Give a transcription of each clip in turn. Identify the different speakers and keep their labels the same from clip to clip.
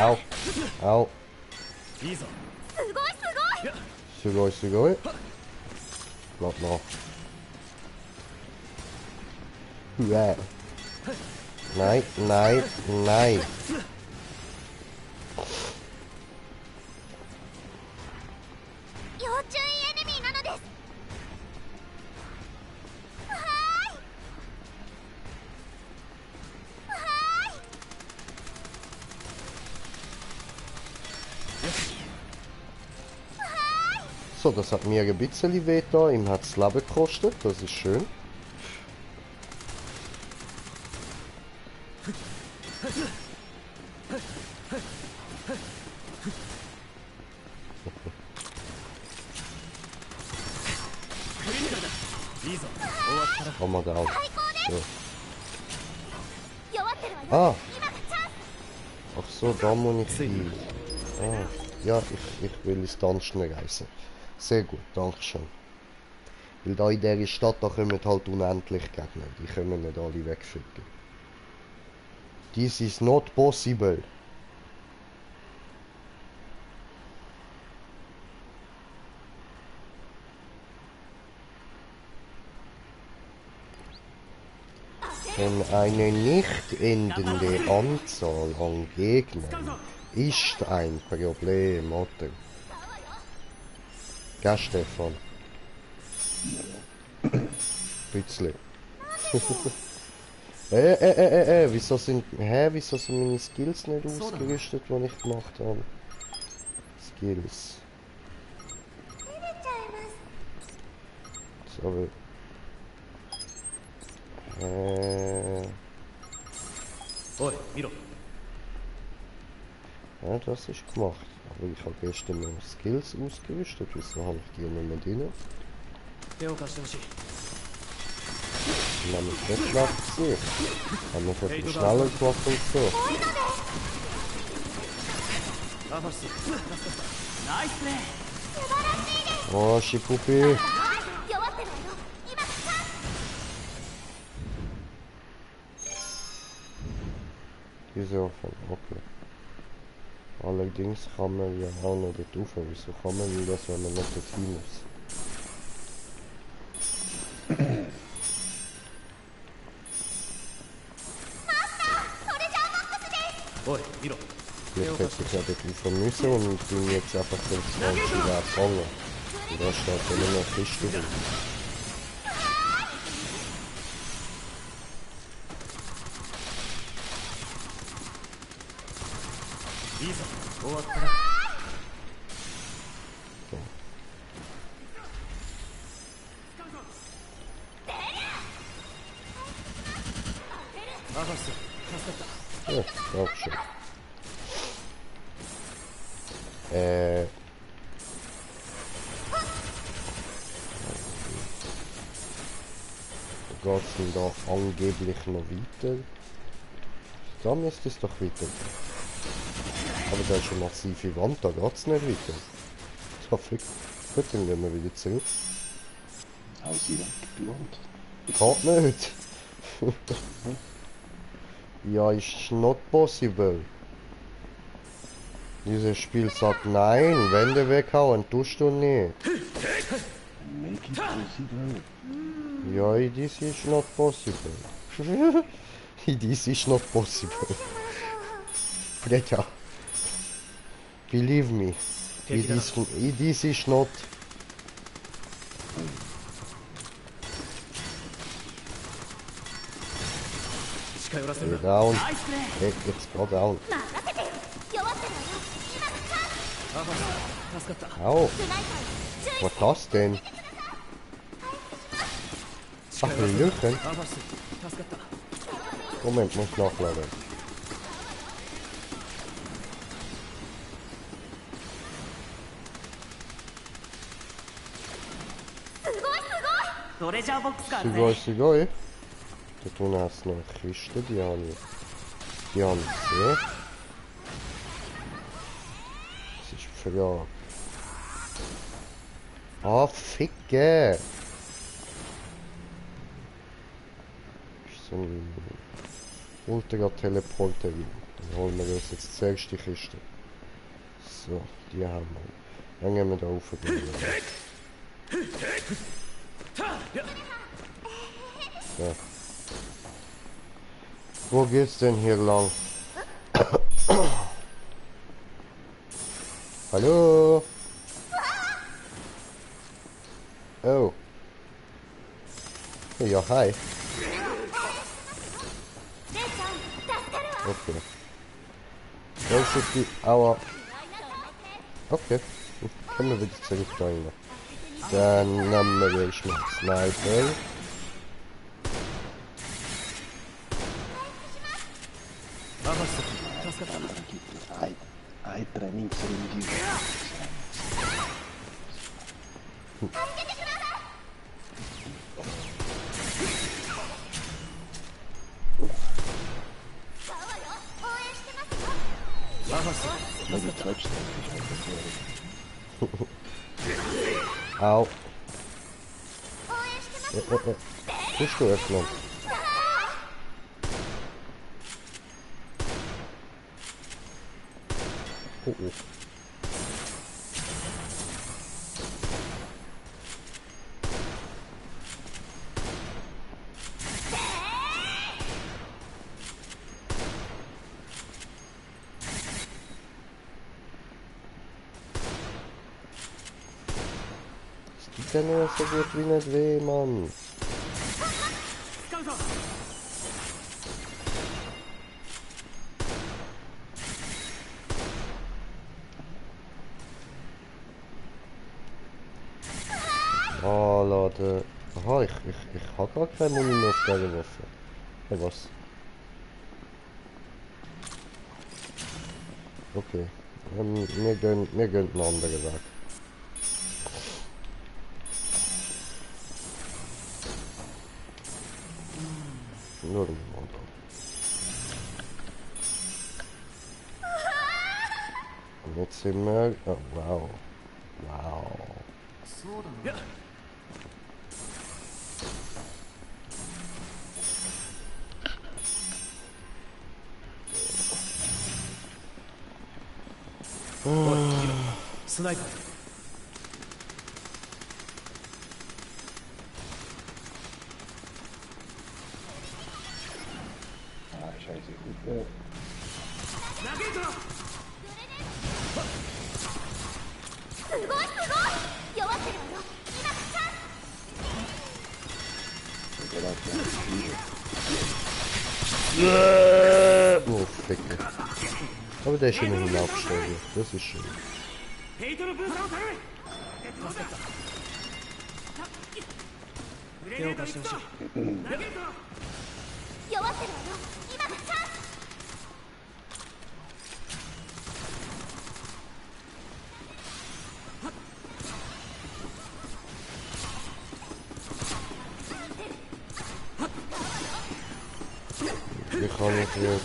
Speaker 1: Au. Au.
Speaker 2: いいぞ
Speaker 1: Sugoi, sugoi. Lass noch. Ja. Nein, nein, nein.
Speaker 3: 要注意エネミーなのです。はーい。
Speaker 1: So, das hat mir ein bisschen weh da. Ihm hat es Leben gekostet. Das ist schön. Komm mal da auf. So.
Speaker 3: 弱ってるわよ。
Speaker 1: Ah,
Speaker 3: 今がチャンス。
Speaker 1: ach so, da muss ich hin. Ah, ja, ich will ins Dungeon reisen. Sehr gut, danke schön. Weil da in dieser Stadt, da kommen halt unendlich Gegner. Die können nicht alle wegficken. This is not possible. Denn eine nicht endende Anzahl an Gegnern ist ein Problem, oder? Gell, Stefan? Bützli. wieso sind meine Skills nicht ausgerüstet, die ich gemacht habe? Skills.
Speaker 3: 照れちゃいます。
Speaker 1: So,
Speaker 2: おい見ろ
Speaker 1: ja, das ist gemacht. Aber ich habe gestern noch Skills ausgerüstet. Wieso habe ich die nicht mehr drin?
Speaker 2: 手を貸してほしい
Speaker 1: Dann habe ich nicht schlecht gesehen. Haben wir etwas schneller gemacht und so.
Speaker 2: アファスナイスプレー
Speaker 1: Oh, Schippupi.
Speaker 3: 弱ってるわよ。今がチャンス。
Speaker 1: Diese offen, okay. Allerdings kann man ja auch noch dort rauf. Wieso kann man das, wenn man nicht dorthin muss?
Speaker 2: おい見ろ
Speaker 1: Jetzt hätte ich ja dort rauf müssen und bin jetzt einfach den 20 Wert gefangen. Und da steht immer noch Kiste drin.
Speaker 2: いいぞ終わったな アファス助かっ
Speaker 1: Ja, danke schön. Wo geht's denn da angeblich noch weiter? Da müsste es doch weitergehen. Aber da ist eine massive Wand, da geht's nicht weiter. Da fliegt. Gut, dann gehen wir wieder zurück.
Speaker 4: Hau sie weg, du Wand.
Speaker 1: Geht nicht. Ja, ist not possible. Dieses Spiel sagt nein, Wände weghauen, tust du nicht.
Speaker 4: Make it possible.
Speaker 1: Ja, this is not possible. This is not possible. Brecha. Believe me. It is not.
Speaker 2: 近寄らせるな
Speaker 1: Down.
Speaker 2: ナイスプレー
Speaker 1: Hey, jetzt go down.
Speaker 3: 任せてよ。弱ってるわよ。今がチャンス。
Speaker 2: アファス助かった
Speaker 1: Au.
Speaker 3: 少ないから注意
Speaker 1: Was das denn? Ach, Hallöchen.
Speaker 2: アファス助かった
Speaker 1: Moment, muss nachladen. Sugoi, sugoi. Da drunten hat es noch eine Kiste, die habe ich gesehen. Das ist die Frage. Ah, Ficke! Ist so ein Ultra Teleporter. Dann holen wir uns jetzt zuerst die Kiste. So, die haben wir. Dann gehen wir da rauf. So. Wo geht's denn hier lang? Hallo? Oh. Ja, hi. Okay. Das ist die... Aua. Okay. Können wir wieder zurück da rein. Dann nehmen wir erstmal Sniper.
Speaker 4: Ein Trainingsring.
Speaker 1: Au. Bist du öffnen? Oh, oh. Das tut ja nur so gut wie nicht weh, Mann. Oh, Leute. Aha, ich habe gar keine Muni mehr auf dieser Waffe. Hey, was? Okay. Wir gehen einen anderen Weg. Nur den Mund. Und jetzt sind wir... Oh, wow. Wow.
Speaker 2: Sniper.
Speaker 4: Ah, scheiße. Gut.
Speaker 2: 投げるぞ。
Speaker 3: すごいすごい弱ってるわよ今チャンス
Speaker 1: Oh, Ficke. Aber der ist immerhin hinaufgestiegen. Das ist schön.
Speaker 2: ヘイトのブースターを頼む。手を貸してほしい。投げるぞ。
Speaker 3: 弱ってるわよ今がチャンス
Speaker 1: Wie kann ich jetzt?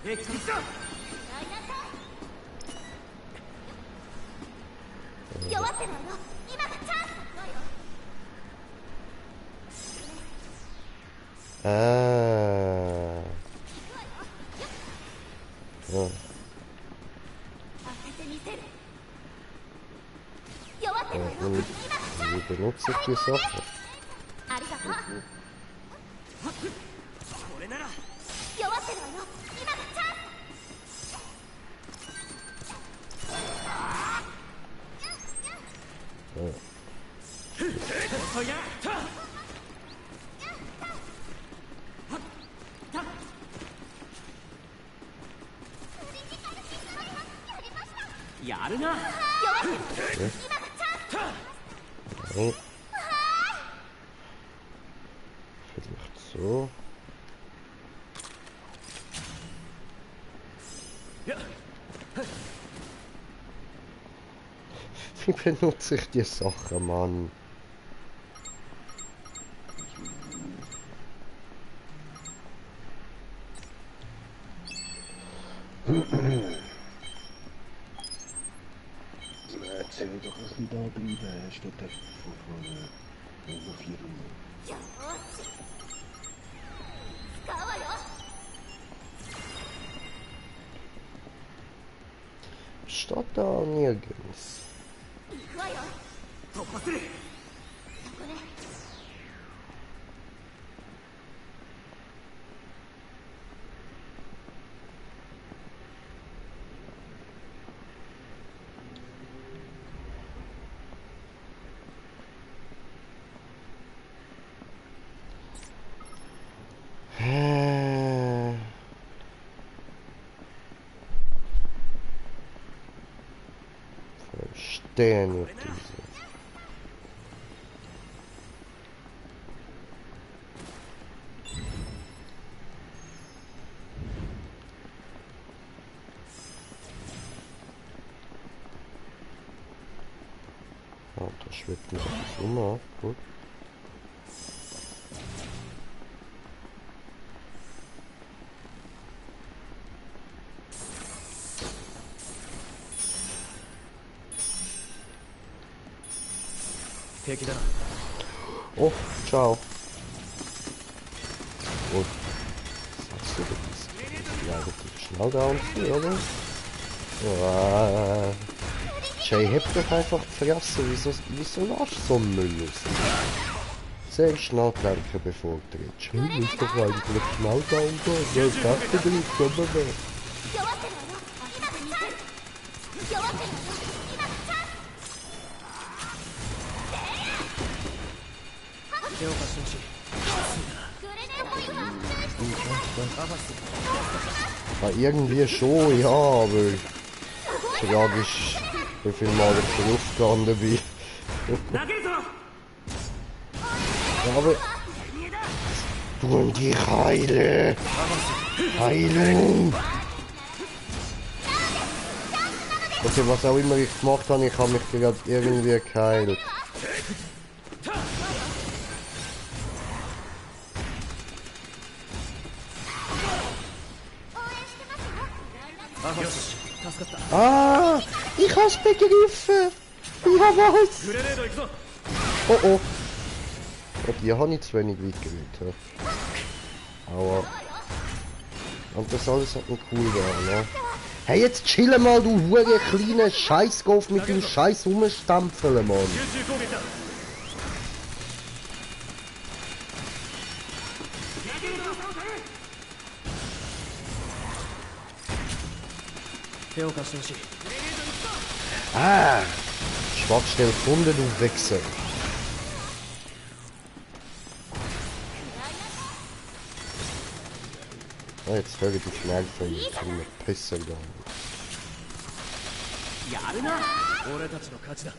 Speaker 2: ヘイトの
Speaker 3: 弱ってるわよ今がチャンス
Speaker 1: Ah. Ja.
Speaker 3: 当ててみせる弱ってるわよ
Speaker 1: Wie benutze ich die Sache?
Speaker 3: ありがとう
Speaker 2: これなら。
Speaker 3: 弱ってるわよ今がチャンス
Speaker 2: 遅いな。やるな。
Speaker 1: Oh. Vielleicht so. Wie benutze ich die Sachen, Mann?
Speaker 4: Erzähl doch, dass die da bleiben, statt einfach von vorne über 4 Runden.
Speaker 3: よーし使うわよ
Speaker 1: steht da nirgends.
Speaker 3: 行くわよ。
Speaker 2: 突破する。
Speaker 3: これ。
Speaker 1: Verstehe nicht diese. Ah, da schwebt mir das immer. Gut. Oh, ciao. Gut. Sagst du das? Ja, relativ schnell da unten, oder? Ja. Jay, heb doch einfach gefressen. Wieso lässt du so einen Müll raus? Sehr schnell denken, bevor du redest. Du musst doch eigentlich schnell da unten. Ja, ich dachte, du bist aber da.
Speaker 3: 弱ってるわよ。今がチャンス。弱ってるわよ。今がチャンス。
Speaker 2: 手を貸してほしい。
Speaker 3: グレネード今発生して
Speaker 1: Ja, irgendwie schon, ja, aber die Frage ist, wie viel Mal ich draufgegangen bin.
Speaker 2: 投げるぞ。
Speaker 1: Ja, aber... Du dich heilen! Heilen! Okay, was auch immer ich gemacht habe, ich habe mich gerade irgendwie geheilt. Ah! Ich hab's begriffen! Ich hab was!
Speaker 2: グレネード行くぞ。
Speaker 1: Oh oh! Und die habe ich zu wenig weit gewählt. Aua. Und das alles hat ein cool werden, ne? Hey, jetzt chill mal, du hure kleine Scheißgolf mit dem Scheiß rumstampfeln, Mann.
Speaker 2: 集中攻撃だ。 手を貸してほしい。
Speaker 1: Ah! Schwachstelle gefunden, du Wichser. Oh, jetzt höre ich die Schnellfeuer, ich kann mir pissen gehen.
Speaker 2: やるな。俺たちの勝ちだ。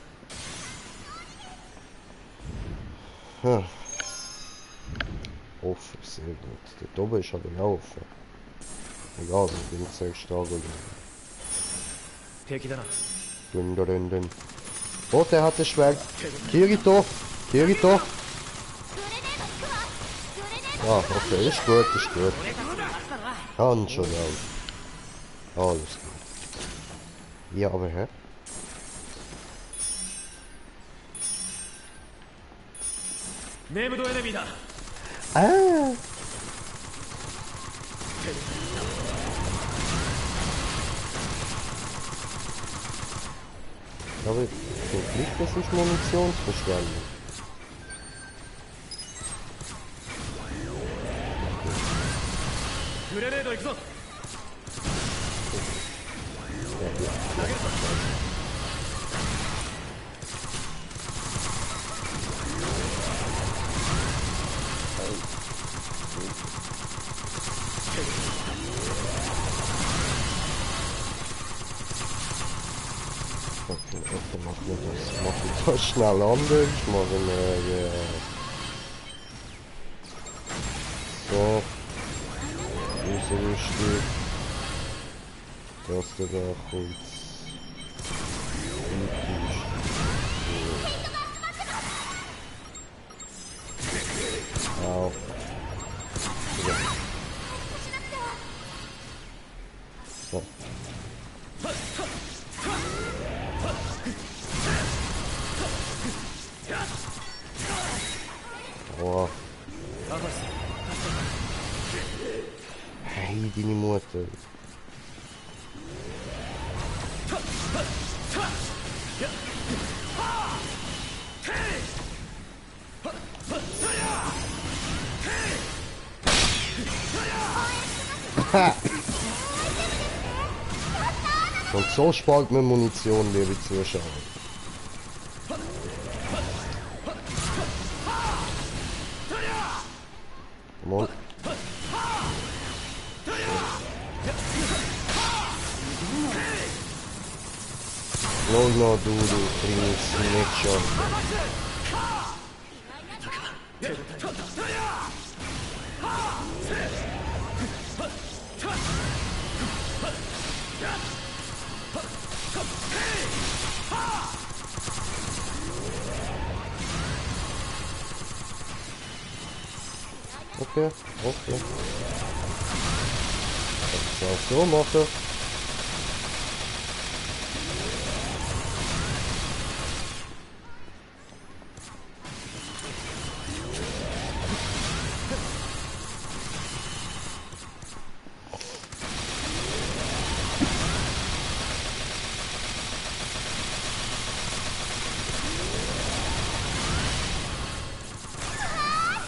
Speaker 1: Hm. Offen, sehr gut. Dort oben ist aber auch offen. Egal, ich bin sehr stark.
Speaker 2: 敵だな。
Speaker 1: Dun, dun, dun, dun. Oh, der hat das Schwert. Kirito! Kirito! Ah, okay, ist gut, ist gut. Kann schon auch. Alles gut. Ja, aber hä?
Speaker 2: ネームドエネミーだ。
Speaker 1: Ah! Aber ich denke nicht, das ist Munitionsverschwendung. Mach ich schnell anders, machen wir so, ausrüsten, dass der da kurz Au. Ja. So. Oh. Hey, deine Mutter. Und so spart man Munition, liebe Zuschauer. Come on. No, du bringst nicht schon. Okay. Das auch so machen.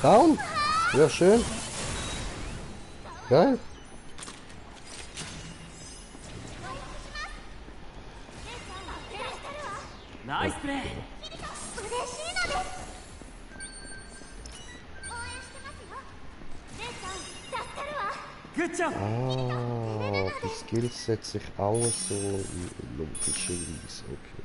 Speaker 1: Down? Ja, schön. Geil.
Speaker 2: Nice play.
Speaker 3: 嬉しいのです応援してますよレイちゃん助かるわ
Speaker 2: Good job.
Speaker 1: Ah, die Skills setzt sich auch so logischerweise. Okay.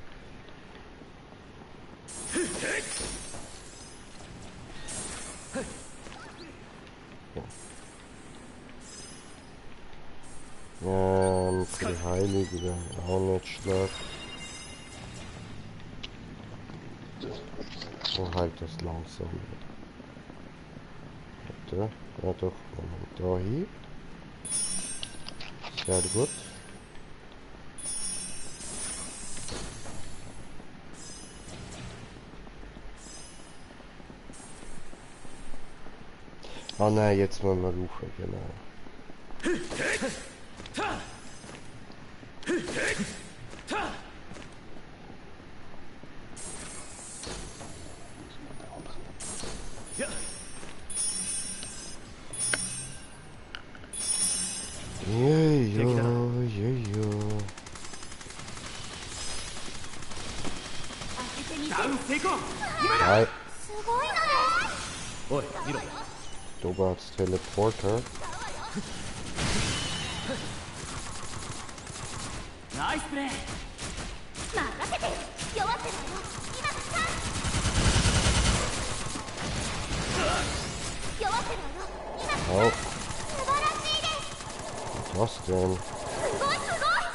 Speaker 1: Für die Heilige auch nicht schlecht. Oh, halt das langsam. Warte, ja doch, da hin. Sehr gut. Ah nein, jetzt wollen wir rufen, genau. Hi. Dobarts Teleporter.
Speaker 2: Nice play.
Speaker 3: 任せて弱ってるわよ今がチャンス弱ってるわよ今がチャンス
Speaker 1: Oh,
Speaker 3: 素晴らしいです
Speaker 1: was denn?
Speaker 3: すごいすごい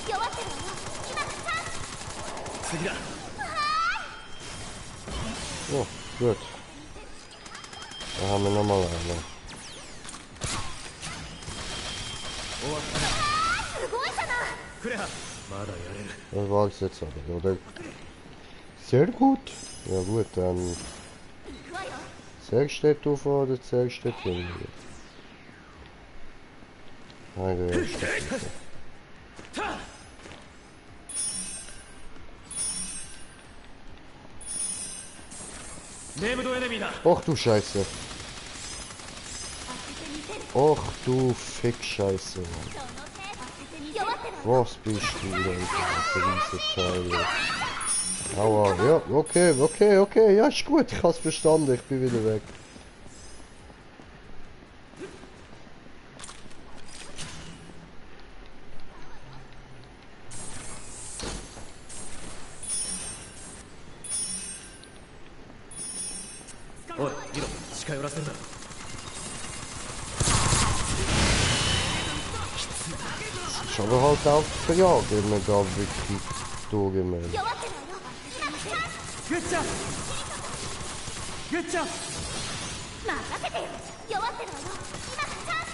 Speaker 3: 弱ってるわよ今がチャンス
Speaker 2: 次だ。
Speaker 1: Oh, gut. Da haben wir nochmal eine.
Speaker 3: すごいじゃない
Speaker 2: クレハ。まだやれる。
Speaker 1: Das war es jetzt aber, oder? Sehr gut. Ja gut, dann
Speaker 3: 行くわよ
Speaker 1: Zergstedt auf oder Zergstedt hin? Nein, der erste. Och du Scheiße. Och du Fick-Scheiße, Mann.
Speaker 3: 弱ってるわよ
Speaker 1: Was bist du denn für ein Riesenteil? Aua, ja, okay, ja, ist gut, ich hab's verstanden, ich bin wieder weg.
Speaker 2: Oi, Hiro, 近寄らせんだ。
Speaker 1: Ist aber halt auch verjagt, wenn man da wirklich durchgemeldet.
Speaker 3: 弱ってるわよ今がチャンス
Speaker 2: Good job. Good job.
Speaker 3: 任せてよ弱ってるわよ今がチャンス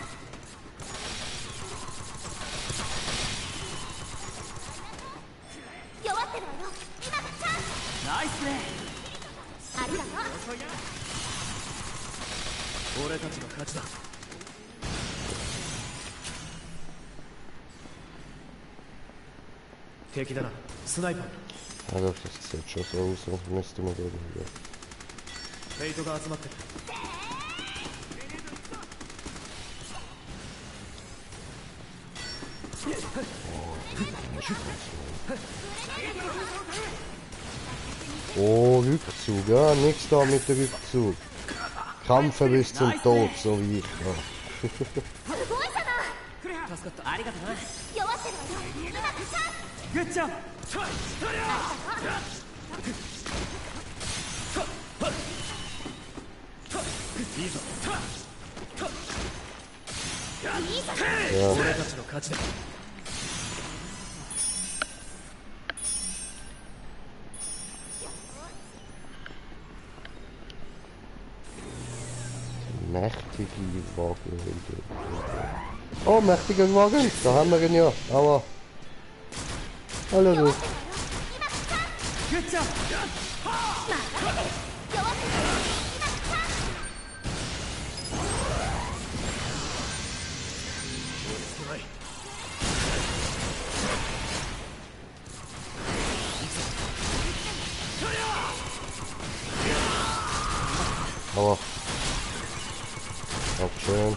Speaker 3: 弱ってるわよ今がチャンス
Speaker 2: Nice play.
Speaker 3: ありがとう
Speaker 2: 俺たちの勝ちだ。敵だな、スナイパーだ。
Speaker 1: Ja, das sieht schon so aus, als müsste man irgendwie.
Speaker 2: フェイトが集まってる。
Speaker 1: Oh, Rückzug, ja, nichts da mit dem Rückzug. Kämpfen bis zum Tod, so wie ich. Ja.
Speaker 3: すごいじゃない。
Speaker 2: 助かった。ありがとな。
Speaker 3: 弱ってるわよ。今がチャンス。
Speaker 2: グッジョブ。いいぞ。俺たちの勝ちだ。
Speaker 1: Mächtige Wagen. Oh, mächtiger Wagen! Da haben wir ihn ja. Aber. Hallo du.
Speaker 2: グッジョブ。
Speaker 1: Aber. Dankeschön.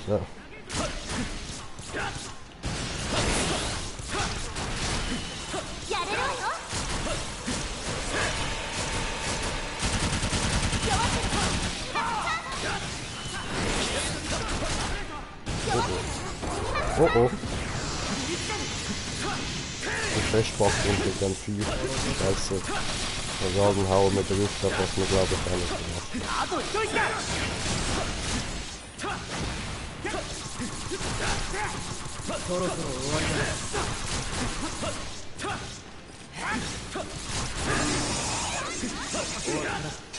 Speaker 1: So. Oh oh. Die Festpackung und dann viel. Scheiße. Der Rasenhauer mit der Luft hat, was mir glaube ich auch nicht gemacht.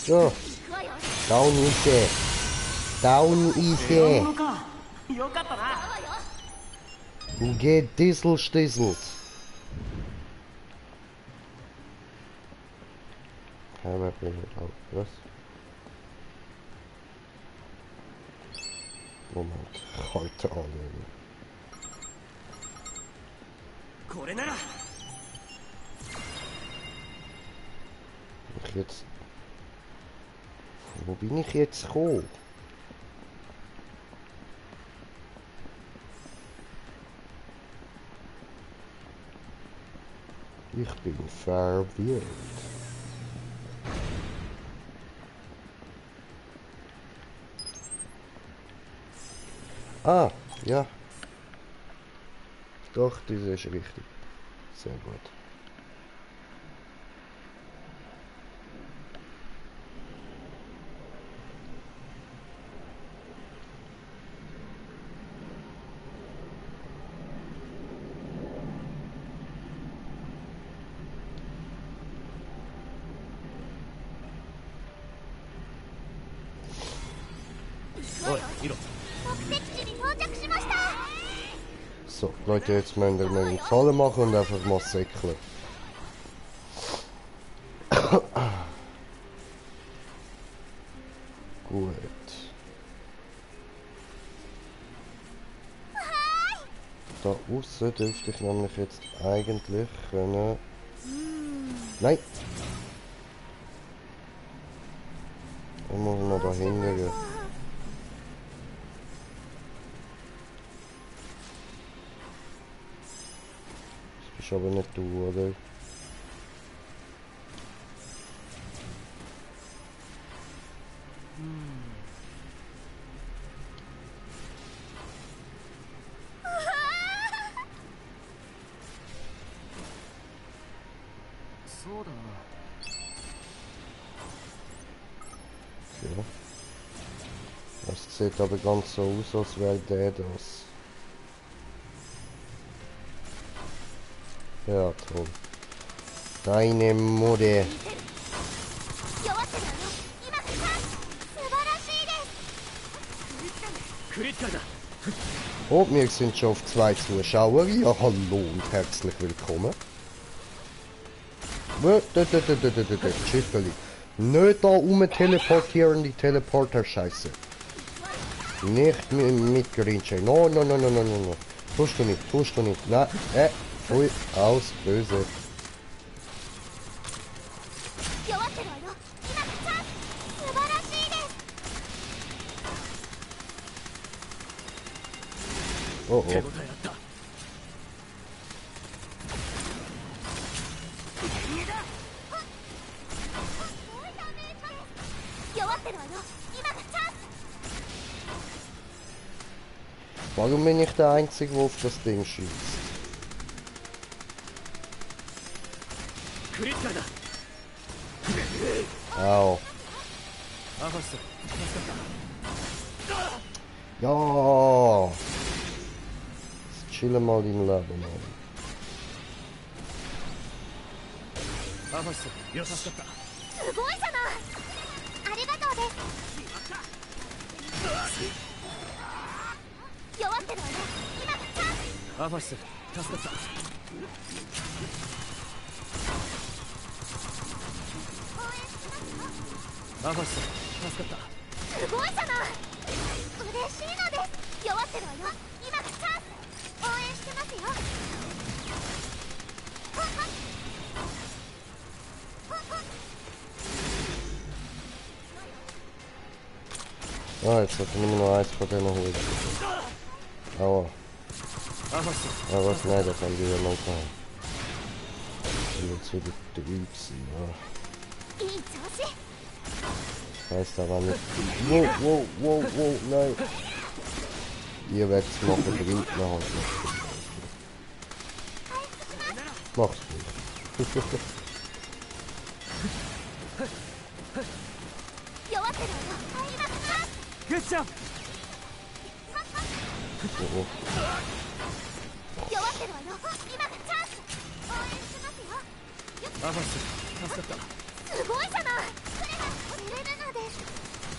Speaker 1: So. Down easy. Down easy. Geht Diesel stieselt. Aber bin ich auch was? Moment, heute annehmen. Ich jetzt. Wo bin ich jetzt gekommen? Ich bin verwirrt. Ah, ja. Doch, das ist richtig. Sehr gut. So, Leute, jetzt müssen wir eine Zahlen machen und einfach mal säckeln. Gut. Da außen dürfte ich nämlich jetzt eigentlich können... Nein! Ich muss noch da hingehen. Das ist aber nicht du, oder? Ja. Das sieht aber ganz so aus, als wäre der das. Ja, toll. Deine Mutter.
Speaker 3: 弱ってるわよ。今がチャンス。素晴らしいです。
Speaker 2: クリティカルだ。
Speaker 1: Und wir sind schon auf 2 Zuschauer. Ja, hallo und herzlich willkommen. Schifferli. Nicht da teleportieren, die Teleporter-Scheiße. Nicht mit Grinchen. No, no, no, no, no, no, no. Tust du nicht, tust du nicht. Nein, pfui, aus, böse.
Speaker 3: 弱ってるわよ。今がチャンス。素晴らしいです。
Speaker 1: Oh
Speaker 2: 手応え
Speaker 1: oh.
Speaker 2: あった。
Speaker 3: 弱ってるわよ。今がチャンス。
Speaker 1: Warum bin ich der Einzige, der auf das Ding schießt?
Speaker 2: クリティカルだ。
Speaker 1: Au.
Speaker 2: アファス、助かっ
Speaker 1: Ja. Jetzt chillen mal dein Leben, Mann.
Speaker 2: た。アファス、よ助かった。
Speaker 3: すごいじゃない。ありがとうです。弱ってるわよ。今がチャンス。
Speaker 2: アファス、助かった。 アファス、助かった。
Speaker 3: すごいじゃない。嬉しいのです。弱ってるわよ。今がチャンス。応援してますよ。
Speaker 1: Ah, jetzt hat nur noch eins von denen holen. Aua.
Speaker 2: アファス、
Speaker 1: Ja, was? Nein, das haben die ja noch gehabt. Jetzt wieder Triebsen, ja.
Speaker 3: いい調子。
Speaker 1: Heißt aber nicht. Wow, wow, wow, wow, nein. Ihr werdet es machen, bringt mir halt nicht. Mach's gut.
Speaker 3: 弱ってるわよ。今がチャンス。
Speaker 2: グッジョブ。
Speaker 1: Oh, oh.
Speaker 3: 弱ってるわよ。今がチャンス。応援してますよ。
Speaker 2: アファス、助かった。
Speaker 3: すごいじゃない。くれるのです。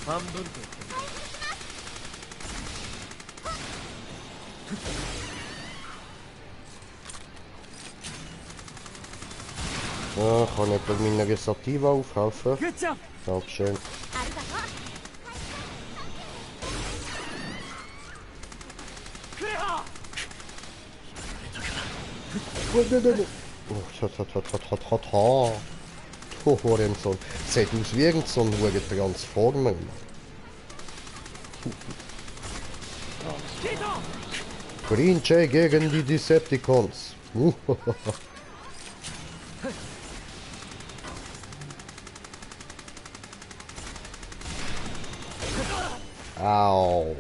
Speaker 2: 半分と。
Speaker 3: 回復します。
Speaker 1: Ja, kann jemand bei meiner Resativa aufhelfen?
Speaker 2: グッジョブ。
Speaker 1: Dankeschön.
Speaker 3: ありがとう。
Speaker 2: クレア。
Speaker 1: Oh, du Horensohn. Sieht aus wie irgend so ein Transformer.
Speaker 2: ヒート。
Speaker 1: Grinche gegen die Decepticons. Au.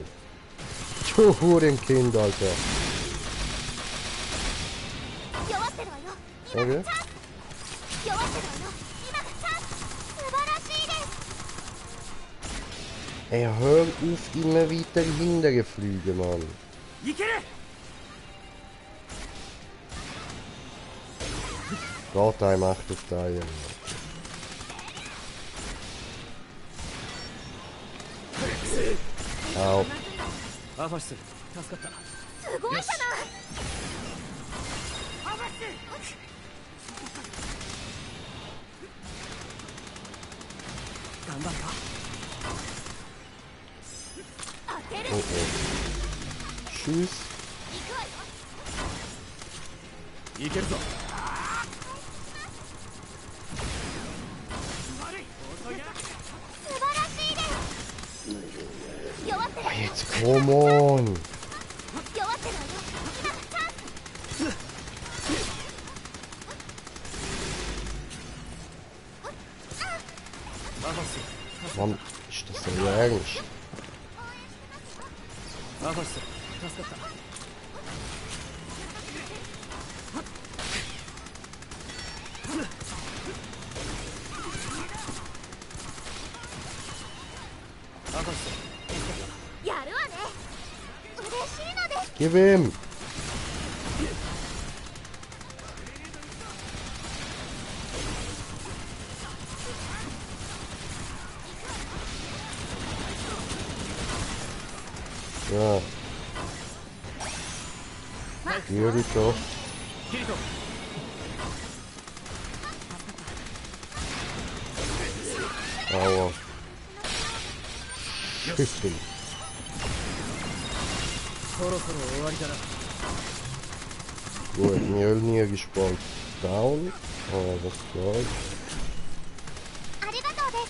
Speaker 1: Du Hurenkind, Alter.
Speaker 3: 弱ってるわよ。
Speaker 1: Okay.
Speaker 3: 弱ってるわよ。今がチャンス。素晴らしいです。
Speaker 1: Ey, hör auf, immer weiter hinterher fliegen, Mann.
Speaker 2: いける。
Speaker 1: Geht einem echt auf die Eier. Au.
Speaker 2: アファス、助かった。
Speaker 3: すごいじゃない。
Speaker 2: アファス。頑張るよ。
Speaker 3: 当てる。
Speaker 1: Oh, oh. Tschüss.
Speaker 3: 行くわよ。
Speaker 2: いけるぞ。悪い。遅いな。
Speaker 3: 素晴らしいです。弱ってるわ
Speaker 1: Ah,
Speaker 3: よ。
Speaker 1: jetzt komm on.
Speaker 3: 弱ってるわよ。今がチャンス。
Speaker 2: アファス、
Speaker 1: Mann, ist das so ernst?
Speaker 2: アファス、助かった。 アファス、助かっ
Speaker 3: やるわね。嬉しいのです。
Speaker 1: Gib ihm. Ja. Kirito.
Speaker 2: キリト
Speaker 1: Aua. Schüchtern.
Speaker 2: そろそろ終わりだな
Speaker 1: Gut, Mjölnir gespawnt. Down. Oh, was soll's.
Speaker 3: ありがとうです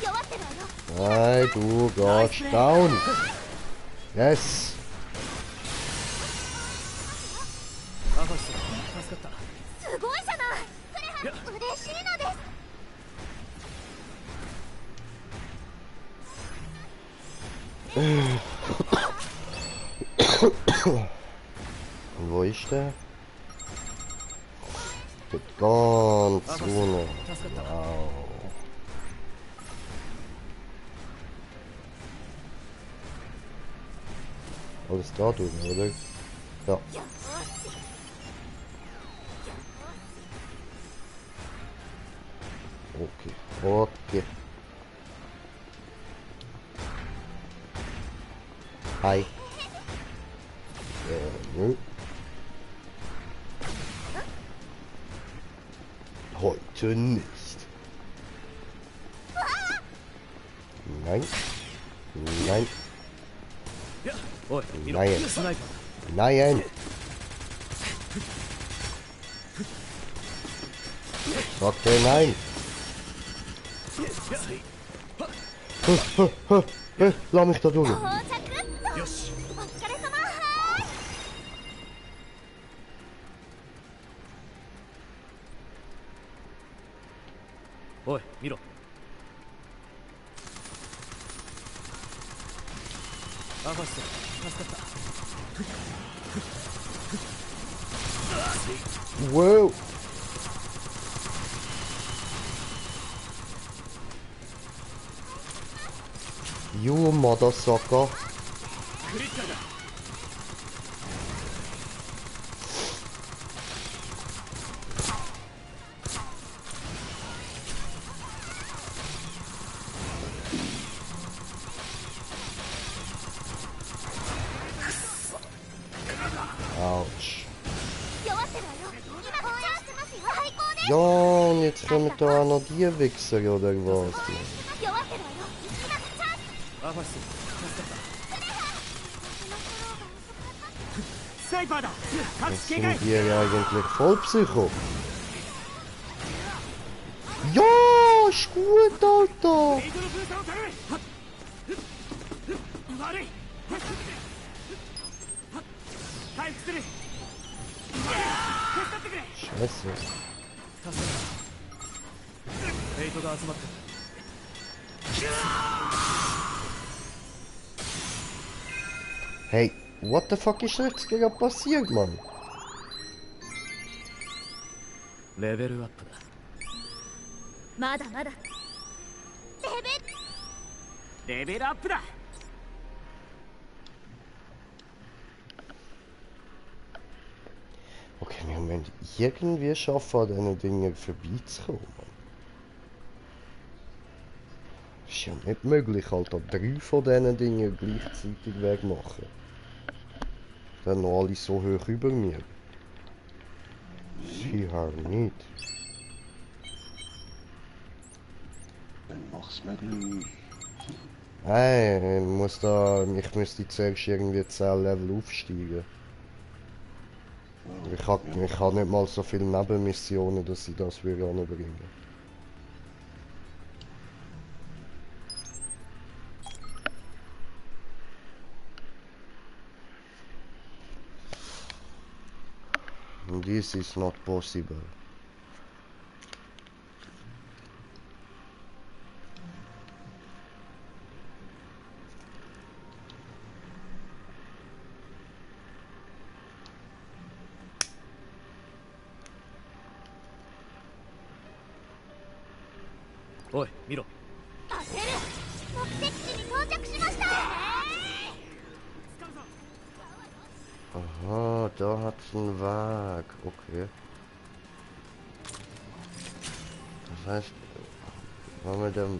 Speaker 3: 弱ってるわよ
Speaker 1: Nein, du gehst down. Yes.
Speaker 2: アファス助かった
Speaker 3: すごいじゃないクレハ嬉しいのです
Speaker 1: Und wo ist der? Der ganz ohne.
Speaker 2: 助かった
Speaker 1: Wow. Alles da drüben, oder? Ja. Okay. Okay. Hi. Nö. Heute nicht. Nein. Nein.
Speaker 2: おい見ろ
Speaker 1: Nein.
Speaker 2: スナイパー
Speaker 1: Nein. Sagte nein. Lass mich da durch.
Speaker 3: 到着
Speaker 2: よし
Speaker 3: お疲れ様
Speaker 2: おい見ろアファス助かった
Speaker 1: Wow. You motherfucker.
Speaker 2: クリッカーだ
Speaker 1: Autsch.
Speaker 3: 弱ってるわよ今応援してますよ最高です
Speaker 1: Ja, und jetzt kommen da auch noch die Wichser oder was.
Speaker 3: 弱ってるわよ今チャンス
Speaker 2: アファス助かったスナイパーだ
Speaker 1: Was
Speaker 2: 各警
Speaker 1: sind
Speaker 2: 戒
Speaker 1: die eigentlich? Vollpsycho? Ja, ist gut, Alter.
Speaker 2: エイトの封鎖を頼む悪い回復する手伝ってくれ
Speaker 1: Scheiße.
Speaker 2: 助かったエイトが集まってる
Speaker 1: Hey, what the fuck ist jetzt gerade passiert, Mann?
Speaker 2: レベルアップだ
Speaker 3: まだまだ
Speaker 2: レベルアップだ
Speaker 1: Okay, wir müssen irgendwie schaffen, an diesen Dingen vorbeizukommen. Ist ja nicht möglich, Alter. 3 von diesen Dingen gleichzeitig wegmachen. Dann noch alle so hoch über mir. Sicher nicht.
Speaker 4: Dann mach's möglich.
Speaker 1: Hey, ich müsste zuerst irgendwie 10 Level aufsteigen. Ich hab nicht mal so viele Nebenmissionen, dass ich das wieder anbringen. This is not possible.
Speaker 2: おい見ろ
Speaker 3: 焦る目的地に到着しました
Speaker 1: Aha, da hat's einen Weg. Okay. Das heißt, wenn wir dann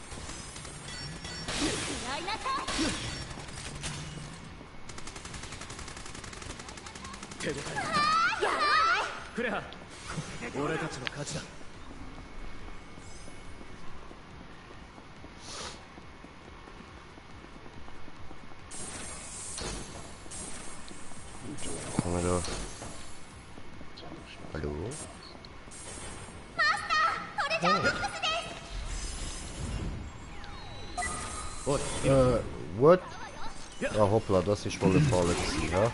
Speaker 2: 手でかいクレハ俺たちの勝ちだ
Speaker 1: Hallo. Hallo? What? Ah, hoppla, das ist wohl eine Falle gewesen, ja?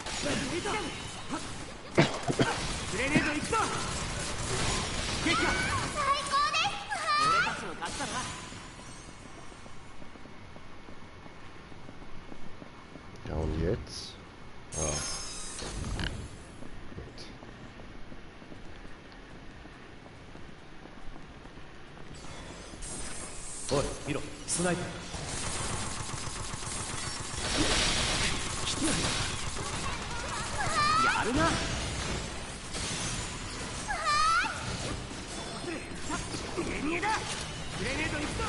Speaker 1: Ja, und jetzt? Ah. Gut.
Speaker 2: おい見ろスナイパーやるなグレネード行くぞ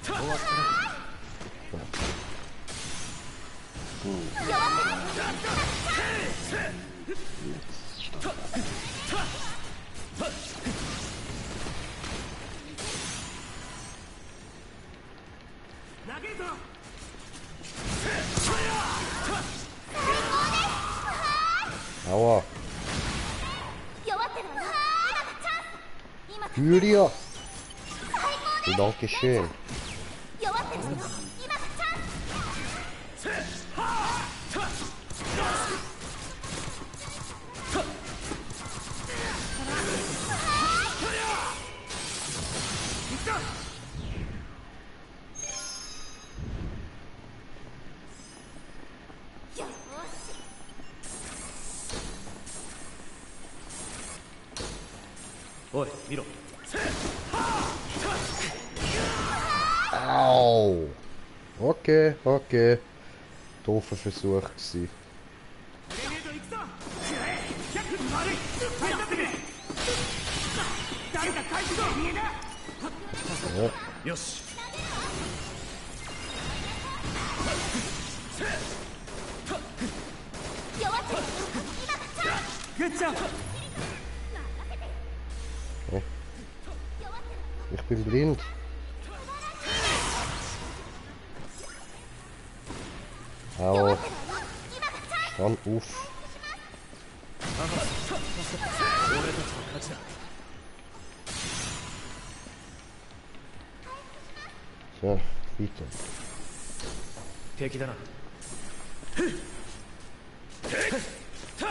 Speaker 2: 終わったな
Speaker 1: Aua. Julia. Dankeschön.
Speaker 2: Oi, miro.
Speaker 1: Au. Okay, okay. Doofer Versuch gewesen. Ja.
Speaker 2: よし。Good job.
Speaker 1: Ich bin blind. Au. Stand auf. So, weiter.
Speaker 2: 敵だな。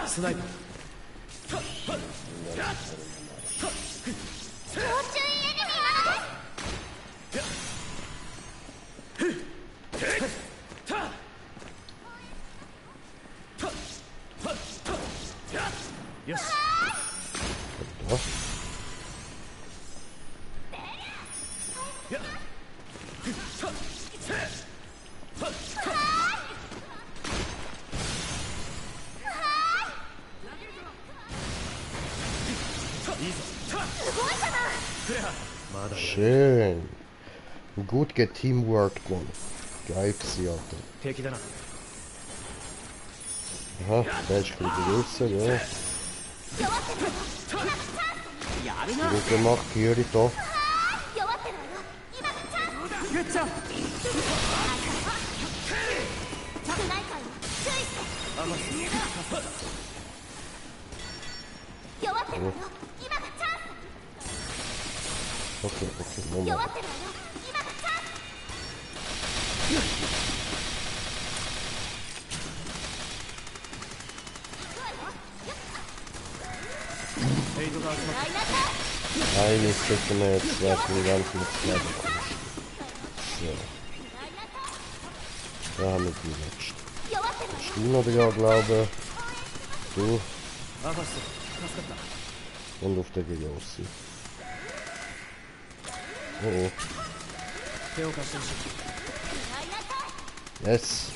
Speaker 2: スナイパー。よし。
Speaker 1: Schön. Gut geteamworked, Mann. Geil gewesen, Alter.
Speaker 2: 敵だな。
Speaker 1: Aha, der ist ein bisschen grösser, ja. Gut gemacht, Kirito. Okay, okay, Moment. Eine Sekunde jetzt, was wir ganz mit Schlag bekommen. So. Da haben wir die letzte. Stehen oder ja, glaube du. Und auf der Geliossi. Oh oh. Yes.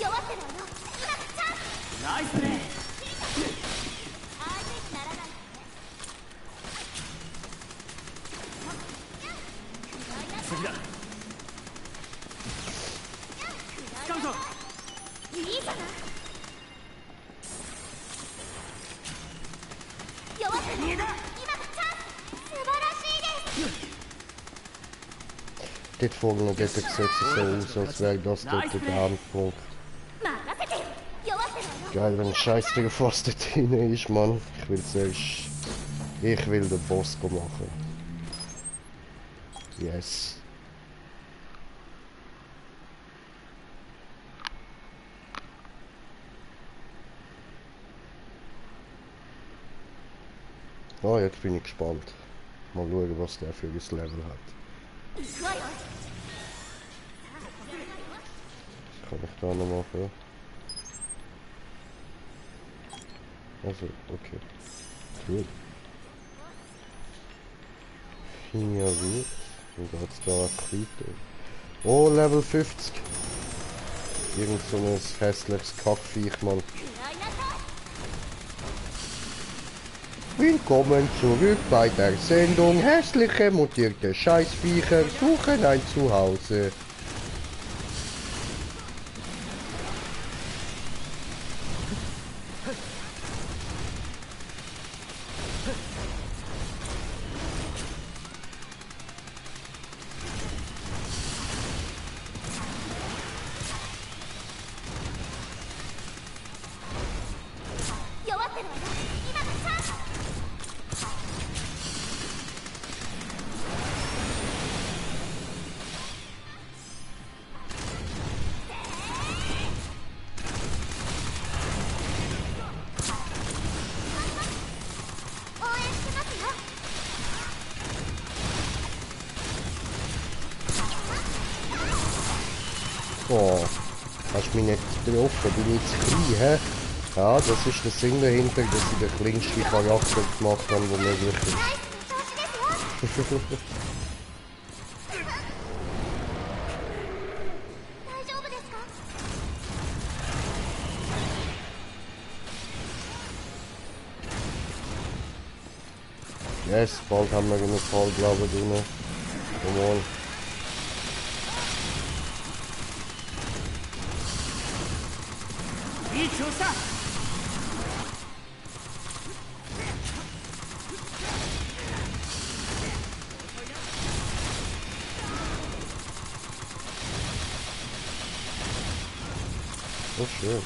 Speaker 1: Dort vorne dort sieht es so aus, als wäre das dort der Endpunkt. Geil, wenn ein Scheiß fast dort drin ist, Mann. Ich will zuerst... Ich will den Boss machen. Yes. Oh, jetzt bin ich gespannt. Mal schauen, was der für ein Level hat. Was kann ich da noch machen? Also, okay. Cool. Hier wird. Und da hat's da weiter. Oh, Level 50. Irgend so ein hässliches Kackviech, Mann. Willkommen zurück bei der Sendung. Hässliche mutierte Scheißviecher suchen ein Zuhause. Oh, hast du mich nicht getroffen? Bin ich zu klein, hä? Ja, das ist der Sinn dahinter, dass ich den kleinsten Charakter gemacht habe, der möglich ist. Yes, bald haben wir einen Fall, glaube ich, drin. Come on. Oh, schön.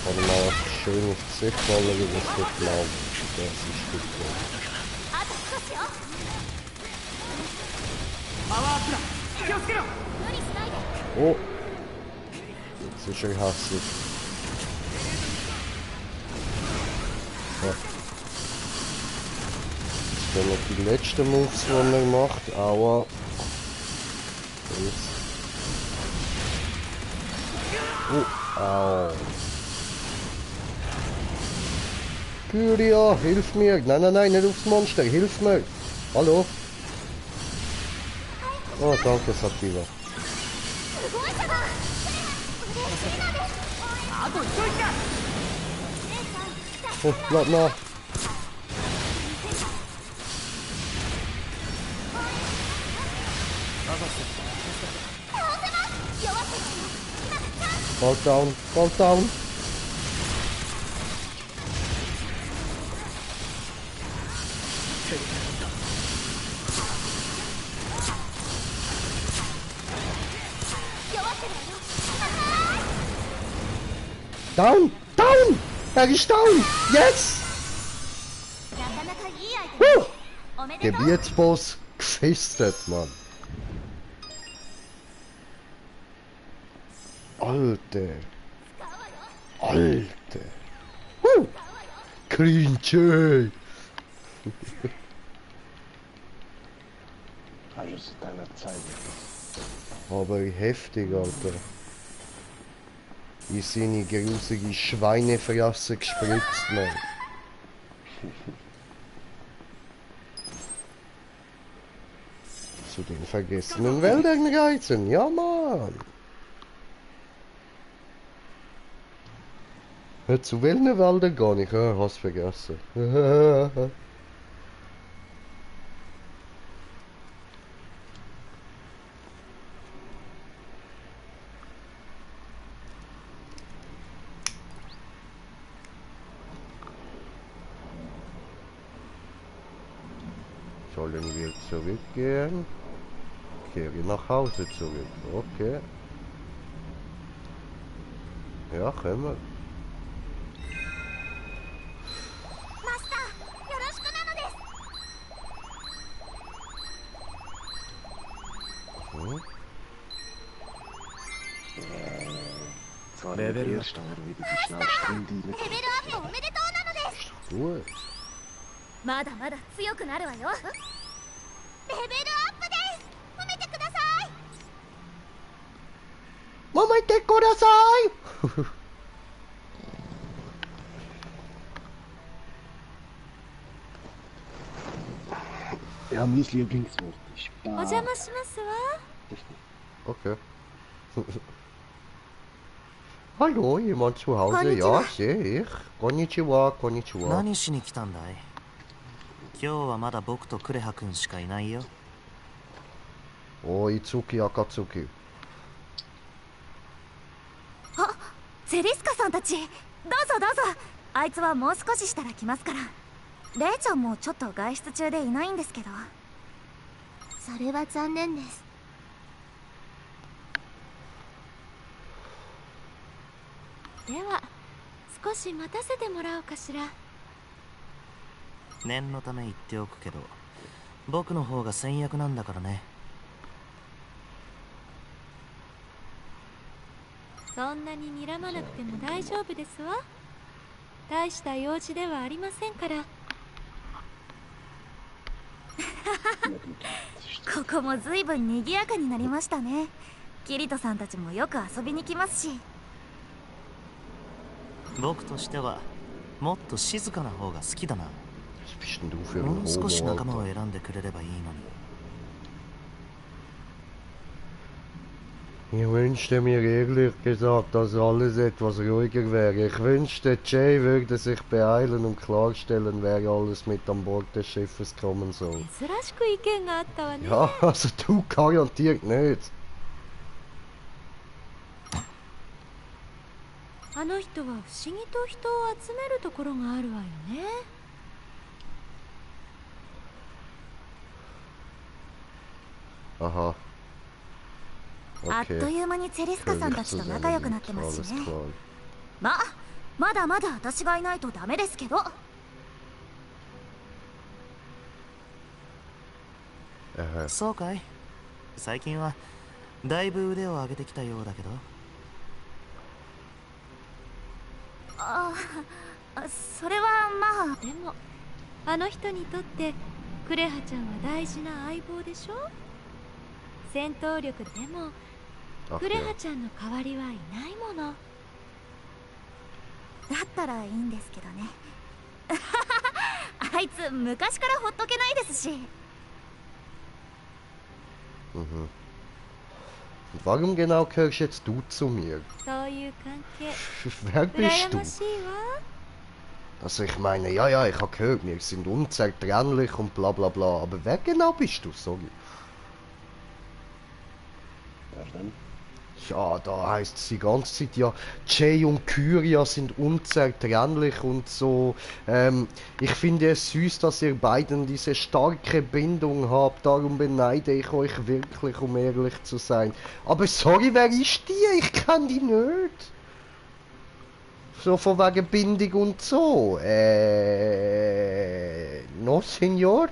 Speaker 1: Kann mal schön ins Gesicht fallen, wie das dort glaubt. Das ist gut. Oh! Jetzt ist er hässlich. Ja. Jetzt kommen die letzten Moves, die er macht. Aua. Jetzt. Oh, au. Kyria, hilf mir! Nein, nein, nein, nicht aufs Monster, hilf mir! Hallo? Oh, danke, Sativa. Oh, bleib nach! Fall down, fall down! Down! Down! Er ist down! Yes! Gebietsboss gefestet, Mann. Alter. Alter. Cringe.
Speaker 4: Also zu deiner Zeit.
Speaker 1: Aber heftig, Alter. In seine grusige Schweinefrasse gespritzt, Mann. Zu den vergessenen Wäldern reizen, ja, Mann. Zu welchen Wäldern gar nicht, hast vergessen. sollen wir zurückgehen? Kehre nach Hause zurück. Okay. Ja, können wir.
Speaker 3: マスターよろしくなのです
Speaker 1: Hm?
Speaker 4: So eine erste Mal wieder die schnellste Runde
Speaker 3: レベルアップおめでとうなのです
Speaker 1: Gut.
Speaker 3: まだまだ強くなるわよレベルアップです褒めてください
Speaker 1: Moment, Kudasai!
Speaker 4: Ja, mein Lieblingswort ist
Speaker 3: お邪魔しますわ
Speaker 1: Okay. Hallo, jemand zu Hause?
Speaker 3: Konnichiwa.
Speaker 1: Ja, sehe ich. Konnichiwa, konnichiwa.
Speaker 2: 何しに来たんだい？今日はまだ僕とクレハ君しかいないよ。
Speaker 1: Oh, Itsuki Akatsuki.
Speaker 3: あゼリスカさんたちどうぞどうぞあいつはもう少ししたら来ますからレイちゃんもちょっと外出中でいないんですけどそれは残念ですでは少し待たせてもらおうかしら
Speaker 2: 念のため言っておくけど、僕の方が先約なんだからね。
Speaker 5: そんなに睨まなくても大丈夫ですわ。大した用事ではありませんから。
Speaker 3: ここもずいぶん賑やかになりましたねキリトさんたちもよく遊びに来ますし
Speaker 2: 僕としてはもっと静かな方が好きだな。
Speaker 1: Was bist denn du für
Speaker 2: も
Speaker 1: ein
Speaker 2: う少し
Speaker 1: Homo,
Speaker 2: 仲間を
Speaker 1: Alter?
Speaker 2: 選んでくれればいいのに。
Speaker 1: Ich wünschte mir ehrlich gesagt, dass alles etwas ruhiger wäre. Ich wünschte, Jay würde sich beeilen und klarstellen, wer alles mit an Bord des Schiffes kommen soll.
Speaker 5: 珍しく意見があったわね。
Speaker 1: Ja, also du garantiert nicht.
Speaker 5: あの人は不思議と人を集めるところがあるわよね。
Speaker 1: Aha.
Speaker 3: あっと
Speaker 1: Okay.
Speaker 3: いう間にゼリスカさんたちと仲良くなってますしね
Speaker 1: Alles klar.
Speaker 3: まだまだ私がいないとダメですけど
Speaker 2: そうかい。最近はだいぶ腕を上げてきたようだけど。
Speaker 3: あそれはまあ
Speaker 5: でもあの人にとってクレハちゃんは大事な相棒でしょ。戦闘力でも
Speaker 1: Ach
Speaker 5: クレ
Speaker 1: ja.
Speaker 5: ハちゃんの代わりはいないもの。
Speaker 3: だったらいいんですけどねあいつ昔からほっとけないですし
Speaker 1: Mhm. Warum genau gehörst jetzt du zu mir?
Speaker 5: そういう関係
Speaker 1: Wer
Speaker 5: 羨
Speaker 1: bist du?
Speaker 5: ましいわ。
Speaker 1: Also ich meine, ja, ich habe gehört, wir sind unzertrennlich und bla bla bla, aber wer genau bist du? Sorry.
Speaker 4: Wer denn?
Speaker 1: Ja, da heißt es die ganze Zeit ja, Jay und Kyria sind unzertrennlich und so. Ich finde es süß, dass ihr beiden diese starke Bindung habt, darum beneide ich euch wirklich, um ehrlich zu sein. Aber sorry, wer ist die? Ich kenne die nicht. So von wegen Bindung und so. No, Senor?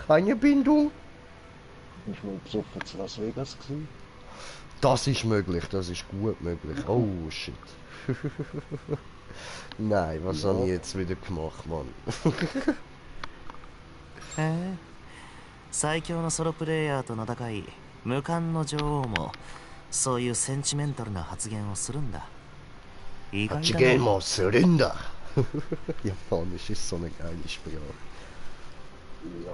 Speaker 1: Keine Bindung?
Speaker 4: Bist du mal besoffen zu Las Vegas gewesen?
Speaker 1: Das ist möglich, das ist gut möglich. Oh shit. Nein, was
Speaker 4: Ja.
Speaker 1: habe ich jetzt wieder gemacht, Mann?
Speaker 2: へえ、最強のソロプレイヤーと名高い無冠の女王もそういうセンチメンタルな発言をするんだ。意外
Speaker 1: Hat
Speaker 2: だ
Speaker 1: gehen
Speaker 2: な。
Speaker 1: mal Surrender. Japanisch ist so eine geile Sprache.
Speaker 4: Ja.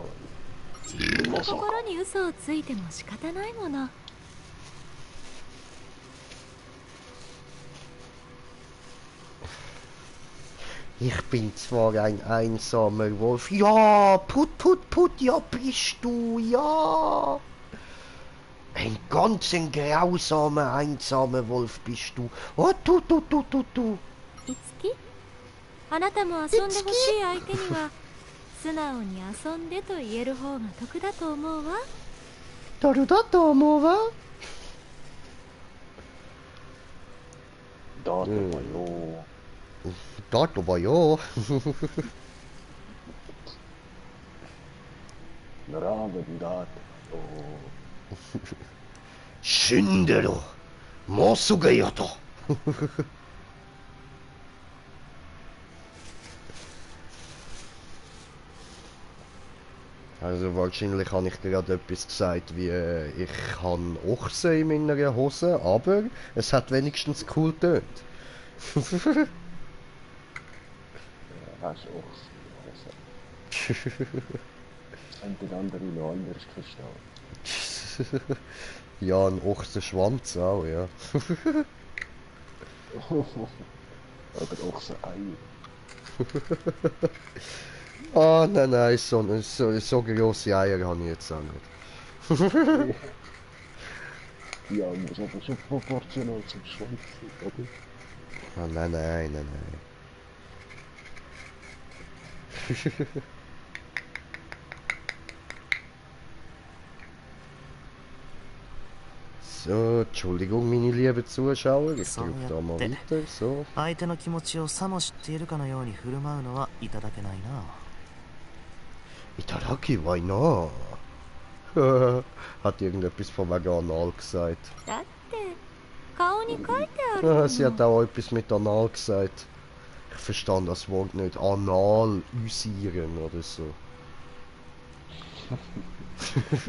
Speaker 5: 自分の心に嘘をついても仕方ないもの。
Speaker 1: Ich bin zwar ein einsamer Wolf. Ja, put, ja bist du, ja. Ein ganz ein grausamer, einsamer Wolf bist du. Oh, du.
Speaker 5: いつきあなたも遊んでほしい相手には素直に遊んでと言える方が得だと思うわ。
Speaker 1: 誰だと思うわ。
Speaker 4: だとかよ。
Speaker 1: だとばよ。
Speaker 4: ならぶんだとかよ。
Speaker 1: 死んでろ。もうすぐよと。Also wahrscheinlich habe ich gerade etwas gesagt wie ich habe Ochsen in meiner Hose, aber es hat wenigstens cool tönt.
Speaker 4: Hast du auch so. Und den anderen noch anders verstehen.
Speaker 1: Ja, ein Ochsenschwanz auch, ja.
Speaker 4: Oder auch so Eier.
Speaker 1: Ah, nein, so grosse Eier habe ich jetzt auch nicht.
Speaker 4: Ja, muss aber schon proportional zum Schwanz sein, oder?
Speaker 1: Ah, nein. So, Entschuldigung, meine lieben Zuschauer, ich drücke da mal weiter, so.
Speaker 2: 相手の気持ちをさも知っているかのように振る舞うのはいただけないな。
Speaker 1: Itaraki, why not? Hat irgendetwas von Anal gesagt.
Speaker 5: だって顔に書いてあるも
Speaker 1: Ah,
Speaker 5: の。
Speaker 1: sie hat auch etwas mit Anal gesagt. Ich verstehe das Wort nicht. Anal usieren oder so.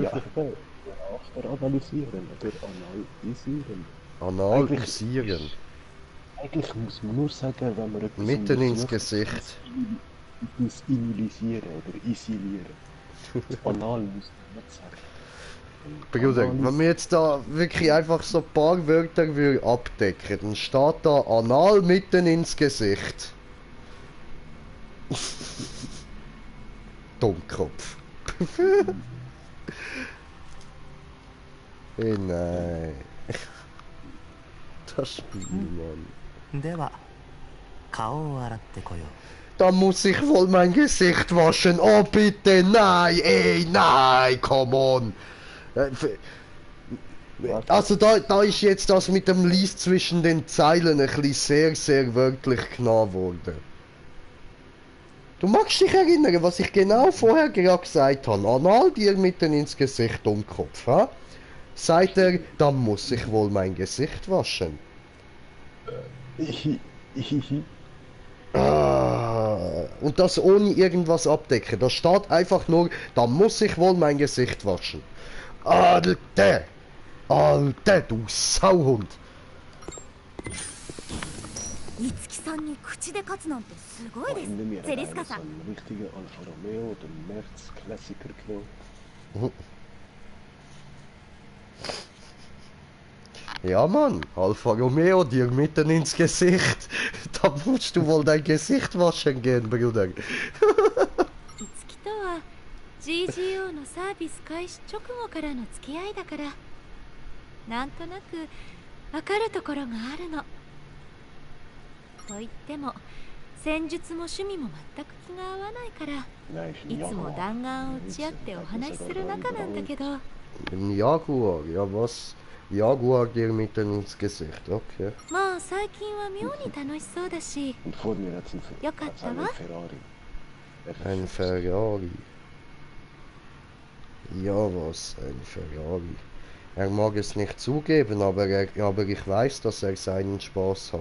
Speaker 4: Ja, After analysieren oder analysieren.
Speaker 1: Anal
Speaker 4: Eigentlich-
Speaker 1: usieren.
Speaker 4: Eigentlich muss man nur sagen, wenn man etwas
Speaker 1: Mitten ins
Speaker 4: untersucht,
Speaker 1: Gesicht.
Speaker 4: das inhalisieren oder isolieren. Anal muss man nicht sagen.
Speaker 1: Bruder, wenn wir jetzt da wirklich einfach so ein paar Wörter abdecken, dann steht da Anal mitten ins Gesicht. Dummkopf. Hey, nein. Das Spiel, Mann.
Speaker 2: では顔を洗ってこよう。
Speaker 1: Da muss ich wohl mein Gesicht waschen. Oh bitte, nein, ey, nein, come on. Also da ist jetzt das mit dem Lies zwischen den Zeilen ein bisschen sehr wörtlich klar geworden. Du magst dich erinnern, was ich genau vorher gerade gesagt habe. Anal dir mitten ins Gesicht Dummkopf, ha? Sagt er, dann muss ich wohl mein Gesicht waschen. Ah, und das ohne irgendwas abdecken. Da steht einfach nur, da muss ich wohl mein Gesicht waschen. Alter! Alter, du Sauhund!
Speaker 3: 五木さんに口で勝つなんてすごいです
Speaker 4: Haben wir
Speaker 3: ゼリスカさん
Speaker 4: einen richtigen Alfa Romeo oder Merz Klassiker genommen?
Speaker 1: Ja Mann, Alfa Romeo dir mitten ins Gesicht. Da musst du wohl dein Gesicht waschen gehen, Bruder.
Speaker 5: いつきとは GGO のサービス開始直後からの付き合いだからなんとなくわかるところがあるの。と言っても戦術も趣味も全く気が合わないからいつも弾丸を打ち合ってお話しする仲なんだけど
Speaker 1: Ein Jaguar, ja was? Jaguar dir mitten ins Gesicht, okay.
Speaker 5: まあ最近は妙に楽しそうだし
Speaker 4: Und vor mir hat es
Speaker 5: Ja, Katze,
Speaker 4: Ferrari.
Speaker 1: Ein Ferrari. Ja was, ein Ferrari. Er mag es nicht zugeben, aber ich weiß, dass er seinen Spaß hat.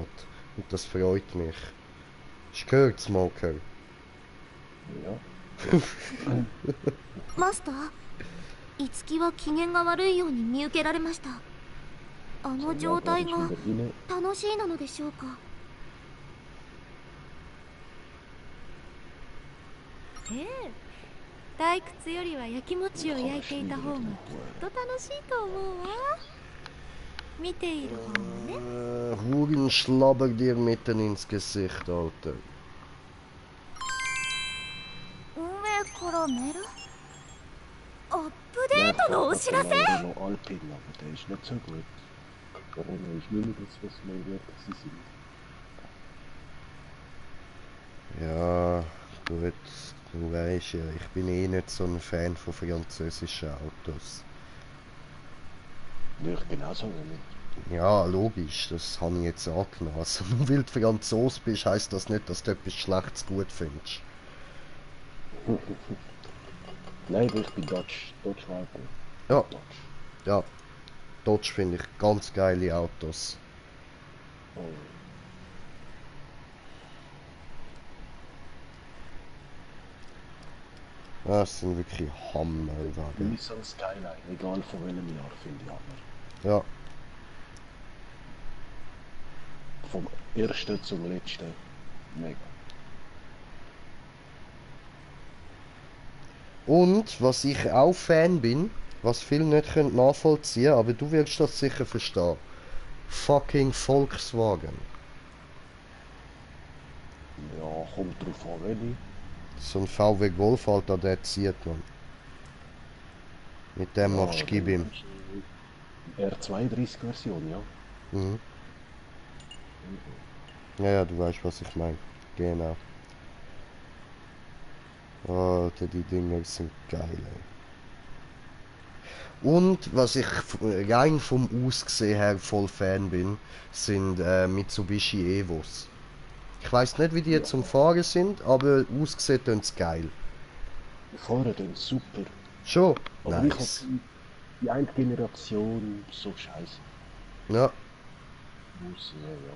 Speaker 1: Und das freut mich. Ich gehört, Smoker.
Speaker 4: Ja.
Speaker 3: マスター五木は機嫌が悪いように見受けられましたあの状態が楽しいなのでしょうか
Speaker 5: ええ退屈よりは焼き餅を焼いていた方がきっと楽しいと思うわ見ている方もね
Speaker 1: Hurenschlabber dir mitten ins Gesicht, Alter.
Speaker 3: 運営からメールアップデートのお知らせ
Speaker 4: Alpin, aber der ist nicht so gut. Corona ist nicht mehr das, was man wird, dass sie sind.
Speaker 1: Ja, gut. Du weißt ja, ich bin eh nicht so ein Fan von französischen Autos.
Speaker 4: Ja, ich genauso nicht.
Speaker 1: Ja, logisch, das habe ich jetzt angenommen. Also, nur weil du Franzose bist, heisst das nicht, dass du etwas Schlechtes gut findest.
Speaker 4: Nein, aber ich bin Dodge Viper.
Speaker 1: Ja,
Speaker 4: Dodge.
Speaker 1: ja. Dodge finde ich ganz geile Autos.
Speaker 4: Oh.
Speaker 1: Das sind wirklich Hammerwagen.
Speaker 4: Nissan Skyline, egal von welchem Jahr, finde ich Hammer.
Speaker 1: Ja,
Speaker 4: Vom ersten zum letzten. Mega.
Speaker 1: und was ich auch Fan bin, was viele nicht können nachvollziehen, aber du wirst das sicher verstehen. Fucking Volkswagen.
Speaker 4: Ja, kommt drauf an, welche.
Speaker 1: So ein VW Golf, Alter, der zieht man. Mit dem machst du Gib ihm.
Speaker 4: R32-Version, ja.
Speaker 1: Mhm. Ja, ja, du weißt, was ich meine. Genau. Alter, die Dinger sind geil, ey. Und was ich rein vom Aussehen her voll Fan bin, sind Mitsubishi Evos. Ich weiß nicht, wie die jetzt zum Fahren sind, aber ausgesehen tun sie geil.
Speaker 4: Die fahren dann super.
Speaker 1: Schon?
Speaker 4: Aber
Speaker 1: Nice.
Speaker 4: ich habe die eine Generation so scheiße.
Speaker 1: Ja,
Speaker 4: Muss, ja, ja.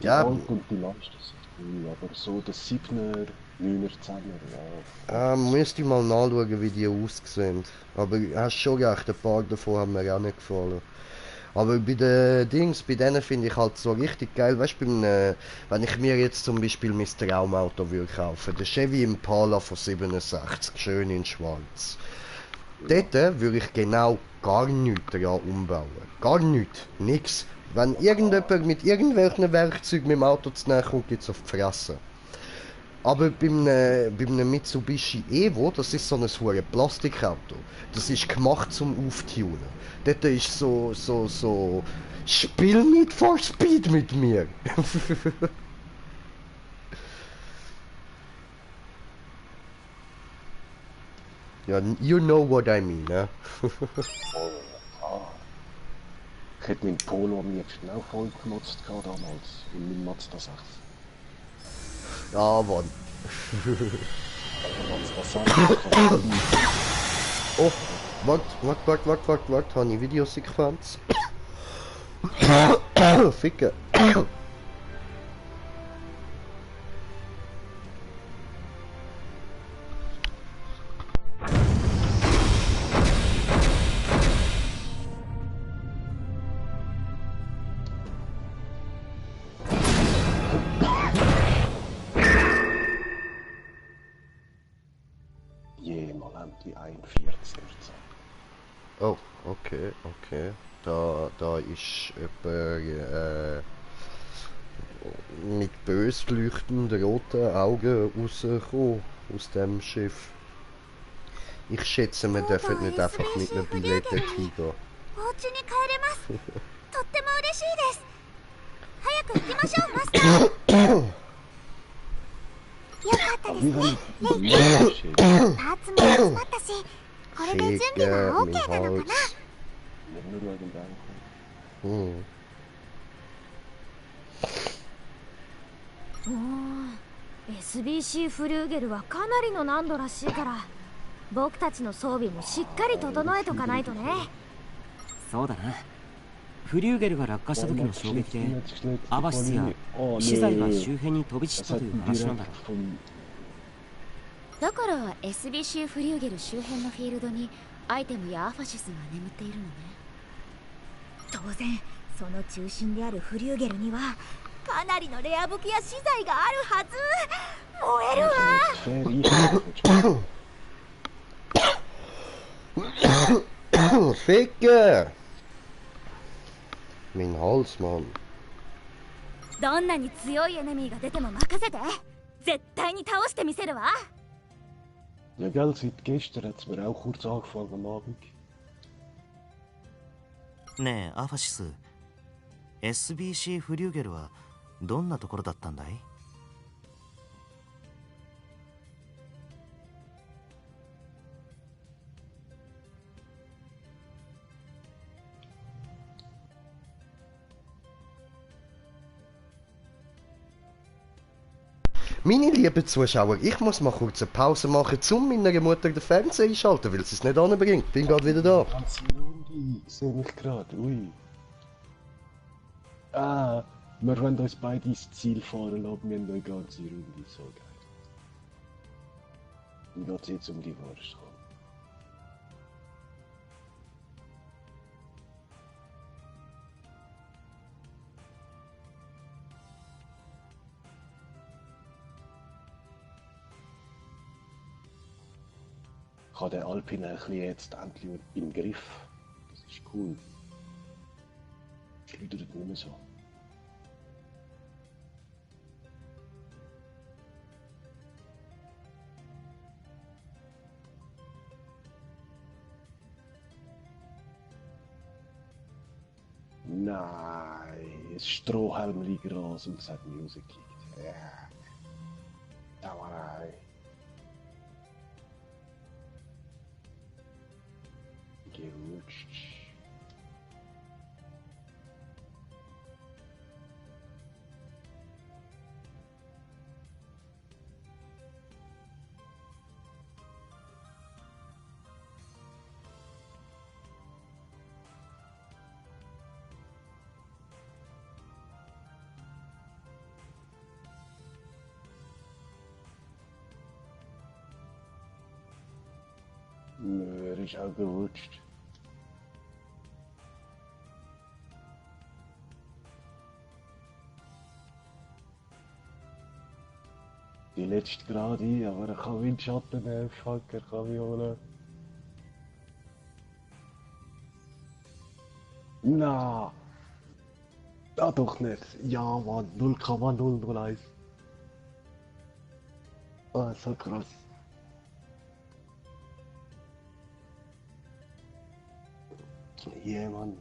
Speaker 4: Die
Speaker 1: Ja.
Speaker 4: Alt und die Leistung sind cool, aber so der 7er, 9er, 10er, ja.
Speaker 1: müsste ich mal nachschauen, wie die aussehen. Aber du hast schon recht, ein paar davon haben mir auch nicht gefallen. Aber bei den Dings, bei denen finde ich halt so richtig geil, weißt du, wenn ich mir jetzt zum Beispiel mein Traumauto würde kaufen, der Chevy Impala von 67, schön in schwarz. Dort würde ich genau gar nichts daran umbauen. Gar nichts. Nix. Wenn irgendjemand mit irgendwelchen Werkzeugen mit dem Auto zu nahe kommt, gibt es auf die Fresse. Aber bei einem Mitsubishi Evo, das ist so ein hohes Plastikauto. Das ist gemacht zum Auftunen. Dort ist so, Spiel nicht for Speed mit mir. Ja, you know what I mean, ne?
Speaker 4: Ich hätte meinen Polo am liebsten auch voll genutzt damals, in meinem Mazda 6.
Speaker 1: Ja, Mann.
Speaker 4: Mazda 6.
Speaker 1: Oh, warte, habe ich Videosequenz? Ficke.
Speaker 4: Jemals die 41.
Speaker 1: Oh, okay. Da ist jemand mit bös leuchtenden roten Augen rausgekommen aus dem Schiff. Ich schätze, wir dürfen nicht einfach mit einem Billett dorthin gehen.
Speaker 3: お家に帰れますとっても嬉しいです早く行きましょうマスターよかったですねパーツも集まったしこれで準備は
Speaker 1: Ficken,
Speaker 3: OK
Speaker 1: mein
Speaker 3: なのかな
Speaker 1: Hals.
Speaker 4: Nicht nur wegen dem.
Speaker 1: Hm.
Speaker 3: SBC フリューゲルはかなりの難度らしいから僕たちの装備もしっかり整えとかないとね
Speaker 6: そうだな。フリューゲルが落下した時の衝撃でアバシスや資材が周辺に飛び散ったという話なんだろう。
Speaker 3: だから SBC フリューゲル周辺のフィールドにアイテムやアファシスが眠っているのね当然その中心であるフリューゲルにはかなりのレア武器や資材があるはず燃えるわ
Speaker 1: Ficken! Mein Hals, Mann.
Speaker 3: どんなに強いエネミーが出ても任せて絶対に倒してみせるわ
Speaker 4: Ja, gell, seit gestern hat es mir auch kurz angefangen am Abend.
Speaker 2: ねえアファシス SBC フリューゲルはどんなところだったんだい
Speaker 1: Meine lieben Zuschauer, ich muss mal kurz eine Pause machen, um meiner Mutter den Fernseher einschalten, weil sie es nicht anbringt. Bin gerade wieder da.
Speaker 4: Ganze Runde, ich sehe mich gerade, ui. Ah, wir wollen uns beide ins Ziel fahren lassen, wir haben eine ganze Runde, so geil. Und geht es jetzt um die Wurst, komm. Ich habe den Alpine ein bisschen jetzt endlich im Griff. Das ist cool. Schleudert nicht mehr so. Nein, das Strohhalm liegt raus und es hat mich rausgekickt. Ja. Dauerei. Gerutscht. Nö, ist auch gerutscht. Die letzte gerade, aber er kann Windschatten nehmen, fuck, er kann mich holen. Na, da doch nicht. Ja, Mann, 0,001. Ah, so krass. Yeah, Mann.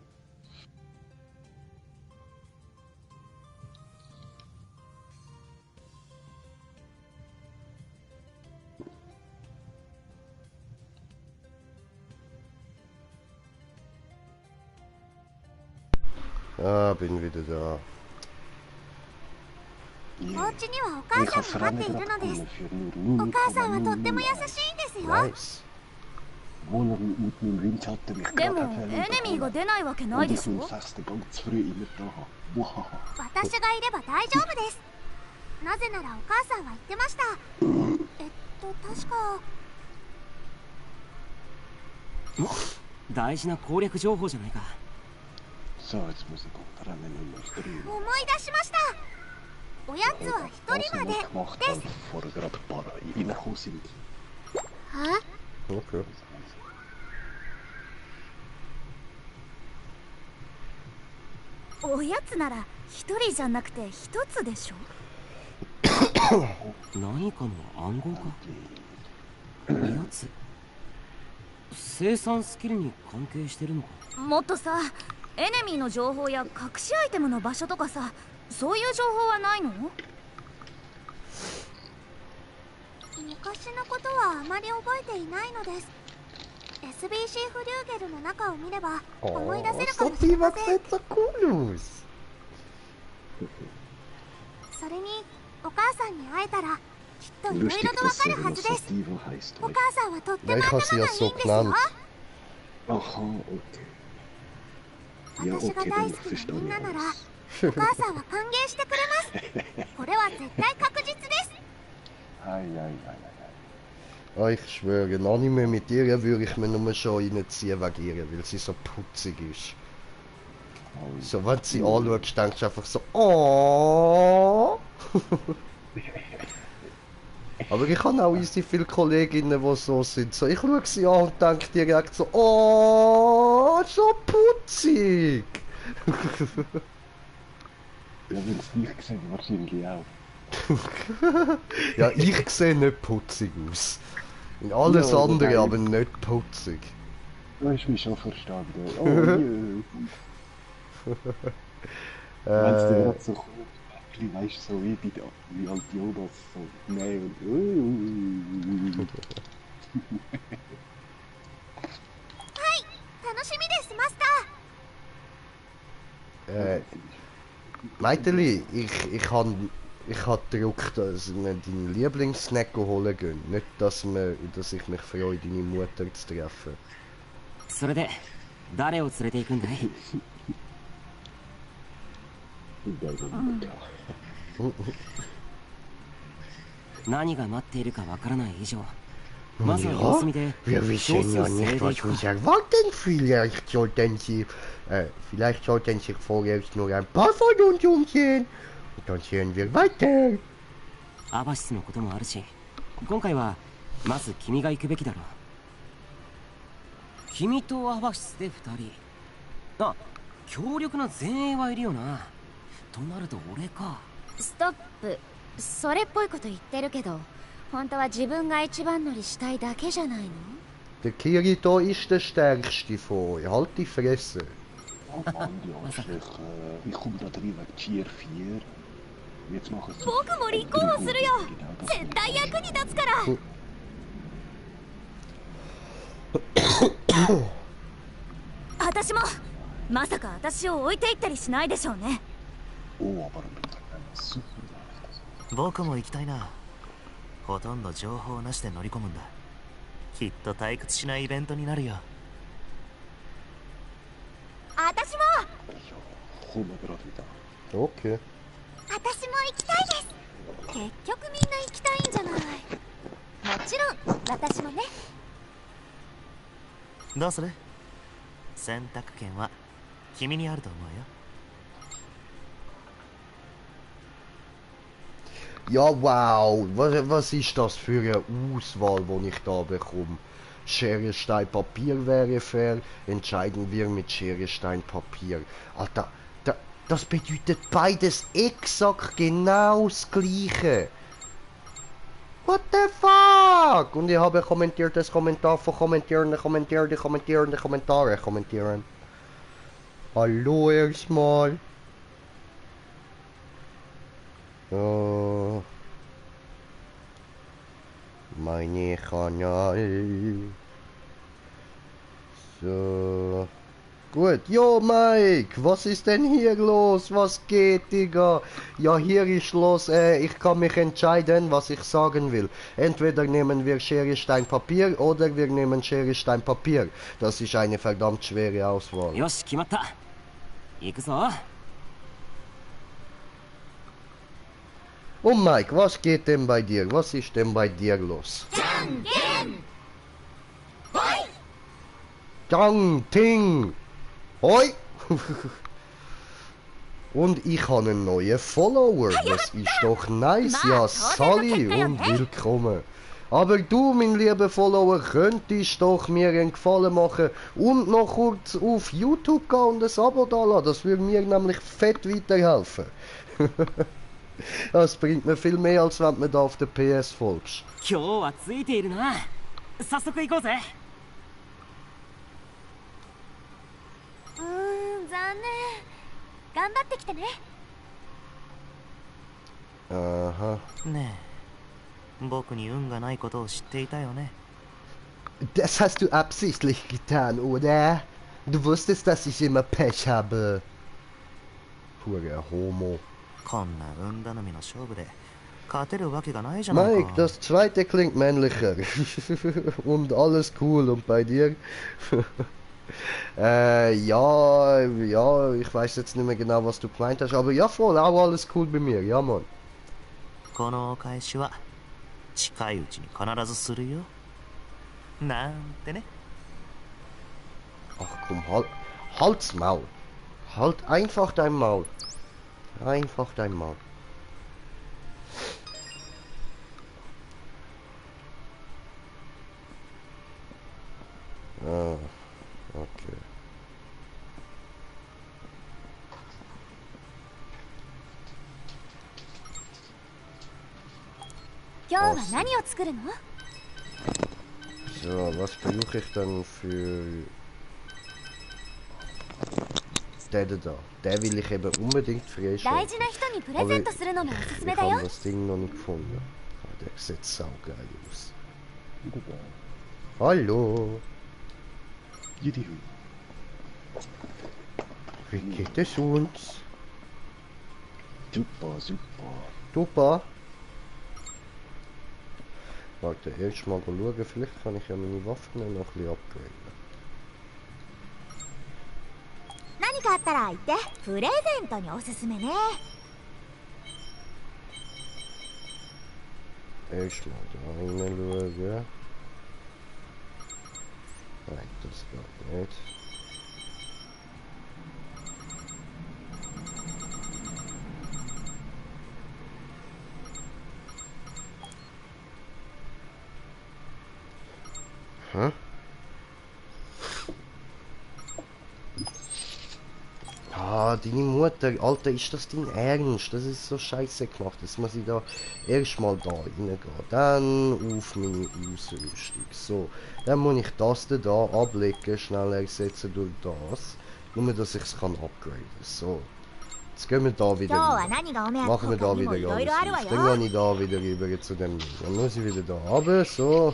Speaker 1: Ah, bin wieder da.
Speaker 3: お家にはお母さんが待っているのです。お母さんはとっても優しいんですよ。
Speaker 1: Nice.
Speaker 4: Wo er mit meinem Windschatten mich
Speaker 3: で
Speaker 4: gerade
Speaker 3: も
Speaker 4: hat
Speaker 3: エネミーが出ないわけないでしょ。
Speaker 4: Und das den ganz früh immer da. Wow.
Speaker 3: 私がいれば大丈夫です。なぜならお母さんは言ってました。確か。
Speaker 6: 大事な攻略情報じゃないか。
Speaker 4: So, jetzt muss ich dran nehmen.
Speaker 3: 思い出しました。おやつは一人まで
Speaker 4: gemacht,
Speaker 3: で
Speaker 4: weil
Speaker 3: す。
Speaker 4: vorher gerade ein paar reingekommen sind.
Speaker 3: は？
Speaker 1: Okay.
Speaker 3: おやつなら一人じゃなくて一つでしょ。
Speaker 6: 何かの暗号か。おやつ。生産スキルに関係してるのか。
Speaker 3: もっとさ、エネミーの情報や隠しアイテムの場所とかさ、そういう情報はないの？昔のことはあまり覚えていないのです。SBC フリューゲルの中を見れば
Speaker 1: Oh,
Speaker 3: 思い出せるか
Speaker 1: das
Speaker 3: もしれ
Speaker 1: sieht
Speaker 3: ません。
Speaker 1: so cool aus.
Speaker 3: それにお母さんに会えたらきっといろいろ
Speaker 4: Lustig,
Speaker 3: とわ
Speaker 4: dass
Speaker 3: か
Speaker 4: sie
Speaker 3: るはずです
Speaker 4: Sativa heißt.
Speaker 3: お母さんはとっても
Speaker 1: Ja, ich
Speaker 3: 頭
Speaker 1: habe sie
Speaker 3: が
Speaker 1: ja
Speaker 3: いい
Speaker 1: so
Speaker 3: んですよ
Speaker 1: genannt.
Speaker 4: Aha, okay. Ja,
Speaker 3: 私が
Speaker 4: okay,
Speaker 3: 大
Speaker 4: dann
Speaker 3: 好き
Speaker 4: verstehe
Speaker 3: なみん
Speaker 4: ich
Speaker 3: ななら
Speaker 4: alles.
Speaker 3: お母さんは歓迎してくれますこれは絶対確実です
Speaker 4: Ei, ei, ei, ei.
Speaker 1: Ah, ich schwöre, ein Anime mit ihr würde ich mir nur schon reinziehen wegen ihr, weil sie so putzig ist. So, wenn du sie anschaust, denkst du einfach so, oh. Aber ich habe auch easy viele Kolleginnen, die so sind. So, ich schaue sie an und denke direkt so, oh, so putzig.
Speaker 4: Ja, wenn es nicht gesehen, wahrscheinlich auch.
Speaker 1: Ja, ich sehe nicht putzig aus. In alles
Speaker 4: Ja,
Speaker 1: andere,
Speaker 4: nein.
Speaker 1: aber nicht putzig.
Speaker 4: Du hast mich schon verstanden. Oh, jö. Wenn es dir gerade so kommt, weißt du, so wie halt Jonas, so, nein und
Speaker 3: 楽しみですマスター
Speaker 1: Meiteli, ich Ich habe gedruckt, dass wir deinen Lieblingssnack holen gehen. Nicht, dass ich mich freue, deine Mutter zu treffen.
Speaker 6: それで誰を連れて行くんだい？ 何が待っているかわからない以上、まずは様子見で
Speaker 1: Wir wissen ja nicht, was uns erwarten. Vielleicht sollten sich vorerst nur ein paar von uns umsehen. Und dann sehen wir weiter.
Speaker 6: アバシスのこともあるし、今回はまず君が行くべきだろう。君とアバシスで2人。あ、強力な前衛はいるよな。となると俺か。
Speaker 3: ストップ。それっぽいこと言ってるけど、本当は自分が一番乗りしたいだけじゃないの？
Speaker 1: Der Kirito ist der stärkste von euch. Halt die Fresse.
Speaker 4: Oh Mann, die Arschlöcher. Ich komme da drin wegen Tier 4. Jetzt machen sie...
Speaker 3: 僕も立候補するよ。絶対役に立つから。私も。まさか私を置いていったりしないでしょうね。
Speaker 4: Oh, aber mit einer Suche.
Speaker 2: 僕も行きたいな。ほとんど情報なしで乗り込むんだ。きっと退屈しないイベントになるよ。
Speaker 3: 私も。
Speaker 1: Okay.
Speaker 3: 私も行きたいです。結局みんな行きたいんじゃない。もちろん私もね。
Speaker 2: どうする？選択権は君にあると思うよ。
Speaker 1: Ja, wow. Was ist das für eine Auswahl, die ich da bekomme? Schere, Stein, Papier wäre fair. Entscheiden wir mit Schere, Stein, Papier. Alter, das bedeutet beides exakt genau das Gleiche. What the fuck? Und ich habe kommentiertes Kommentar von kommentierende Kommentare kommentieren. Hallo erstmal. Oh. Meine Kanal. So. Gut, jo Mike, was ist denn hier los? Was geht, Digga? Ja, hier ist los, ich kann mich entscheiden, was ich sagen will. Entweder nehmen wir Schere, Stein, Papier oder wir nehmen Schere, Stein, Papier. Das ist eine verdammt schwere Auswahl.
Speaker 6: よし、決まった。行くぞ。
Speaker 1: Und Mike, was geht denn bei dir? Was ist denn bei dir los? Dang, Ting! Hoi! Und ich habe einen neuen Follower. Das ist doch nice. Ja, Sally und willkommen. Aber du, mein lieber Follower, könntest doch mir einen Gefallen machen und noch kurz auf YouTube gehen und ein Abo da lassen. Das würde mir nämlich fett weiterhelfen. Das bringt mir viel mehr, als wenn du mir da auf der PS folgst.
Speaker 6: 今日はついているな。早速行こうぜ。
Speaker 3: 残念。頑張ってきてね。
Speaker 1: Aha.
Speaker 2: ねえ、僕に運がないことを知っていたよね。
Speaker 1: Das hast du absichtlich getan, oder? Du wusstest, dass ich immer Pech habe. Purer Homo.
Speaker 2: こんな運頼みの勝負で勝てるわけがないじゃないか。
Speaker 1: Mike, das zweite klingt männlicher. Und alles cool. Und bei dir? Ja, ich weiß jetzt nicht mehr genau, was du gemeint hast. Aber ja, voll, auch alles cool bei mir. Ja, Mann.
Speaker 2: このお返しは近いうちに必ずするよ。なんてね。
Speaker 1: Ach komm, halt's Maul. Halt einfach dein Maul. Einfach dein Maul. Ah, okay. So, was brauche ich dann für... Den da. Den will ich eben unbedingt freischalten. Aber ich habe das Ding noch nicht gefunden. Ah, der sieht saugeil aus. Hallo. Wie geht es uns?
Speaker 4: Super, super.
Speaker 1: Super. Warte, erst mal schauen, vielleicht kann ich ja meine Waffen noch ein bisschen upgraden.
Speaker 3: 何かあったら言って。プレゼントにおすすめね。
Speaker 1: Erst mal da reinschauen. Nein, das geht nicht. Hä? Ah, deine Mutter, Alter, ist das dein Ernst? Das ist so scheiße gemacht. Jetzt muss ich da erstmal da reingehen. Dann auf meine Ausrüstung. So, dann muss ich das da ablegen, schnell ersetzen durch das. Nur, dass ich es kann upgraden. So, jetzt gehen wir da wieder rüber. Machen wir da wieder alles auf. Dann gehe ich da wieder rüber zu dem. Dann muss ich wieder da runter, so.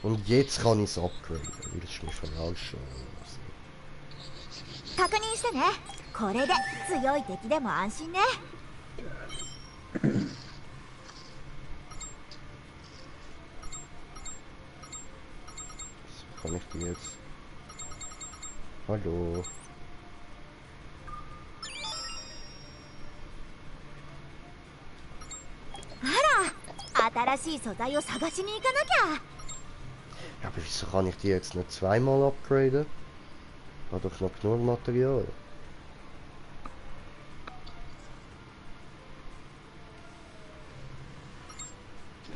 Speaker 1: Und jetzt kann ich es upgraden. Willst du mich verarschen?
Speaker 3: 確認してね。これで強い敵でも安心ね。
Speaker 1: Kann ich die jetzt? Hallo?
Speaker 3: あら、新しい素材を探しに行かなきゃ。
Speaker 1: Ja, aber wieso kann ich die jetzt nicht zweimal upgraden? Ich habe doch noch genug Material.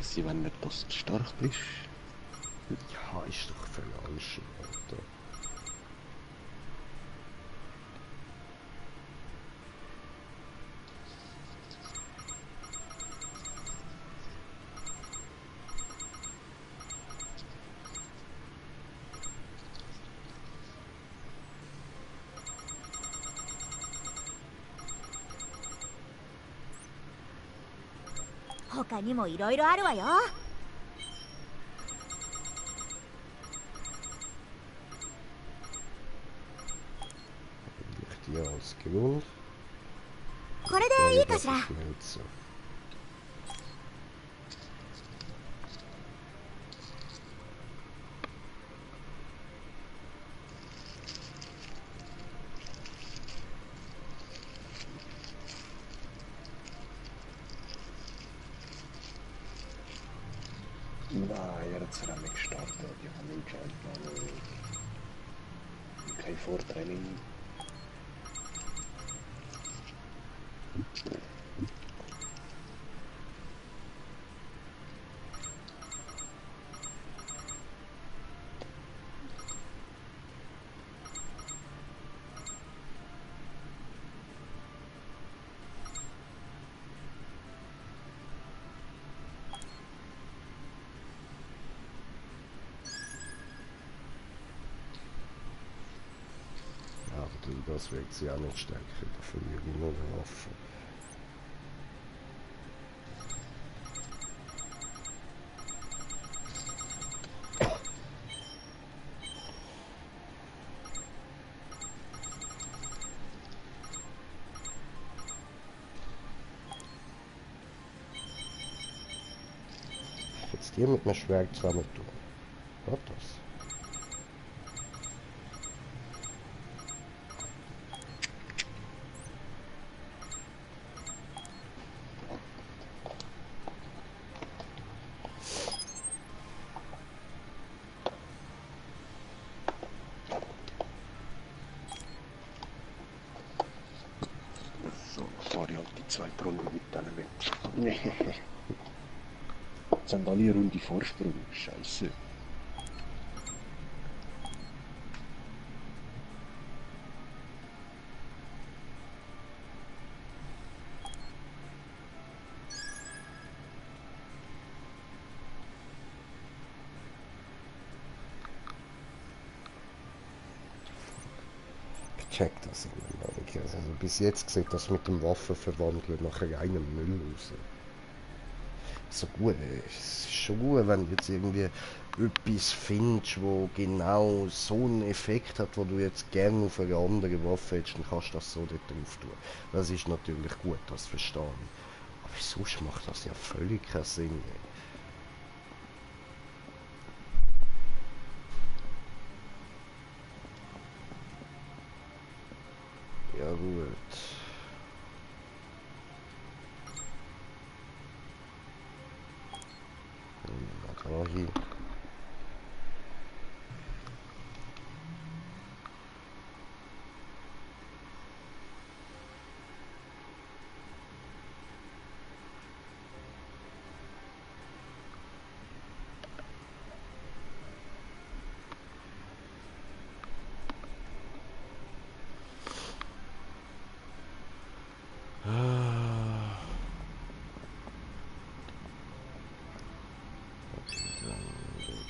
Speaker 4: Sie wollen nicht, dass du stark bist.
Speaker 1: Ja, ist doch verarscht, Alter.
Speaker 3: 他にもいろいろあるわよ。
Speaker 1: Die als Grund.
Speaker 3: これでいいかしら。
Speaker 1: Schmelze.
Speaker 4: Nein, er hat es nicht gestartet. Die haben ihn schon kein Vortraining. Das wird sie auch nicht stärker, da verliere ich nur eine Waffe. Jetzt hier mit einem Schwert zusammen tun. Was das? Zweite Runde mit denen mit. Jetzt haben alle eine Runde Vorsprung. Scheiße. Checkt das immer noch nicht. Also bis jetzt sieht das mit dem Waffenverwandeln nach reinem Müll aus. So gut, es ist schon gut, wenn du jetzt irgendwie etwas findest, wo genau so einen Effekt hat, wo du jetzt gerne auf eine andere Waffe hättest, dann kannst du das so dort drauf tun. Das ist natürlich gut, das verstehe ich. Aber Sonst macht das ja völlig keinen Sinn. Ja gut. Da kann man hin.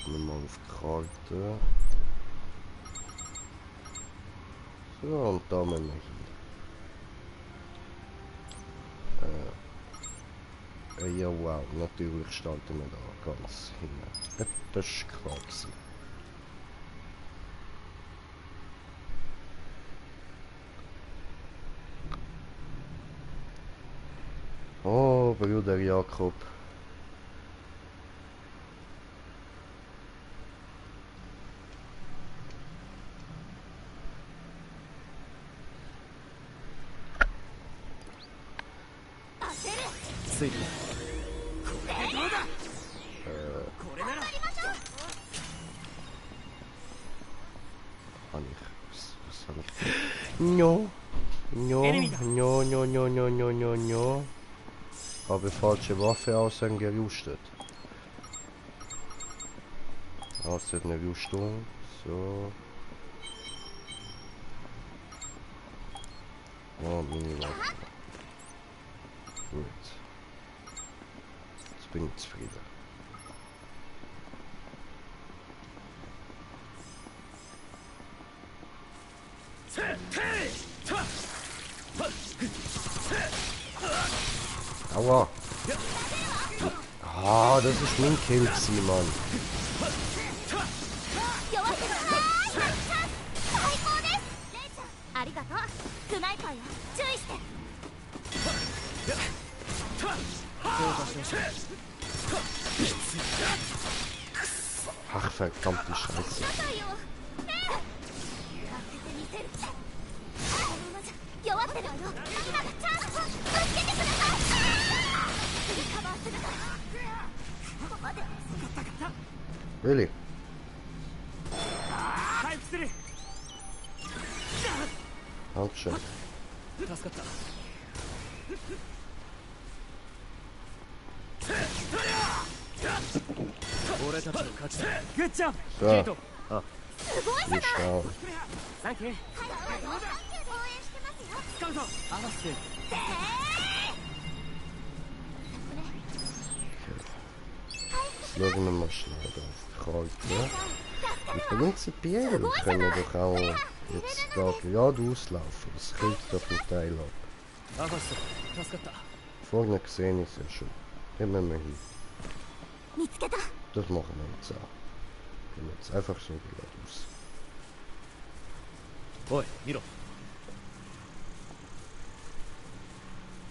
Speaker 4: Mal auf Karte. So, und da müssen wir hin. Ja, wow, natürlich starten wir da ganz hin. Das ist klar gewesen. Oh, Bruder Jakob. Was habe ich? No. No. Habe falsche Waffe gerüstet. Außer eine Rüstung. So. Oh, Mini-Waffe. Gut. Jetzt bin ich zufrieden. Aua! Ah, das ist mein Kill, Mann. Ach, verdammte Scheiße. Really? Dankeschön. So. Wie schau. Jetzt schauen wir mal schnell auf Karte. Und prinzipiell können wir doch auch jetzt da geradeaus laufen. Das kriegt doch einen Teil ab. Vorne gesehen ist ja schon. Hier müssen wir hin. Das machen wir jetzt auch. Gehen wir jetzt einfach so geradeaus.
Speaker 6: Oi, Miro.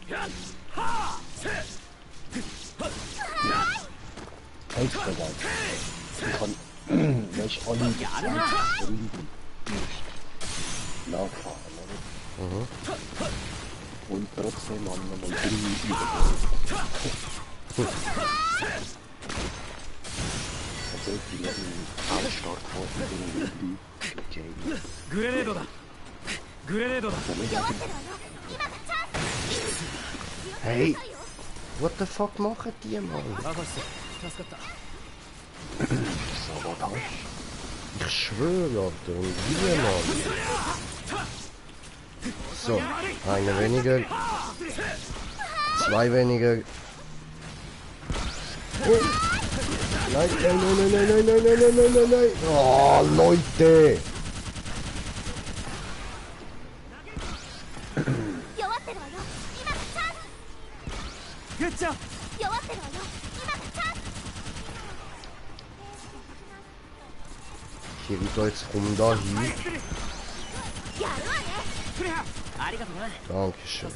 Speaker 1: Ich kann nicht alle nachfahren, oder? Und trotzdem haben wir mal also die werden Ausstart von
Speaker 4: Hey! What the fuck machen die, Mann? Ich schwöre, Alter, und wie, Mann? So, eine weniger. Zwei weniger. Oh. Nein. Oh, Leute! Kirito, jetzt komm da hin. Dankeschön.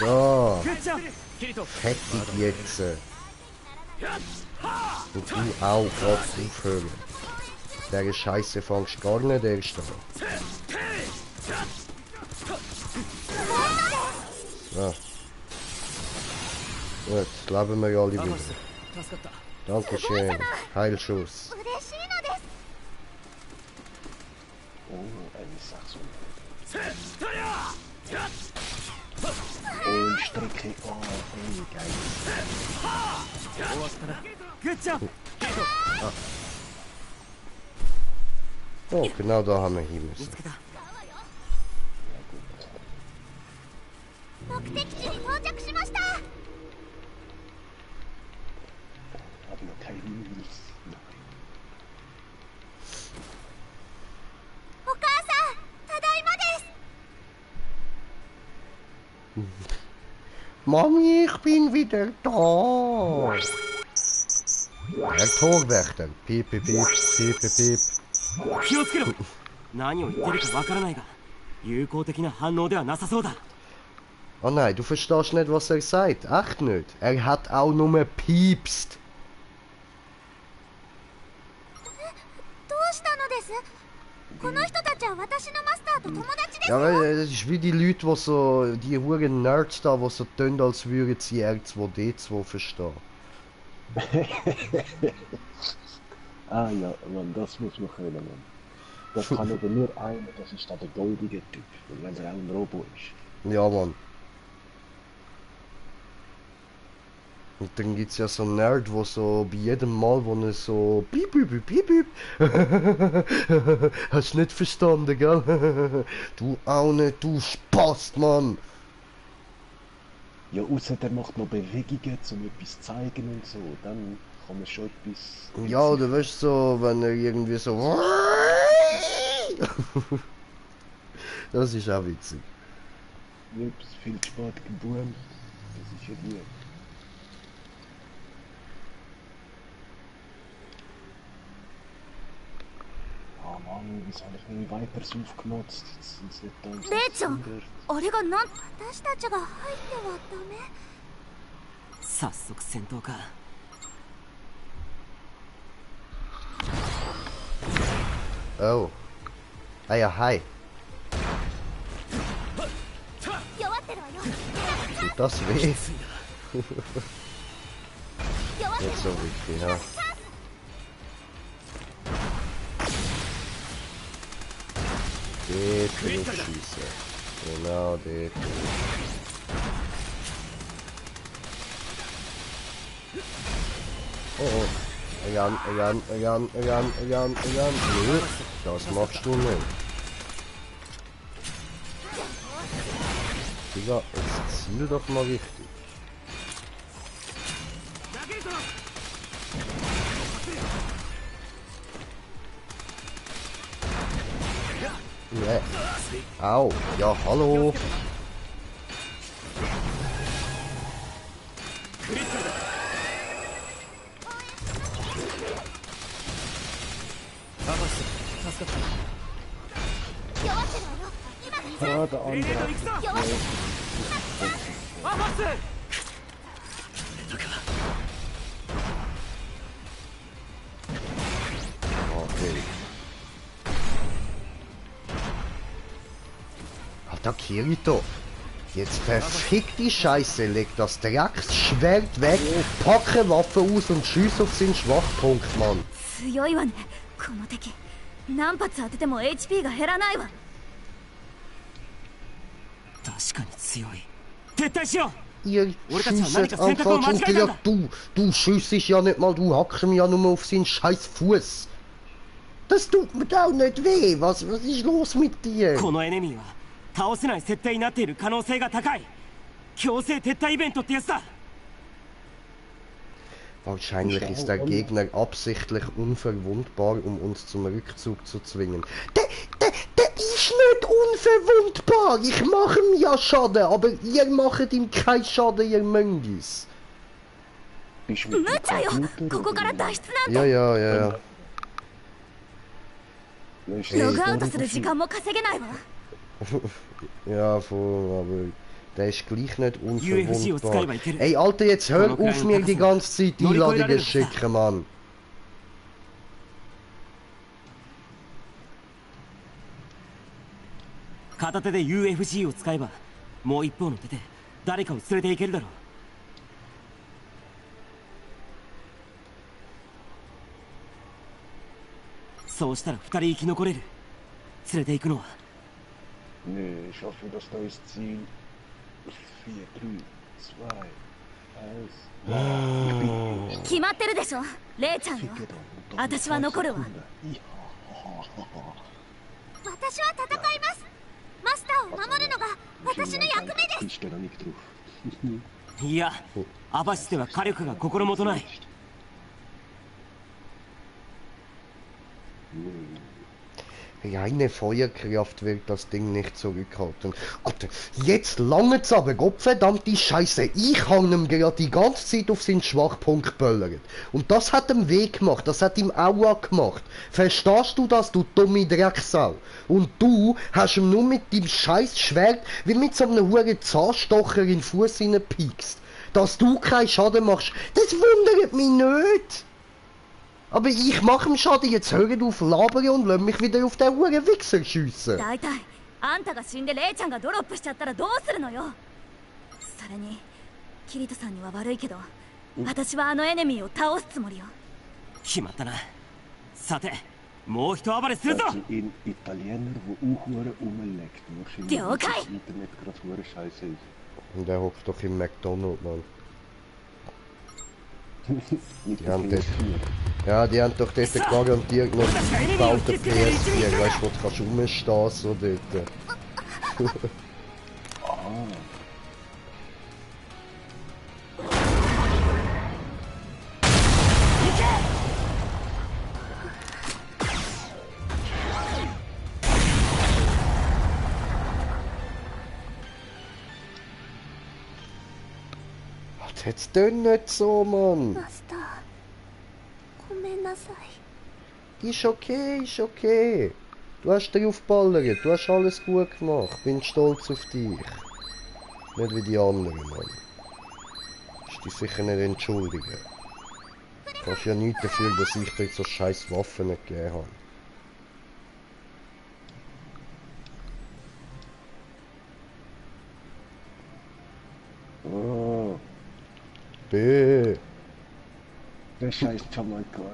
Speaker 1: So,
Speaker 6: グッジョブキリト
Speaker 1: fertig jetzt. Und du auch grad aufhören. Der Scheiße fängst gar nicht erst an. So. Gut, leben wir alle wieder.
Speaker 6: 助かった
Speaker 1: Dankeschön. Heilschuss.
Speaker 3: 嬉しいのです。
Speaker 4: Oh, eine Sache. Und Strecke. Oh, ey, geil.
Speaker 6: 終わったなグッジョブ
Speaker 1: Oh, genau da haben wir hin
Speaker 6: 見
Speaker 1: müssen.
Speaker 6: つけた
Speaker 3: 目的地に到着しました。
Speaker 4: Hab noch kein Minus.
Speaker 3: お母さん、ただいまです。
Speaker 1: Mami, ich bin wieder da. Der Torwächter. Piep, piep, piep, piep, piep, piep.
Speaker 6: 気をつけろ何を言ってるかわからないが有効的な反応ではなさそうだ
Speaker 1: Oh nein, du verstehst nicht, was er sagt. Echt nicht. Er hat auch nur piepst.
Speaker 3: どうしたのです？この人たちは私のマスターと友達です。
Speaker 1: Ja, weil das ist wie die Leute, die so, die huren Nerds da, die so tun, als würden sie R2D2 verstehen.
Speaker 4: Ah ja, Mann, das muss man können, Mann. Das kann aber nur einer, das ist der goldige Typ. Und wenn er auch ein Robo ist.
Speaker 1: Ja, Mann. Und dann gibt's ja so einen Nerd, wo so bei jedem Mal, wo er so piep, piep, piep, piep, piep. Hast nicht verstanden, gell? Du auch nicht, du Spast, Mann.
Speaker 4: Ja, außer der macht noch Bewegungen, um etwas zu zeigen und so. Dann kann man schon etwas...
Speaker 1: Ja, du weißt so, wenn er irgendwie so... Das ist auch witzig.
Speaker 4: Ups, viel zu spät geboren. Das ist ja gut. Oh Mann, wieso habe ich nicht weiter aufgenutzt? Jetzt sind sie nicht da im
Speaker 3: レイちゃん、
Speaker 4: 600.
Speaker 3: あれがなん、私たちが入ってはダメ。
Speaker 6: 早速戦闘か
Speaker 1: Oh. Ah ja, hi.
Speaker 3: 弱ってるわよ。
Speaker 1: Tut das weh?
Speaker 3: 弱ってる
Speaker 1: Nicht so wichtig, ja. Dort will ich schießen. Genau dort. Oh oh. Egan. Nö, das machst du nicht. Digga, jetzt ziel doch mal richtig. Nee. Au. Ja, hallo.
Speaker 4: Ah, der andere.
Speaker 1: Okay. Alter Kirito. Jetzt verfick die Scheiße, leg das Drecksschwert weg, packe Waffe aus und schieß auf seinen Schwachpunkt, Mann.
Speaker 3: 強いわね、この敵。何発当てても HP が減らないわ。
Speaker 6: 確かに強い撤退しよ
Speaker 1: Ihr
Speaker 6: Oder kannst du
Speaker 1: schießt
Speaker 6: Amerikas
Speaker 1: einfach
Speaker 6: Hintergrund
Speaker 1: und
Speaker 6: mal
Speaker 1: du schießt ja nicht mal, du hackst mir ja nur auf seinen scheiß Fuß. Das tut mir auch nicht weh, was ist los mit
Speaker 6: う
Speaker 1: dir?
Speaker 6: このエネミーは倒せない設定になっている可能性が高い強制撤退イベントってやつだ
Speaker 1: Wahrscheinlich ist der Gegner absichtlich unverwundbar, um uns zum Rückzug zu zwingen. Der ist nicht unverwundbar! Ich mache ihm ja Schaden, aber ihr macht ihm keinen Schaden, ihr Möngis.
Speaker 4: Bist du mit
Speaker 3: 無
Speaker 4: dem
Speaker 3: 茶よ、
Speaker 4: Computer
Speaker 3: ここから
Speaker 4: oder
Speaker 3: 脱出なんて。
Speaker 1: Ja.
Speaker 4: wie? Ist
Speaker 3: ロ
Speaker 4: das
Speaker 3: グアウト
Speaker 4: so
Speaker 3: する時間も稼げないわ。
Speaker 1: Ja, voll, aber der ist gleich nicht
Speaker 6: UFG を使えば
Speaker 1: unverwundbar.
Speaker 6: いける。
Speaker 1: Ey, Alter, jetzt hör auf mir die ganze Zeit Einladungen schicken, Mann.
Speaker 6: 片手で UFG を使えばもう一方の手で誰かを連れて行けるだろう。そうしたら二人生き残れる。連れて行くのは
Speaker 4: Nee, ich hoffe, dass neues Ziel 4, 3, 2, 1.
Speaker 3: 決まってるでしょレイちゃんよ。私は残るわ。私は戦います。マスターを守るのが私の役目です。
Speaker 6: いや、アバシスでは火力が心もとない。
Speaker 1: Reine Feuerkraft wird das Ding nicht zurückhalten. Alter, jetzt langt's aber, Gottverdammte Scheiße. Ich hab ihm gerade die ganze Zeit auf seinen Schwachpunkt geböllert. Und das hat ihm weh gemacht, das hat ihm Aua gemacht. Verstehst du das, du dumme Drecksau? Und du hast ihm nur mit dem scheiß Schwert wie mit so einem huren Zahnstocher in den Fuß hineinpiekst. Dass du keinen Schaden machst, das wundert mich nicht. Aber ich mache ihm Schaden, jetzt hört auf labern und lass mich wieder auf den huren Wichser schiessen.
Speaker 3: 大体あんたが死んでレイちゃんがドロップしちゃったらどうするのよ。それにキリトさんには悪いけど私はあのエネミーを倒すつもりよ。
Speaker 6: 決まったな。さて、もう一暴れするぞ。
Speaker 4: In Italiener, wo Uhren rumleckt.
Speaker 3: Ja, okay.
Speaker 4: Das Internet gerade hure scheiße ist.
Speaker 1: Und der hockt doch im McDonald's, Mann.
Speaker 4: Nicht
Speaker 1: Die haben
Speaker 4: das
Speaker 1: dort, ja, die haben doch dort garantiert noch gebaute PS4, weißt du, wo du kannst rumstehen, so dort. Jetzt tönt nicht so, Mann.
Speaker 3: マスターごめんなさい。
Speaker 1: Ist okay, ist okay. Du hast draufgeballert, du hast alles gut gemacht. Bin stolz auf dich. Nicht wie die anderen, Mann. Musst dich sicher nicht entschuldigen. Du kannst ja nichts dafür, dass ich dir so scheiß Waffen nicht gegeben habe.
Speaker 4: Oh,
Speaker 1: B.
Speaker 4: der scheiß Jamaikaner.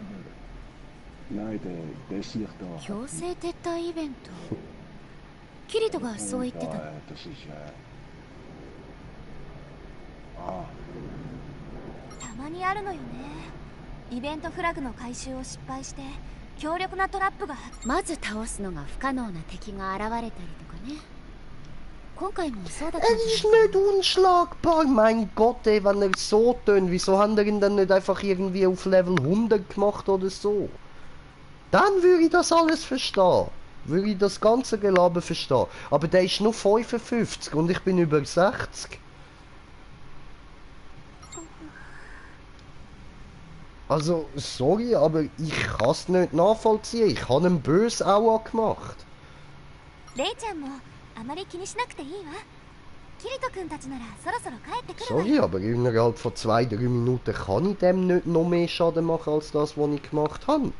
Speaker 4: Nein, der ist nicht da.
Speaker 5: 強制撤退イベント。キリトがそう言ってた。
Speaker 4: Das ist Ah,
Speaker 3: たまにあるのよね。イベントフラグの回収を失敗して強力なトラップが
Speaker 5: まず倒すのが不可能な敵が現れたりとかね。今回もそうだったん
Speaker 1: Er
Speaker 5: じゃ
Speaker 1: ist nicht unschlagbar, mein Gott, ey, wenn er so tönt, wieso haben er ihn dann nicht einfach irgendwie auf Level 100 gemacht oder so? Dann würde ich das alles verstehen. Würde ich das ganze Gelaber verstehen. Aber der ist nur 55 und ich bin über 60. Also, sorry, aber ich kann es nicht nachvollziehen. Ich habe einen böse Aua gemacht.
Speaker 3: レイちゃんもあまり気にしなくていいわ。キリト君たちならそろそろ帰ってくるわ。
Speaker 1: Sorry, aber innerhalb von 2-3 Minuten kann ich dem nicht noch mehr Schaden machen als das, was ich gemacht habe.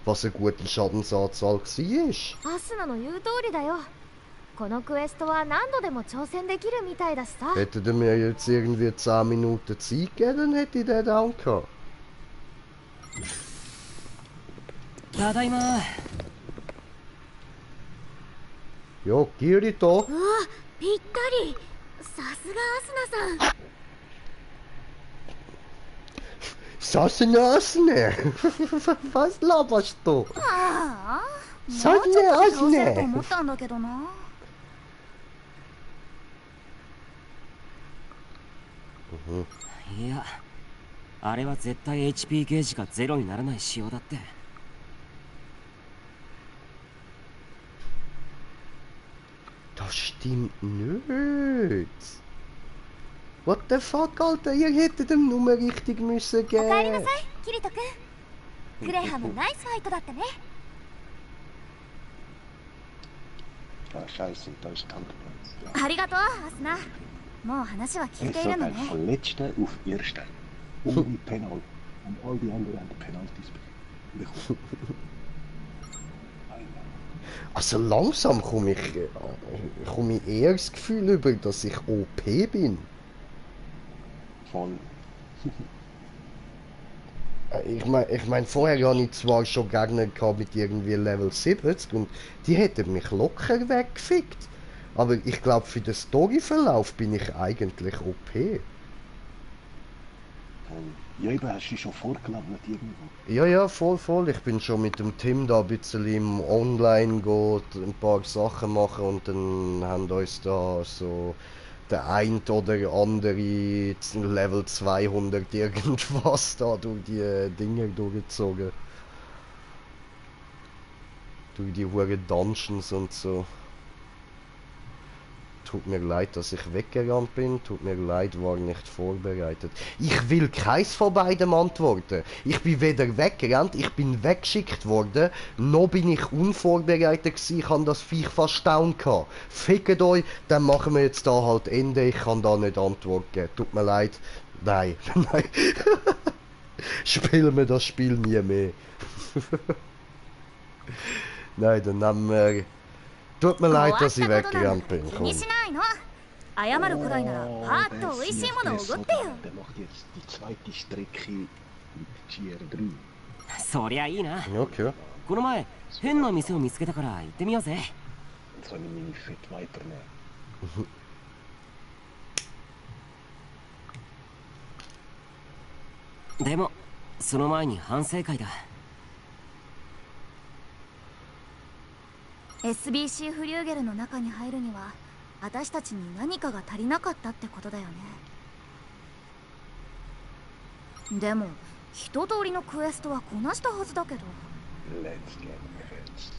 Speaker 1: Was eine gute Schadensanzahl war.
Speaker 5: アスナの言う通りだよ。このクエストは何度でも挑戦できるみたいだしさ。
Speaker 1: Hätte er mir jetzt irgendwie 10 Minuten Zeit gegeben, dann hätte ich den down gehabt.
Speaker 6: ただいま。
Speaker 1: Ja, Kirito.
Speaker 3: うわぴったり。さすがアスナさん。
Speaker 1: Sasne. Was laberst du?
Speaker 3: ああ、もうちょっと
Speaker 1: Sasne
Speaker 3: 挑戦と思ったんだけどな。
Speaker 6: いや、あれは絶対 HP ゲージがゼロにならない仕様だって。
Speaker 1: Das stimmt nicht. What the fuck, Alter? Ihr hättet ihm nur richtig müssen
Speaker 3: おかえりな
Speaker 1: geben.
Speaker 3: さい、キリト君。クレハもナイスファイトだったね。
Speaker 7: paar Scheiße und da ist die Tanzplatz.
Speaker 3: ありがとうアスナ。もう話は聞いているのね。
Speaker 7: Von letzter auf erster. Ohne Penal. Und all die anderen haben Penalties bekommen.
Speaker 1: Also langsam komme ich eher das Gefühl über, dass ich OP bin.
Speaker 7: Voll.
Speaker 1: Ich mein, vorher hatte ich zwar schon Gegner gehabt mit irgendwie Level 70 und die hätten mich locker weggefickt. Aber ich glaube, für den Storyverlauf bin ich eigentlich OP.
Speaker 7: Ja, eben, hast du dich schon vorgelabelt irgendwo?
Speaker 1: Ja, voll. Ich bin schon mit dem Tim da ein bisschen im Online ein paar Sachen machen und dann haben uns da so der ein oder andere Level 200 irgendwas da durch die Dinge durchgezogen. Durch die hohen Dungeons und so. Tut mir leid, dass ich weggerannt bin. Tut mir leid, war nicht vorbereitet. Ich will keins von beiden antworten. Ich bin weder weggerannt, ich bin weggeschickt worden, noch bin ich unvorbereitet gewesen. Ich habe das Viech fast down gehabt. Fickt euch, dann machen wir jetzt da halt Ende. Ich kann da nicht antworten. Tut mir leid. Nein, nein. Spielen wir das Spiel nie mehr. Nein, dann nehmen wir... Tut mir leid, dass ich weggerannt bin. Komm.
Speaker 3: 謝るくらいならパーッと美味しいものをおごってよ。
Speaker 7: Der macht jetzt die zweite Strecke mit GR3.
Speaker 6: そりゃいいな。
Speaker 1: Okay.
Speaker 6: この前変な店を見つけたから行ってみようぜ。
Speaker 7: Jetzt kann ich meine Fett weiternehmen.
Speaker 6: でもその前に反省会だ。
Speaker 3: SBC フリューゲルの中に入るには私たちに何かが足りなかったってことだよね。でも一通りのクエストはこなしたはずだけど。
Speaker 7: Let's get revenge.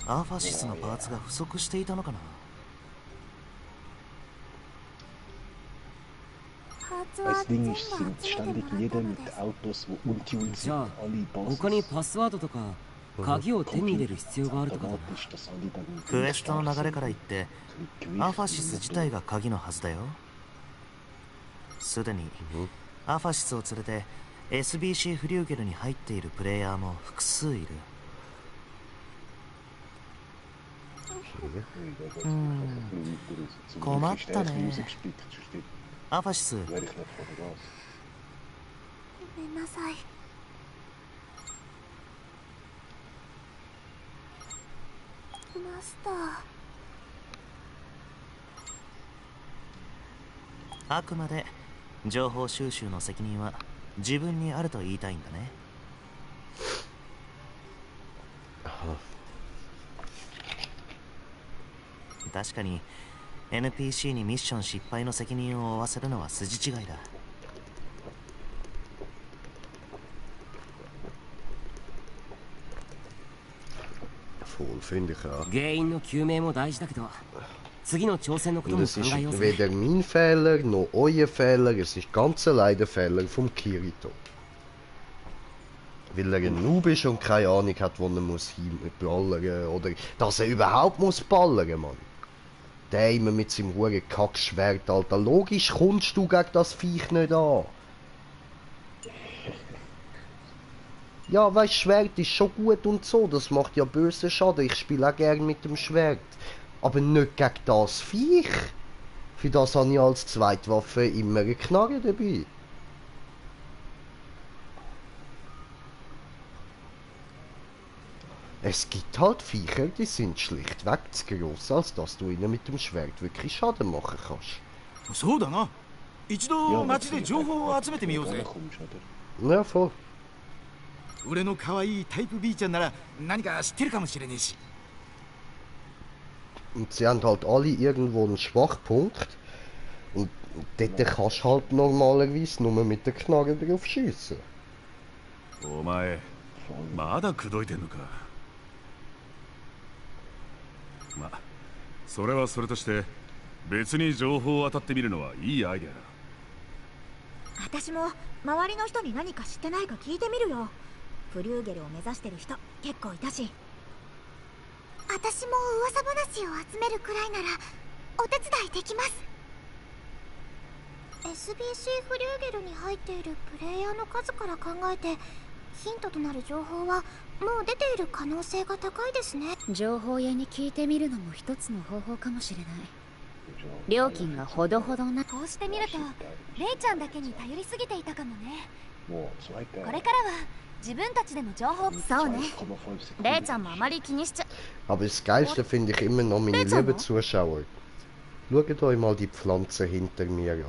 Speaker 2: アーファシスのパーツが不足していたのかな。
Speaker 7: Das Ding ist, sind ständig jeder mit Autos, die untuned
Speaker 6: じ
Speaker 7: sind.
Speaker 6: ゃあ
Speaker 7: Alle Bosses.
Speaker 6: 他にパスワードとか鍵を手に入れる必要があるとかだな。
Speaker 7: Automatisch, dass alle dann
Speaker 2: クエストの流れから言ってアーファシス自体が鍵のはずだよ。すでにアーファシスを連れて SBC フリューゲルに入っているプレイヤーも複数いる。困ったね。アーファシス。
Speaker 7: Werde ich nicht vor der Gas.
Speaker 3: ごめんなさい。マスター。
Speaker 2: あくまで情報収集の責任は自分にあると言いたいんだね。確かに NPC にミッション失敗の責任を負わせるのは筋違いだ。
Speaker 1: Voll, finde ich auch.
Speaker 6: 原因の究明も大事だけど次の挑戦のこと
Speaker 1: Und
Speaker 6: も
Speaker 1: es
Speaker 6: 考
Speaker 1: ist
Speaker 6: えようぜ。
Speaker 1: weder mein Fehler noch euer Fehler, es ist ganz allein der Fehler vom Kirito. Weil er ein Noob ist und keine Ahnung hat, wo er muss hinballern oder dass er überhaupt muss ballern, Mann. Der immer mit seinem hohen Kackschwert, Alter. Logisch kommst du gegen das Viech nicht an. Ja, weißt, Schwert ist schon gut und so, das macht ja bösen Schaden. Ich spiele auch gern mit dem Schwert. Aber nicht gegen das Viech. Für das habe ich als Zweitwaffe immer eine Knarre dabei. Es gibt halt Viecher, die sind schlichtweg zu gross, als dass du ihnen mit dem Schwert wirklich Schaden machen kannst.
Speaker 8: そうだな。一度街で情報を集めてみようぜ。
Speaker 1: Ja, voll.
Speaker 8: 俺の可愛いタイプ B ちゃんなら何か知ってるかもしれねえし。
Speaker 1: Und sie haben halt alle irgendwo einen Schwachpunkt. Und dort kannst du halt normalerweise nur mit der Knarre drauf schiessen.
Speaker 8: お前、まだ口説いてんのか。まあ、それはそれとして別に情報を当たってみるのはいいアイデアだ。
Speaker 3: 私も周りの人に何か知ってないか聞いてみるよ。フリューゲルを目指してる人結構いたし。私も噂話を集めるくらいならお手伝いできます。 SBC フリューゲルに入っているプレイヤーの数から考えてヒントとなる情報はもう出ている可能性が高いですね。
Speaker 5: 情報屋に聞いてみるのも一つの方法かもしれない。料金がほどほどな。
Speaker 3: こうしてみるとレイちゃんだけに頼りすぎていたかもね。これからは自分たちでも情報。そうね、レイちゃんもあまり気にしちゃ。
Speaker 1: Aber das Geilste finde ich immer noch, meine lieben Zuschauer. Schaut euch mal die Pflanze hinter mir an.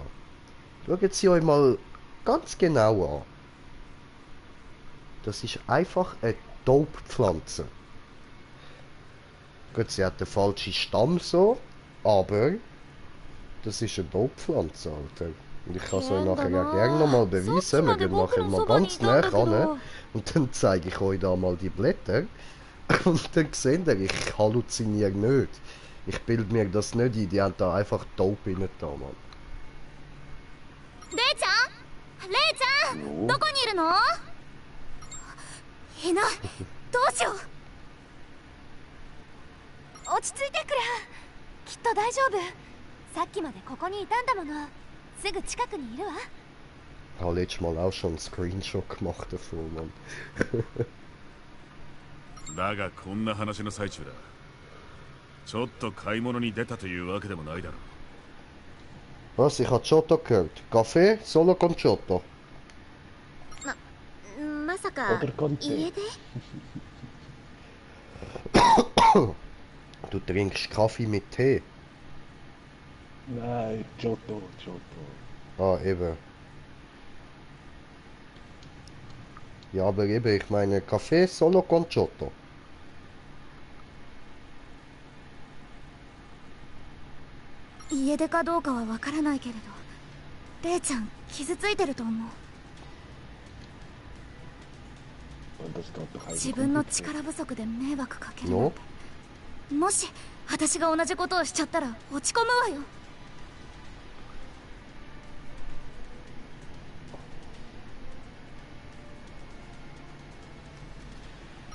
Speaker 1: Schaut sie euch mal ganz genau an. Das ist einfach eine Taubpflanze. Gut, sie hat den falschen Stamm so, aber das ist eine Taubpflanze, Alter. Und ich kann es euch nachher ja gerne nochmal beweisen. Wir gehen nachher mal ganz nah ran und dann zeige ich euch da mal die Blätter. Und dann seht ihr, ich halluziniere nicht. Ich bilde mir das nicht ein, die haben da einfach taub rein da, Mann.
Speaker 3: レイちゃんどこにいるの？いない。どうしよう。落ち着いてくれ。きっと大丈夫。さっきまでここにいたんだもの。すぐ近くにいるわ。
Speaker 1: Ich habe letztes Mal auch schon einen Screenshot gemacht davon, Mann.
Speaker 8: だがこんな話の最中だ。ちょっと買い物に出たというわけでもないだろう。
Speaker 1: Was? Ich habe Giotto gehört. Kaffee, solo con Giotto.
Speaker 3: まさか家で？
Speaker 1: Du trinkst Kaffee mit Tee?
Speaker 7: Nein, Giotto.
Speaker 1: Ah, eben. Ja, aber eben, ich meine Kaffee solo con Giotto.
Speaker 3: 家出かどうかはわからないけれど、レイちゃん傷ついてると思う。自分の力不足で迷惑かけるなんて。もし私が同じことをしちゃったら落ち込むわよ。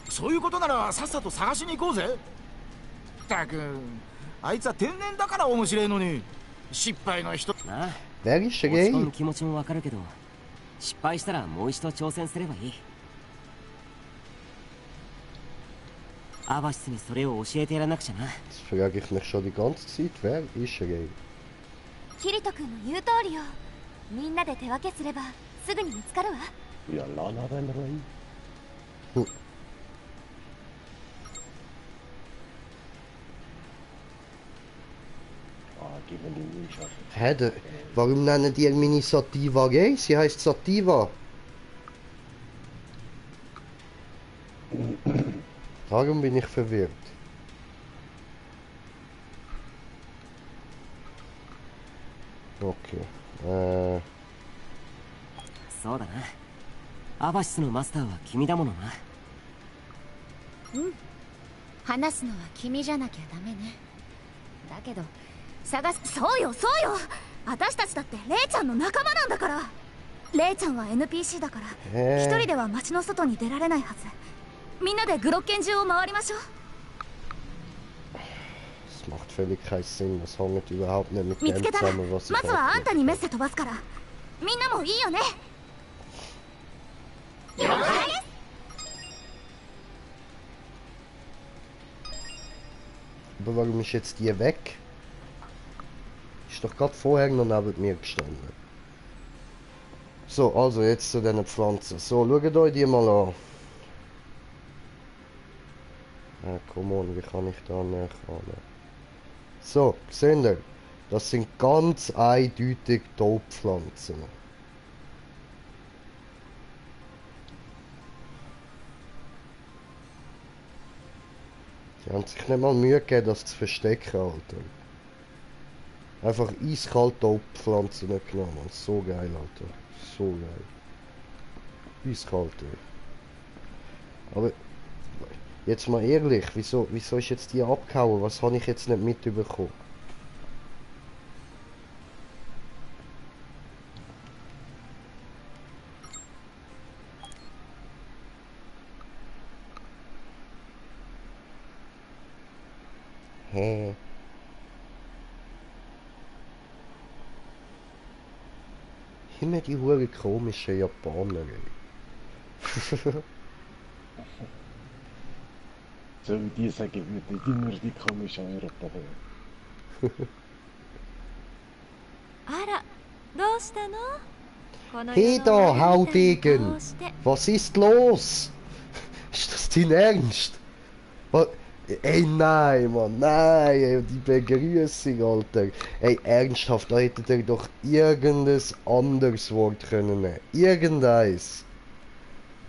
Speaker 9: そういうことならさっさと探しに行こうぜ。ったくあいつは天然だから面白いのに失敗の人。
Speaker 6: なあ、
Speaker 1: Wer ist
Speaker 6: 落ち
Speaker 1: der
Speaker 6: 込む
Speaker 1: Gay?
Speaker 6: 気持ちもわかるけど、失敗したらもう一度挑戦すればいい。アバシスにそれを教えてやらなくちゃな。
Speaker 1: Das frage ich mich schon die ganze Zeit. Wer ist der Gay?
Speaker 3: キリト君の言う通りよ。みんなで手分けすればすぐに見つかるわ。
Speaker 7: Ja, Lana rein.
Speaker 1: Hä, warum nennen die meine Sativa Gay? Sie heißt Sativa. Darum bin ich verwirrt. Okay.
Speaker 6: そうだな。アバシスのマスターは君だものな。
Speaker 5: 話すのは君じゃなきゃダメね。だけど
Speaker 3: 探す。そうよそうよ。私たちだってレイちゃんの仲間なんだから。レイちゃんは NPC だから一人では街の外に出られないはず。みんなでグロッケン中を回りましょう。
Speaker 1: Das macht völlig keinen Sinn. Das hängt überhaupt nicht mit
Speaker 3: 見
Speaker 1: dem
Speaker 3: つけたら
Speaker 1: zusammen, was ich
Speaker 3: まずはあん
Speaker 1: habe.
Speaker 3: たにメッセ飛ばすから。みんなもいいよね。了解です。
Speaker 1: Aber warum ist jetzt die weg? Ist doch gerade vorher noch neben mir gestanden. So, also jetzt zu diesen Pflanzen. So, schaut euch die mal an. Come on, wie kann ich da näher ran? So, seht ihr? Das sind ganz eindeutig Taubpflanzen. Die haben sich nicht mal Mühe gegeben, das zu verstecken, Alter. Einfach eiskalt Taubpflanzen nicht genommen. Man. So geil, Alter. So geil. Eiskalt, ey. Aber jetzt mal ehrlich, wieso ist jetzt die abgehauen? Was habe ich jetzt nicht mitbekommen? Hä? Immer die hure komischen Japaner, ey.
Speaker 7: So wie die sagen, würde immer die komischen Europäer.
Speaker 5: あら、どうしたの？この
Speaker 1: Hey
Speaker 5: 世の
Speaker 1: da,
Speaker 5: 終わりみたいな
Speaker 1: Haudegen!
Speaker 5: 顔して。
Speaker 1: Was ist los? Ist das dein Ernst? Was? Ey, nein, Mann, nein, ey, die Begrüßung, Alter. Ey, ernsthaft, da hättet ihr doch irgendein anderes Wort können nehmen. Irgendeins.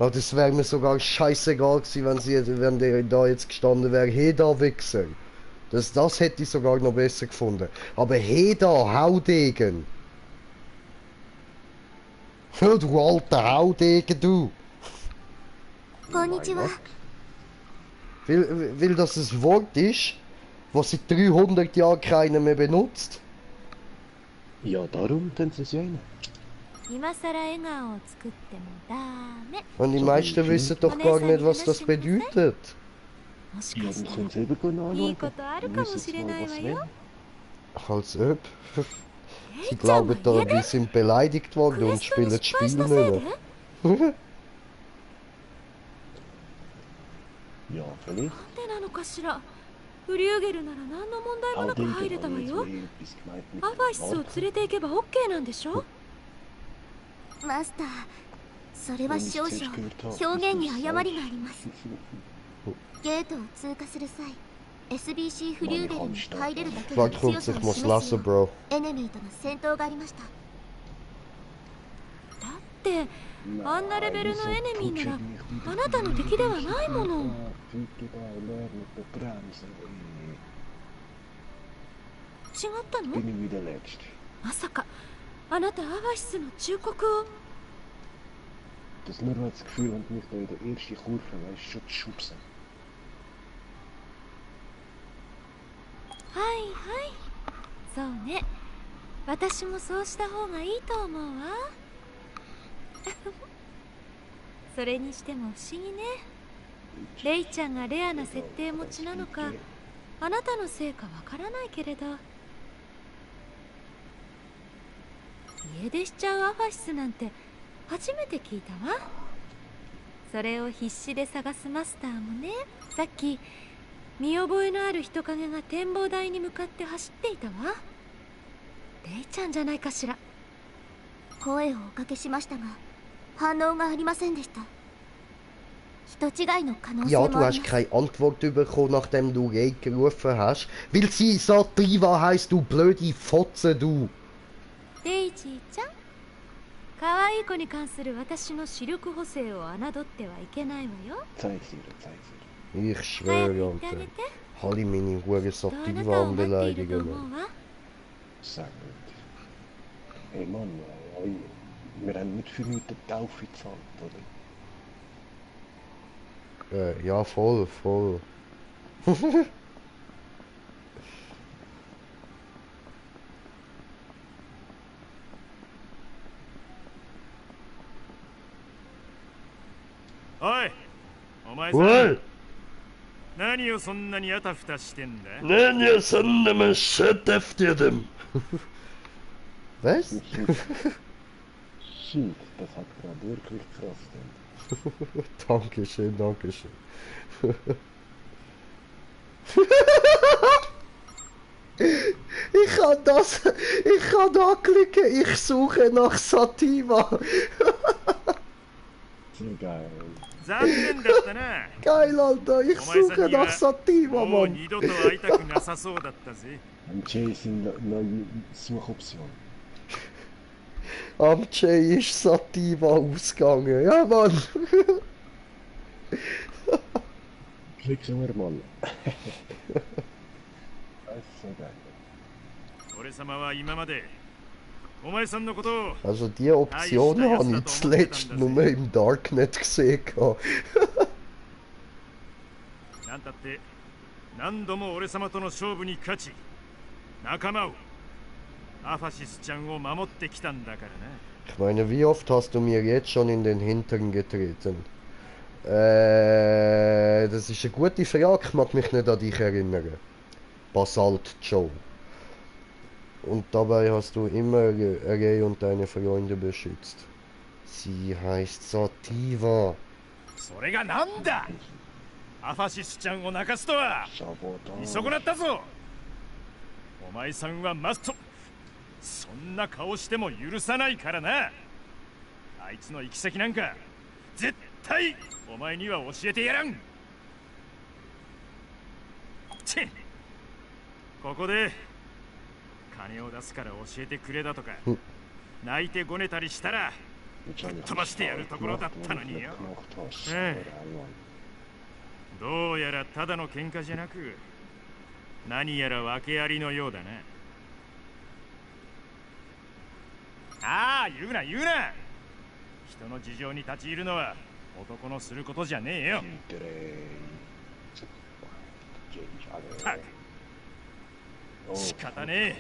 Speaker 1: Aber das wäre mir sogar scheißegal gewesen, wenn der da jetzt gestanden wäre, hey da, Wichser. Das hätte ich sogar noch besser gefunden. Aber hey da, Haudegen. Du alter Haudegen, du.
Speaker 3: こんにちは。
Speaker 1: Weil das ein Wort ist, was seit 300 Jahren keiner mehr benutzt.
Speaker 7: Ja, darum tun sie es ja rein.
Speaker 5: 今さら笑顔を作ってもダメ。
Speaker 1: Und die meisten wissen doch gar nicht, was das bedeutet.
Speaker 5: もし
Speaker 7: Ja,
Speaker 5: かし
Speaker 7: dann
Speaker 5: た
Speaker 7: können sie eben genau
Speaker 5: らいい
Speaker 7: anschauen.
Speaker 5: ことあるかもしれないわよ。
Speaker 1: Als ob. Sie
Speaker 5: レイちゃんは
Speaker 1: glauben da,
Speaker 5: 家で
Speaker 1: die sind beleidigt
Speaker 5: ク
Speaker 1: worden
Speaker 5: エ
Speaker 1: und
Speaker 5: ストに
Speaker 1: spielen das
Speaker 5: 失敗
Speaker 1: Spiel
Speaker 5: した
Speaker 1: nicht
Speaker 5: せい
Speaker 1: mehr.
Speaker 5: で？
Speaker 7: Ja,
Speaker 5: な
Speaker 7: vielleicht.
Speaker 5: んでなのかしら。フリューゲルなら何の問題もなく入れたわよ。 アファイスを連れて行けば OK なんでしょ？
Speaker 3: マスター、それは少々表現に誤りがあります。ゲートを通過する際、SBC フリューゲルに入れるだけの
Speaker 1: Vielleicht
Speaker 3: 強
Speaker 1: kommt
Speaker 3: さを
Speaker 1: sich
Speaker 3: 示
Speaker 1: muss
Speaker 3: すよ
Speaker 1: lassen,
Speaker 3: う
Speaker 1: Bro.
Speaker 3: エネミーとの戦闘がありました。
Speaker 5: だってあんなレベルのエネミーならあなたの敵ではないもの。違ったの？
Speaker 7: Bin ich wieder letzt.
Speaker 5: まさかあなたアバシスの忠告を。
Speaker 7: Das nur hat das Gefühl, wenn mich da in der ersten Kurve, weißt, schon zu schubsen.
Speaker 5: はいはい。そうね。私もそうした方がいいと思うわ。それにしても不思議ね。レイちゃんがレアな設定持ちなのか、あなたのせいかわからないけれど。家出しちゃうアファシスなんて初めて聞いたわ。それを必死で探すマスターもね、さっき見覚えのある人影が展望台に向かって走っていたわ。レイちゃんじゃないかしら。
Speaker 3: 声をおかけしましたが、反応がありませんでした。人違いの可能性
Speaker 1: Ja,
Speaker 3: も
Speaker 1: du
Speaker 3: あり
Speaker 1: hast
Speaker 3: ます。
Speaker 1: keine Antwort bekommen, nachdem du Rei gerufen hast. Weil sie Sativa heisst, du blöde Fotze, du.
Speaker 5: デイジーちゃん、可愛い子に関する私の視力補正を侮ってはいけないわよ。
Speaker 7: Zeig sie dir, zeig sie dir.
Speaker 1: Ich schwöre,
Speaker 5: 早く言ってあげ
Speaker 1: Alter.
Speaker 5: て。
Speaker 1: Alle meine Hure
Speaker 5: きっとあなた
Speaker 1: Sativa
Speaker 5: を
Speaker 1: am
Speaker 5: 待っていると
Speaker 1: beleidigen.
Speaker 5: 思
Speaker 1: Mann.
Speaker 5: うわ。
Speaker 7: Sag nicht. Ey Mann, wir haben nicht für nichts die Taufe gezahlt, oder?
Speaker 1: Ja, voll, voll.
Speaker 8: Oi! お前さ
Speaker 1: おい
Speaker 8: ん、何をそんなにあたふたしてんだ？
Speaker 1: Nenja Sandema Schöteftirdem. Was?
Speaker 7: Shit, das hat gerade wirklich krass gedacht.
Speaker 1: Dankeschön, Dankeschön. Ich kann da klicken, ich suche nach Sativa.
Speaker 7: So geil.
Speaker 8: 残念だったな。
Speaker 1: Geil, Alter, ich
Speaker 8: お前さ
Speaker 1: suche
Speaker 8: んには
Speaker 1: nach Sativa,
Speaker 8: もう
Speaker 1: Mann.
Speaker 8: 二度と会いたくなさそうだったぜ。
Speaker 7: Am Chasing neue Suchoption.
Speaker 1: Am Jay ist Sativa ausgegangen. Ja, Mann.
Speaker 7: Klicken wir mal. Das ist so geil.
Speaker 8: 俺様は今までお前さんのことを
Speaker 1: Also die Option habe ich zuletzt nur im Darknet gesehen.
Speaker 8: なんたって何度も俺様との勝負に勝ち仲間をアファシスちゃんを守ってきたんだからな。
Speaker 1: Ich meine, wie oft hast du mir jetzt schon in den Hintern getreten? Das ist eine gute Frage, ich mag mich nicht an dich erinnern. Basalt Joe. Und dabei hast du immer Rei und deine Freunde beschützt. Sie heißt Sativa.
Speaker 8: それがなんだ。アファシスちゃんを泣かすとは見損なったぞ。お前さんはマスト。そんな顔しても許さないからな。あいつの行き先なんか絶対お前には教えてやらん。チッ、ここで金を出すから教えてくれだとか泣いてごねたりしたらぶっ飛ばしてやるところだったのによ。どうやらただの喧嘩じゃなく何やら訳ありのようだな。ああ、言うな言うな。人の事情に立ち入るのは男のすることじゃねえよ。たく仕方ね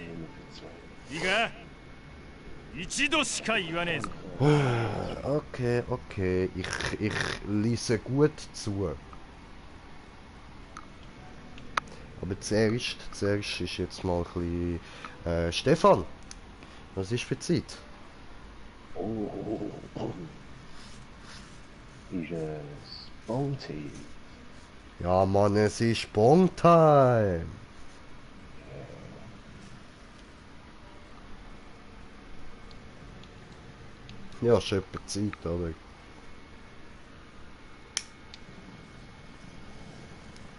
Speaker 8: え。いいか、一度しか言わねえぞ。
Speaker 1: Okay, okay, ich lese gut zu. Aber zuerst ist jetzt mal ein bisschen... Stefan, was ist für Zeit?
Speaker 7: Ist es Bone-Time?
Speaker 1: Ja Mann, es ist Bong-Time! Ja, ist etwa Zeit, aber...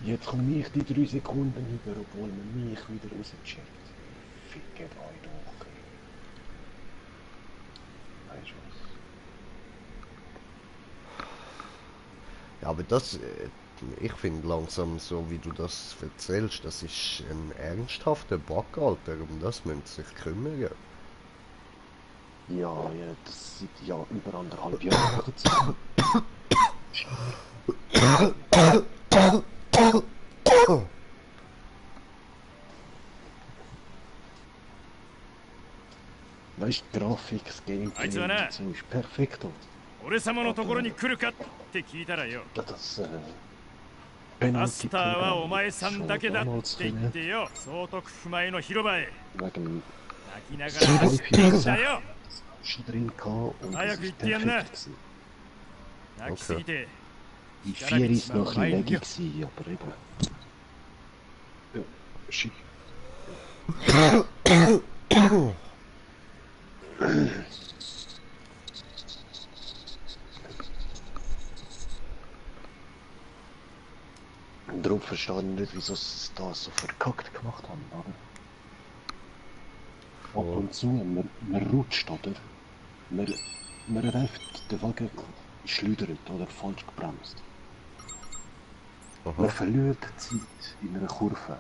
Speaker 7: Jetzt komme ich die 3 Sekunden über, obwohl man mich wieder rauscheckt. Fickt euch doch. Weißt du was?
Speaker 1: Ja, aber das... Ich finde langsam, so wie du das erzählst, das ist ein ernsthafter Bug, Alter. Um das müssen sie sich kümmern.
Speaker 7: Ja, das seit ja über 1,5 Jahren. Weißt du, Grafik, das Gameplay und so ist perfekt.
Speaker 8: 俺様のところに来るかって聞いたらよ。
Speaker 7: Das,
Speaker 8: マスターはお前さんだけだって言ってよ。総督府前の広場へ。泣きながら走ってきたよ。早く行ってやんな。泣きすぎて。
Speaker 7: Die 4 ist noch ein Leggy gewesen, aber eben. Ja, shit. Darum verstehe ich nicht, wieso sie das so verkackt gemacht haben, aber... Ab und zu, man rutscht, oder? Man reift den Wagen schleudert oder falsch gebremst. Man verliert Zeit in einer Kurve.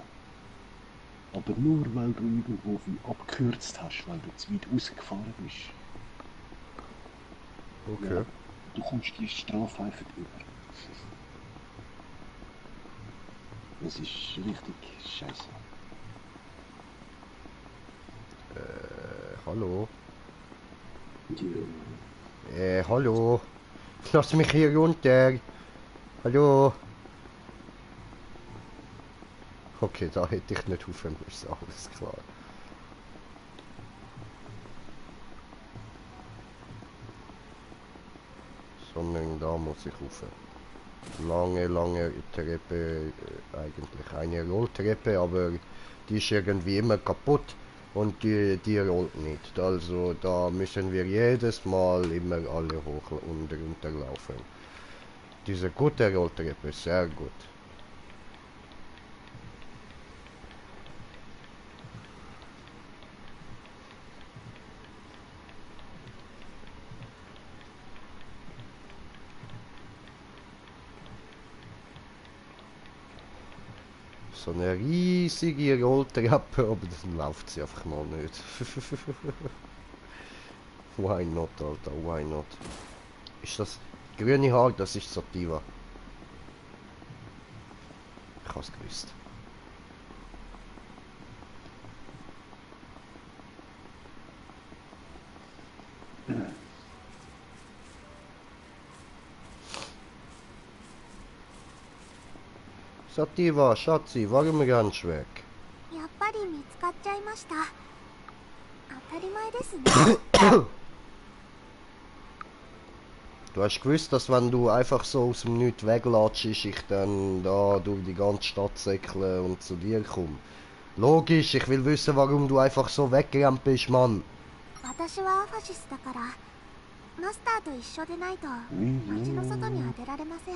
Speaker 7: Aber nur weil du irgendwo abgekürzt hast, weil du zu weit rausgefahren bist.
Speaker 1: Okay.
Speaker 7: Ja, du kommst die Strafe einfach über. Das ist richtig scheiße.
Speaker 1: Hallo?
Speaker 7: Ja.
Speaker 1: Hallo? Lass mich hier runter! Hallo? Okay, da hätte ich nicht aufhören müssen, alles klar. Sondern da muss ich rauf. Lange Treppe, eigentlich eine Rolltreppe, aber die ist irgendwie immer kaputt und die rollt nicht. Also da müssen wir jedes Mal immer alle hoch und runter laufen. Diese gute Rolltreppe, sehr gut. So eine riesige Rolltreppe, aber dann läuft sie einfach mal nicht. Why not, Alter, why not? Ist das grüne Haar, das ist Sativa. Ich hab's gewusst. Sativa, Schatzi, warum rennst du weg?
Speaker 3: ちゃいました。当たり前ですね。
Speaker 1: Du hast gewusst, dass wenn du einfach so aus dem Nichts weglatschst, ich dann da durch die ganze Stadt säckle und zu dir komme. Logisch, ich will wissen, warum du einfach so weggerannt bist, Mann.
Speaker 3: 私はアファシスだから、マスターと一緒でないと街の外には出られません。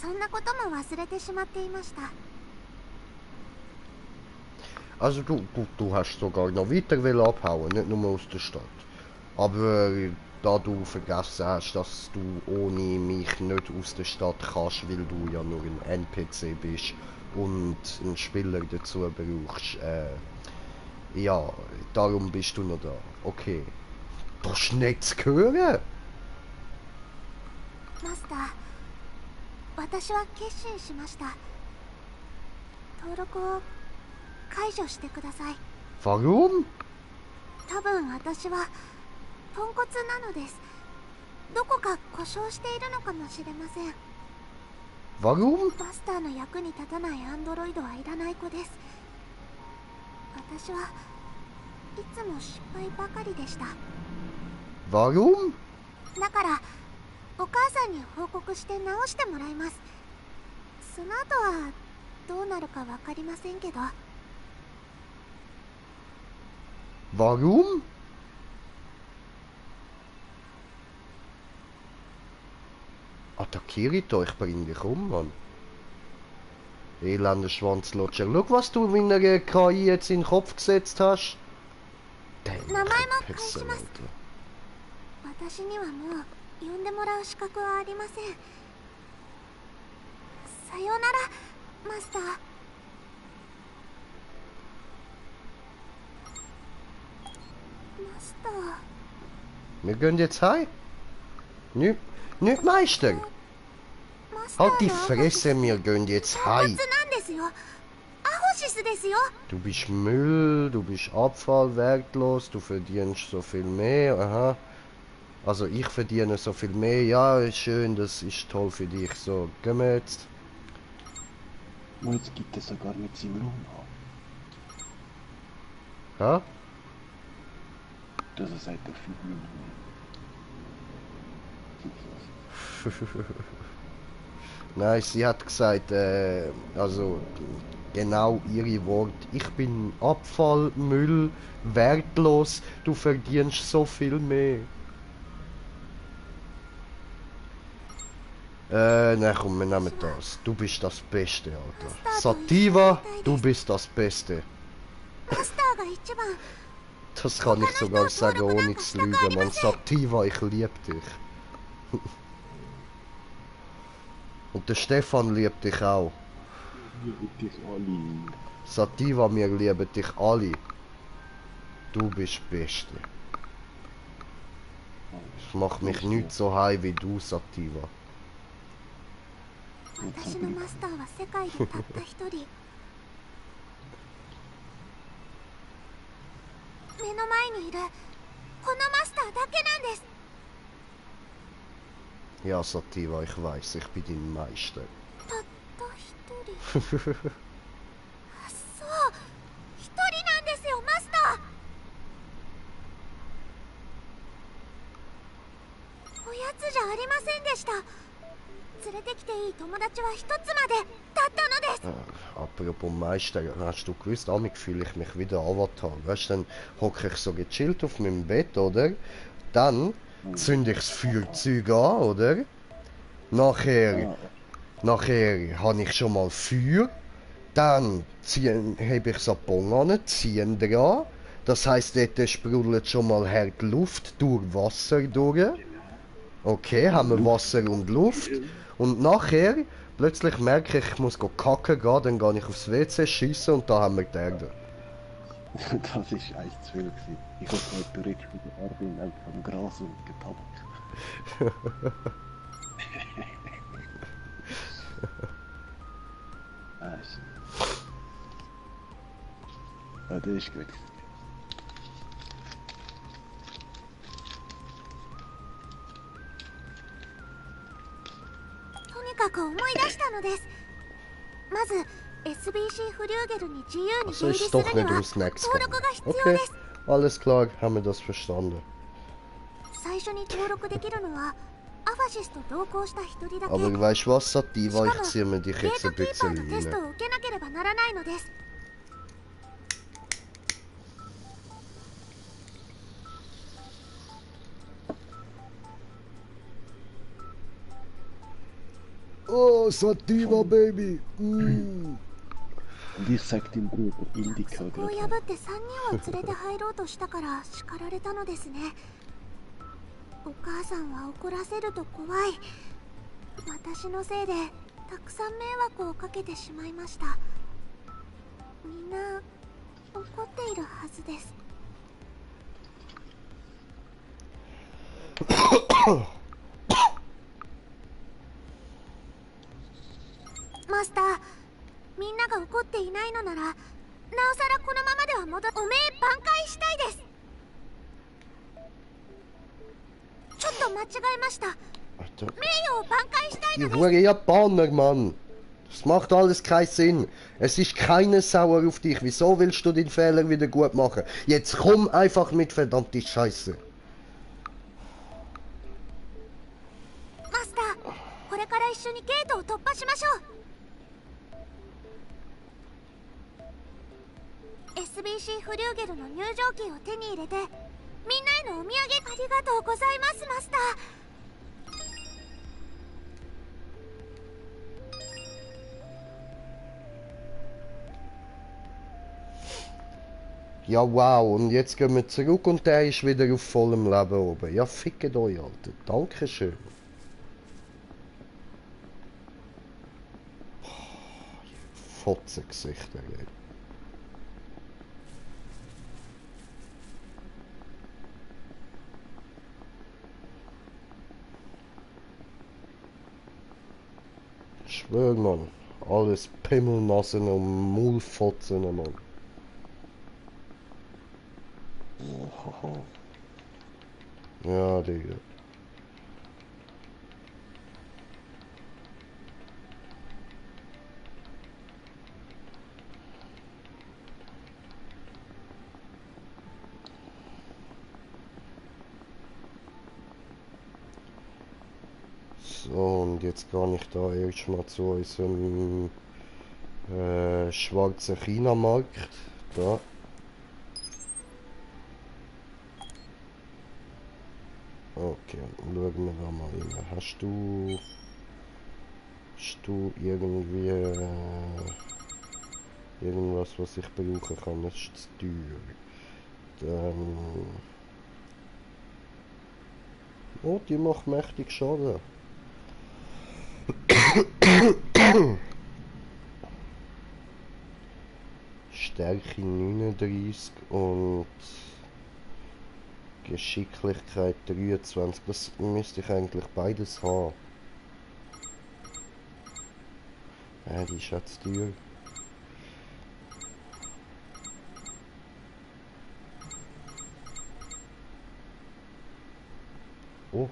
Speaker 3: そんなことも忘れてしまっていました。
Speaker 1: Also du hast sogar noch weiter abhauen, nicht nur aus der Stadt. Aber da du vergessen hast, dass du ohne mich nicht aus der Stadt kannst, weil du ja nur ein NPC bist und einen Spieler dazu brauchst, ja, darum bist du noch da. Okay. Das ist nicht zu hören!
Speaker 3: マスター、私は決心しました。登録を解除してください。
Speaker 1: Warum?
Speaker 3: 多分私はポンコツなのです。どこか故障しているのかもしれません。
Speaker 1: Warum?
Speaker 3: マスターの役に立たないアンドロイドはいらない子です。私はいつも失敗ばかりでした。
Speaker 1: Warum?
Speaker 3: だからお母さんに報告して直してもらいます。その後はどうなるかわかりませんけど。
Speaker 1: Warum? Attackiert euch, bring dich um, Mann. Elender Schwanzlutscher. Schau, was du mit einer KI jetzt in den Kopf gesetzt hast.
Speaker 3: 名前も返します。私にはもう呼んでもらう資格はありません。さようなら、マスター。Master.
Speaker 1: Wir gehen jetzt heim. Nicht Meister. Halt die Fresse, wir gehen jetzt heim. Du bist Müll, du bist Abfall, wertlos, du verdienst so viel mehr, aha. Also ich verdiene so viel mehr, ja, ist schön, das ist toll für dich. So, gehen wir jetzt.
Speaker 7: Und jetzt gibt es sogar mit seinem Raum an.
Speaker 1: Ja?
Speaker 7: Das ist halt der Film.
Speaker 1: Nein, sie hat gesagt, also genau ihre Worte. Ich bin Abfall, Müll, wertlos, du verdienst so viel mehr. Na komm, wir nehmen das. Du bist das Beste, Alter. Sativa, du bist das Beste. Das kann ich sogar sagen, ohne zu lügen, Mann. Sativa, ich liebe dich. Und der Stefan liebt dich auch. Sativa, wir lieben dich alle. Du bist das Beste. Ich mach mich nicht so high wie du, Sativa.
Speaker 3: 私のマスターは世界でたった一人。目の前にいるこのマスターだけなんです。
Speaker 1: Ja, Sativa, ich weiß, ich bin dein Meister.
Speaker 3: たった一人。そう、一人なんですよ、マスター。おやつじゃありませんでした。連れてきていい友達は一つまでだったのです。
Speaker 1: Apropos Meister, hast du gewusst, amig fühle ich mich wie der Avatar. Weißt du, dann hocke ich so gechillt auf meinem Bett, oder? Dann zünde ich das Feuerzeug an, oder? Nachher habe ich schon mal Feuer. Dann habe ich so einen Bong an, ziehe dran. Das heisst, dort sprudelt schon mal hart Luft durch Wasser durch. Okay, haben wir Wasser und Luft. Und nachher, plötzlich merke ich, ich muss kacken gehen, dann gehe ich aufs WC schiessen und da haben wir die Erde.
Speaker 7: Das ist eigentlich zu viel. Ich habe heute theoretisch mit der Erde einfach am Gras und getappt. Ah, das ist gut.
Speaker 3: とににかく思い出したのです。まず SBC フリューゲルに自由に出入りするには登録が必要です。
Speaker 1: Alles klar, haben wir das verstanden.
Speaker 3: 最初に登録できるのはアファシスと同行した一人だけ。
Speaker 1: Aber weißt du was, Sativa, ich ziehe mir dich
Speaker 3: ゲー
Speaker 1: jetzt
Speaker 3: ト
Speaker 1: ein
Speaker 3: キーパー
Speaker 1: bisschen
Speaker 3: のテスト
Speaker 1: rein.
Speaker 3: を受けなければならないのです。
Speaker 1: Oh, Sativa, Baby!
Speaker 7: Und ich sag dem Bruder, Indica
Speaker 3: そこを破って3人を連れて入ろうとしたから叱られたのですね。お母さんは怒らせると怖い。私のせいでたくさん迷惑をかけてしまいました。みんな怒っているはずです。マスター、みんなが怒っていないのなら、なおさらこのままではおめえ挽回したいです。ちょっと間違えました。
Speaker 1: Alter.
Speaker 3: 名誉を挽回したいの
Speaker 1: Die
Speaker 3: です。
Speaker 1: Hure Japaner, Mann! Das macht alles keinen Sinn. Es ist keine sauer auf dich. Wieso willst du den Fehler wieder gut machen? Jetzt komm einfach mit, verdammte Scheiße.
Speaker 3: マスター、これから一緒にゲートを突破しましょう。 SBC フリューゲルの入場キーを手に入れて、みんなへのお土産ありがとうございます、マスター。
Speaker 1: Ja, wow. Und jetzt gehen wir zurück und der ist wieder auf vollem Leben oben. Ja, fickt euch, Alter. Dankeschön. Fotzengesichter, ey. Ich schwör, Mann. Alles Pimmelnassen und Maulfotzen, Mann. Ja, Digga. So, und jetzt gehe ich da erstmal zu unserem schwarzen China-Markt. Da. Okay, schauen wir da mal rein. Hast du irgendwie irgendwas, was ich brauchen kann? Das ist zu teuer. Dann... Oh, die macht mächtig Schaden. Stärke 39 und Geschicklichkeit 23. Das müsste ich eigentlich beides haben. Die ist jetzt teuer. Oh.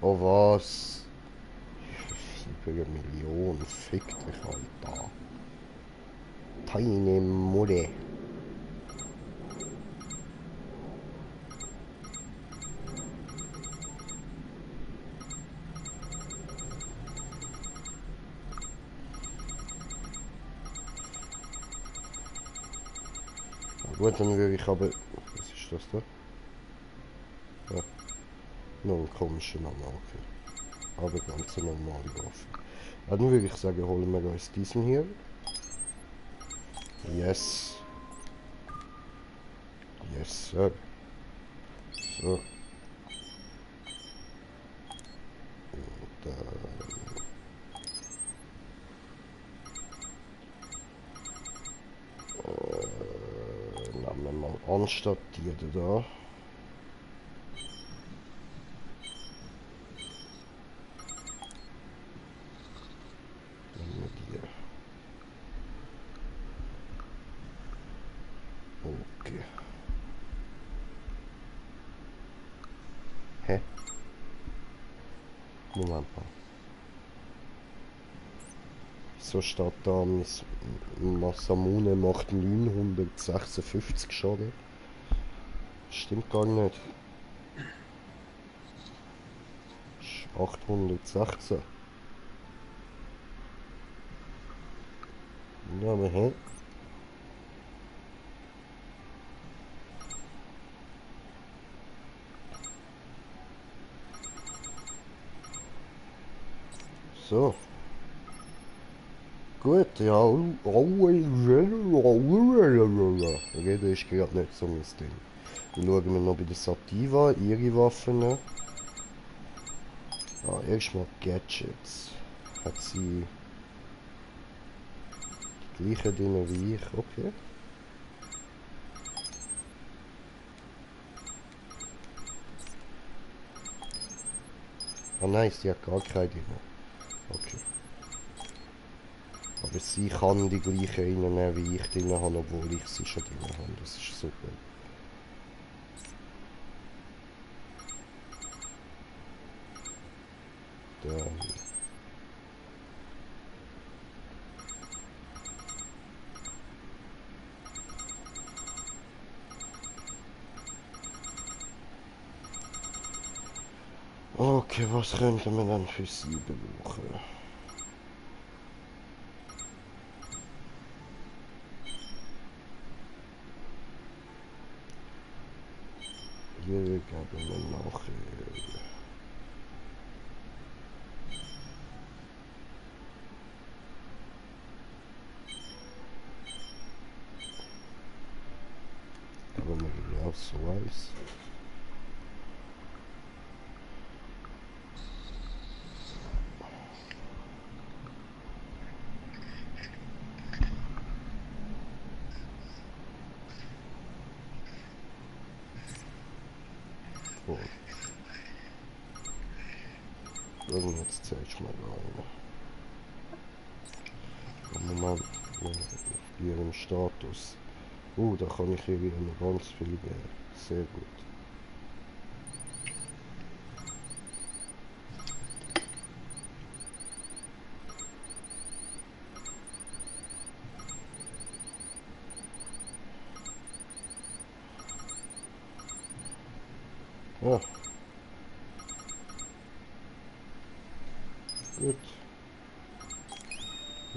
Speaker 1: Oh was? Über 1 Million. Fick dich, Alter. Deine Mutter. Gut, dann würde ich aber... Was ist das da? Ja. Noch ein komischer Name, okay. Aber ganz eine normale Waffe. Dann würde ich sagen, holen wir uns diesen hier. Yes. Yes, Sir. So. Und nehmen wir mal anstatt die da. Nehmen wir die. Okay. Hä? Moment mal. So steht da, Masamune macht 956 Schaden. Stimmt gar nicht. Ist 816. Ja, aber hä? So. Gut, ja. Reden ist gerade nicht so mein Ding. Dann schauen wir noch bei der Sativa, ihre Waffen. Ah, erstmal Gadgets. Hat sie die gleichen Dinge wie ich, okay. Ah nein, sie hat gar keine drin. Okay. Aber sie kann die gleichen reinnehmen, wie ich drin habe, obwohl ich sie schon drin habe. Das ist super. Dann. Okay, was könnten wir dann für sie brauchen? Hier geben wir nachher. Aber wir auch so weiß. Oh. Jetzt zeigst du mal rein. Moment, auf ihrem Status. Da kann ich hier noch ganz viel geben. Sehr gut. Ja. Gut.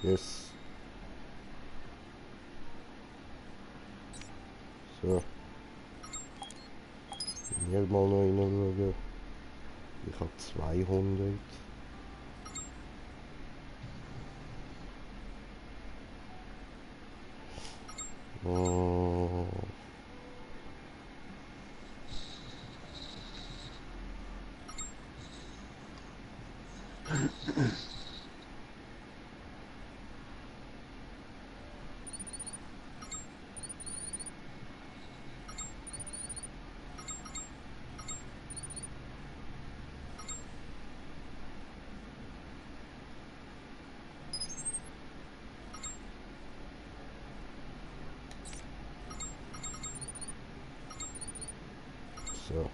Speaker 1: Yes. So. Hier mal noch reinschauen. Ich habe 200. Oh. So.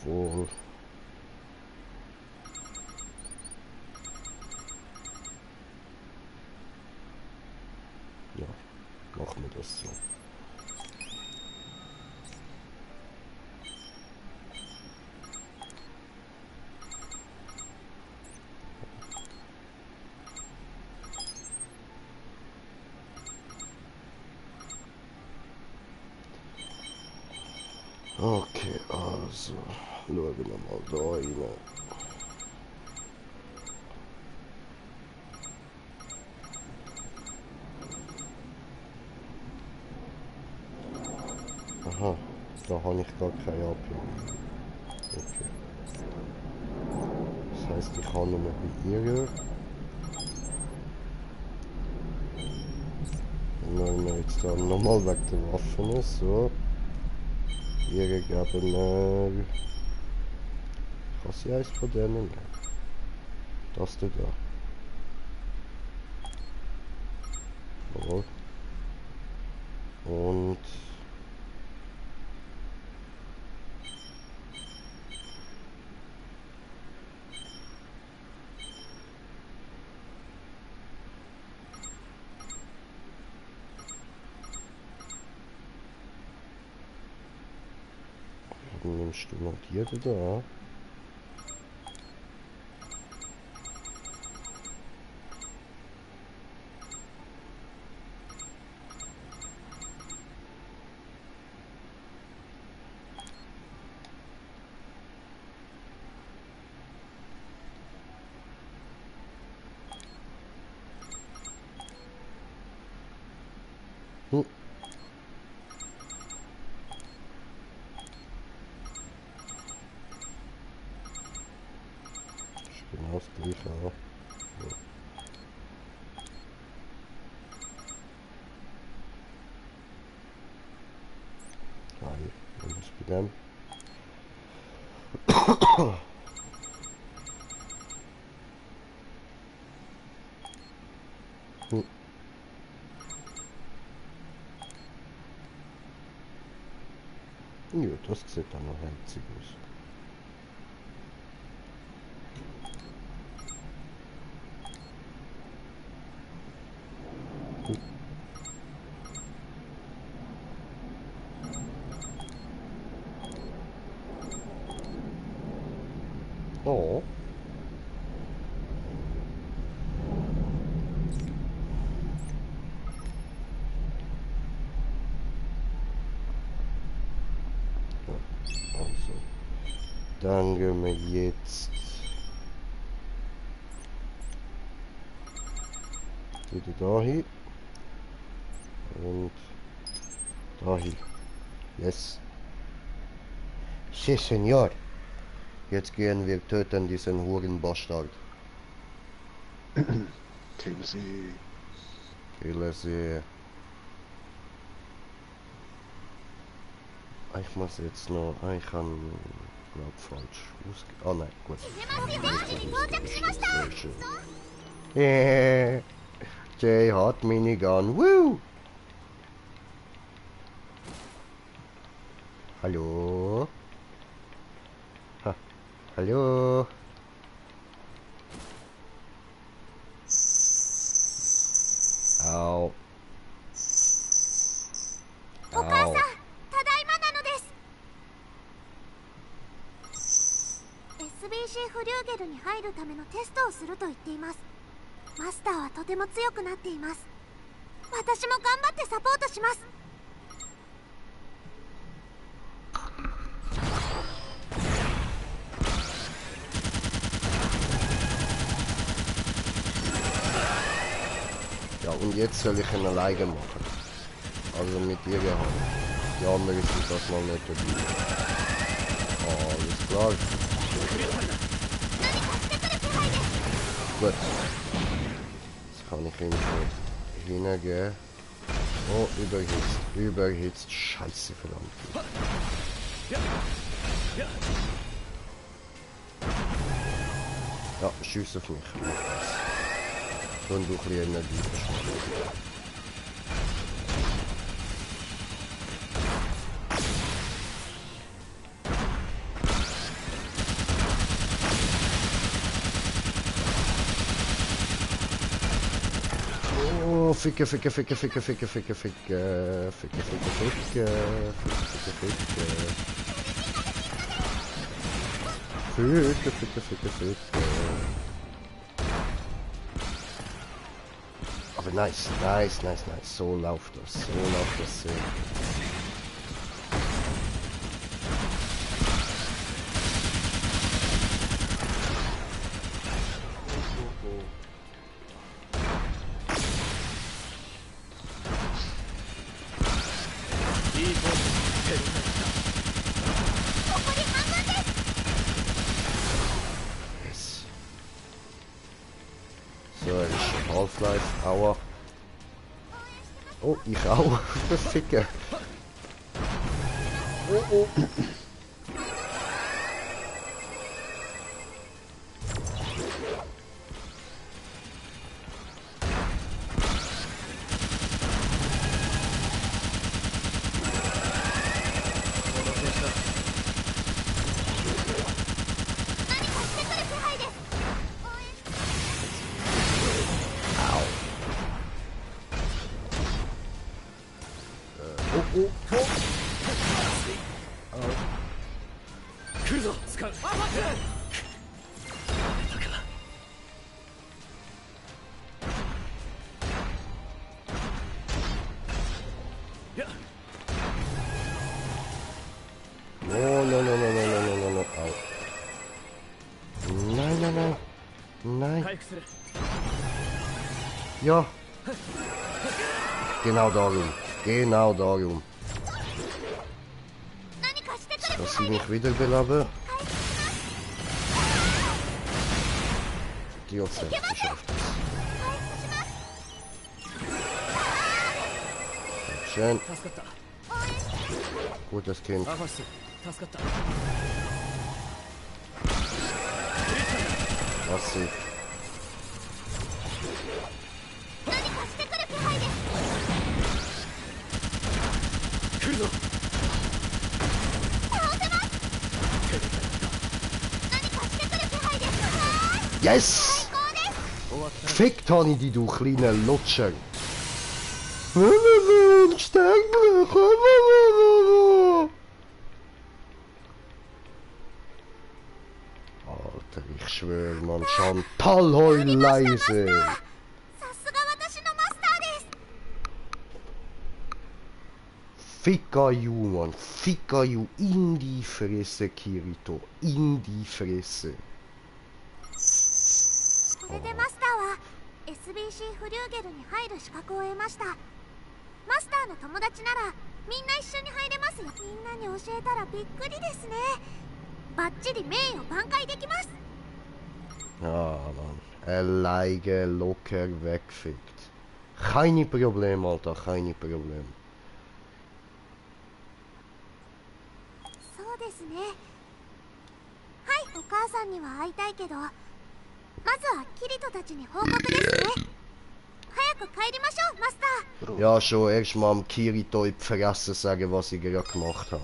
Speaker 1: Obwohl. Ja, machen wir das so. Okay, also schauen wir mal da rein. Aha, da habe ich gar keine AP. Okay. Das heisst, ich kann nur bei ihr. Und dann jetzt dann nochmal wegen der Waffen. So. Ihr geben kann sie eins von denen nehmen? Das da. Jawohl. Und dann nimmst du noch die da. Genau das gleiche auch. Ja. Geil, und das bei dem. Ja, das sieht dann noch herzig aus. Oh. Also, dann gehen wir jetzt wieder dahin und dahin. Yes. Sí, señor. Jetzt gehen wir töten diesen Hurenbastard.
Speaker 7: Kill sie.
Speaker 1: Kille sie. Ich muss jetzt noch... ich kann... glaub falsch ausge... ah nein, gut. Sehr schön. Jay hat Minigun. Woo! Hallo? Ha. Hallo? Au. Au.
Speaker 3: SBC フリューゲルに入るためのテストをすると言っています。マスターはとても強くなっています。私も頑張ってサポートします。
Speaker 1: Ja, und jetzt soll ich ihn alleine machen. Also mit ihrer Hand. Die anderen sind das mal nicht dabei. Alles klar. Gut. Jetzt kann ich ihn schon hingehen. Oh, überhitzt. Überhitzt. Scheiße, verdammt. Ja, schieß auf mich. Mach das. Und du ein bisschen Energie verschwenden. Oh, ficke, ficke, ficke, ficke, ficke, ficke, ficke, ficke, ficke, ficke, ficke, ficke. Ficke, ficke, ficke, ficke. Aber nice, nice, nice, nice. So läuft das, so läuft das sehr. Half-Life, aua. Oh, ich auch. Ficken. Oh, oh.
Speaker 8: 来るぞスカウ。
Speaker 1: No, no, no, no, no, no, no, no, no. Au. Nein, nein, nein. Nein. Ja. Genau darum. Genau darum. Dass sie mich wiederbeleben. Die Opfer geschafft. Schön. Gutes Kind. Passiv. Yes! Gefickt habe ich dich, du kleiner Lutscher. Alter, ich schwöre, man, Chantal, heul leise. Ficka you, man, ficka you in die Fresse, Kirito, in die Fresse.
Speaker 3: これでマスターは SBC フリューゲルに入る資格を得ました。マスターの友達ならみんな一緒に入れますよ。みんなに教えたらびっくりですね。バッチリ名誉挽回できます。
Speaker 1: Ah, man. Alleine locker weggefickt. Keine Probleme, Alter, keine Probleme.
Speaker 3: そうですね。はい、お母さんには会いたいけど、まずはキリトたちに報告ですね。早く帰りましょう、マスター。
Speaker 1: Ja, schon erstmal am Kirito in die Fresse sagen, was ich gerade gemacht habe.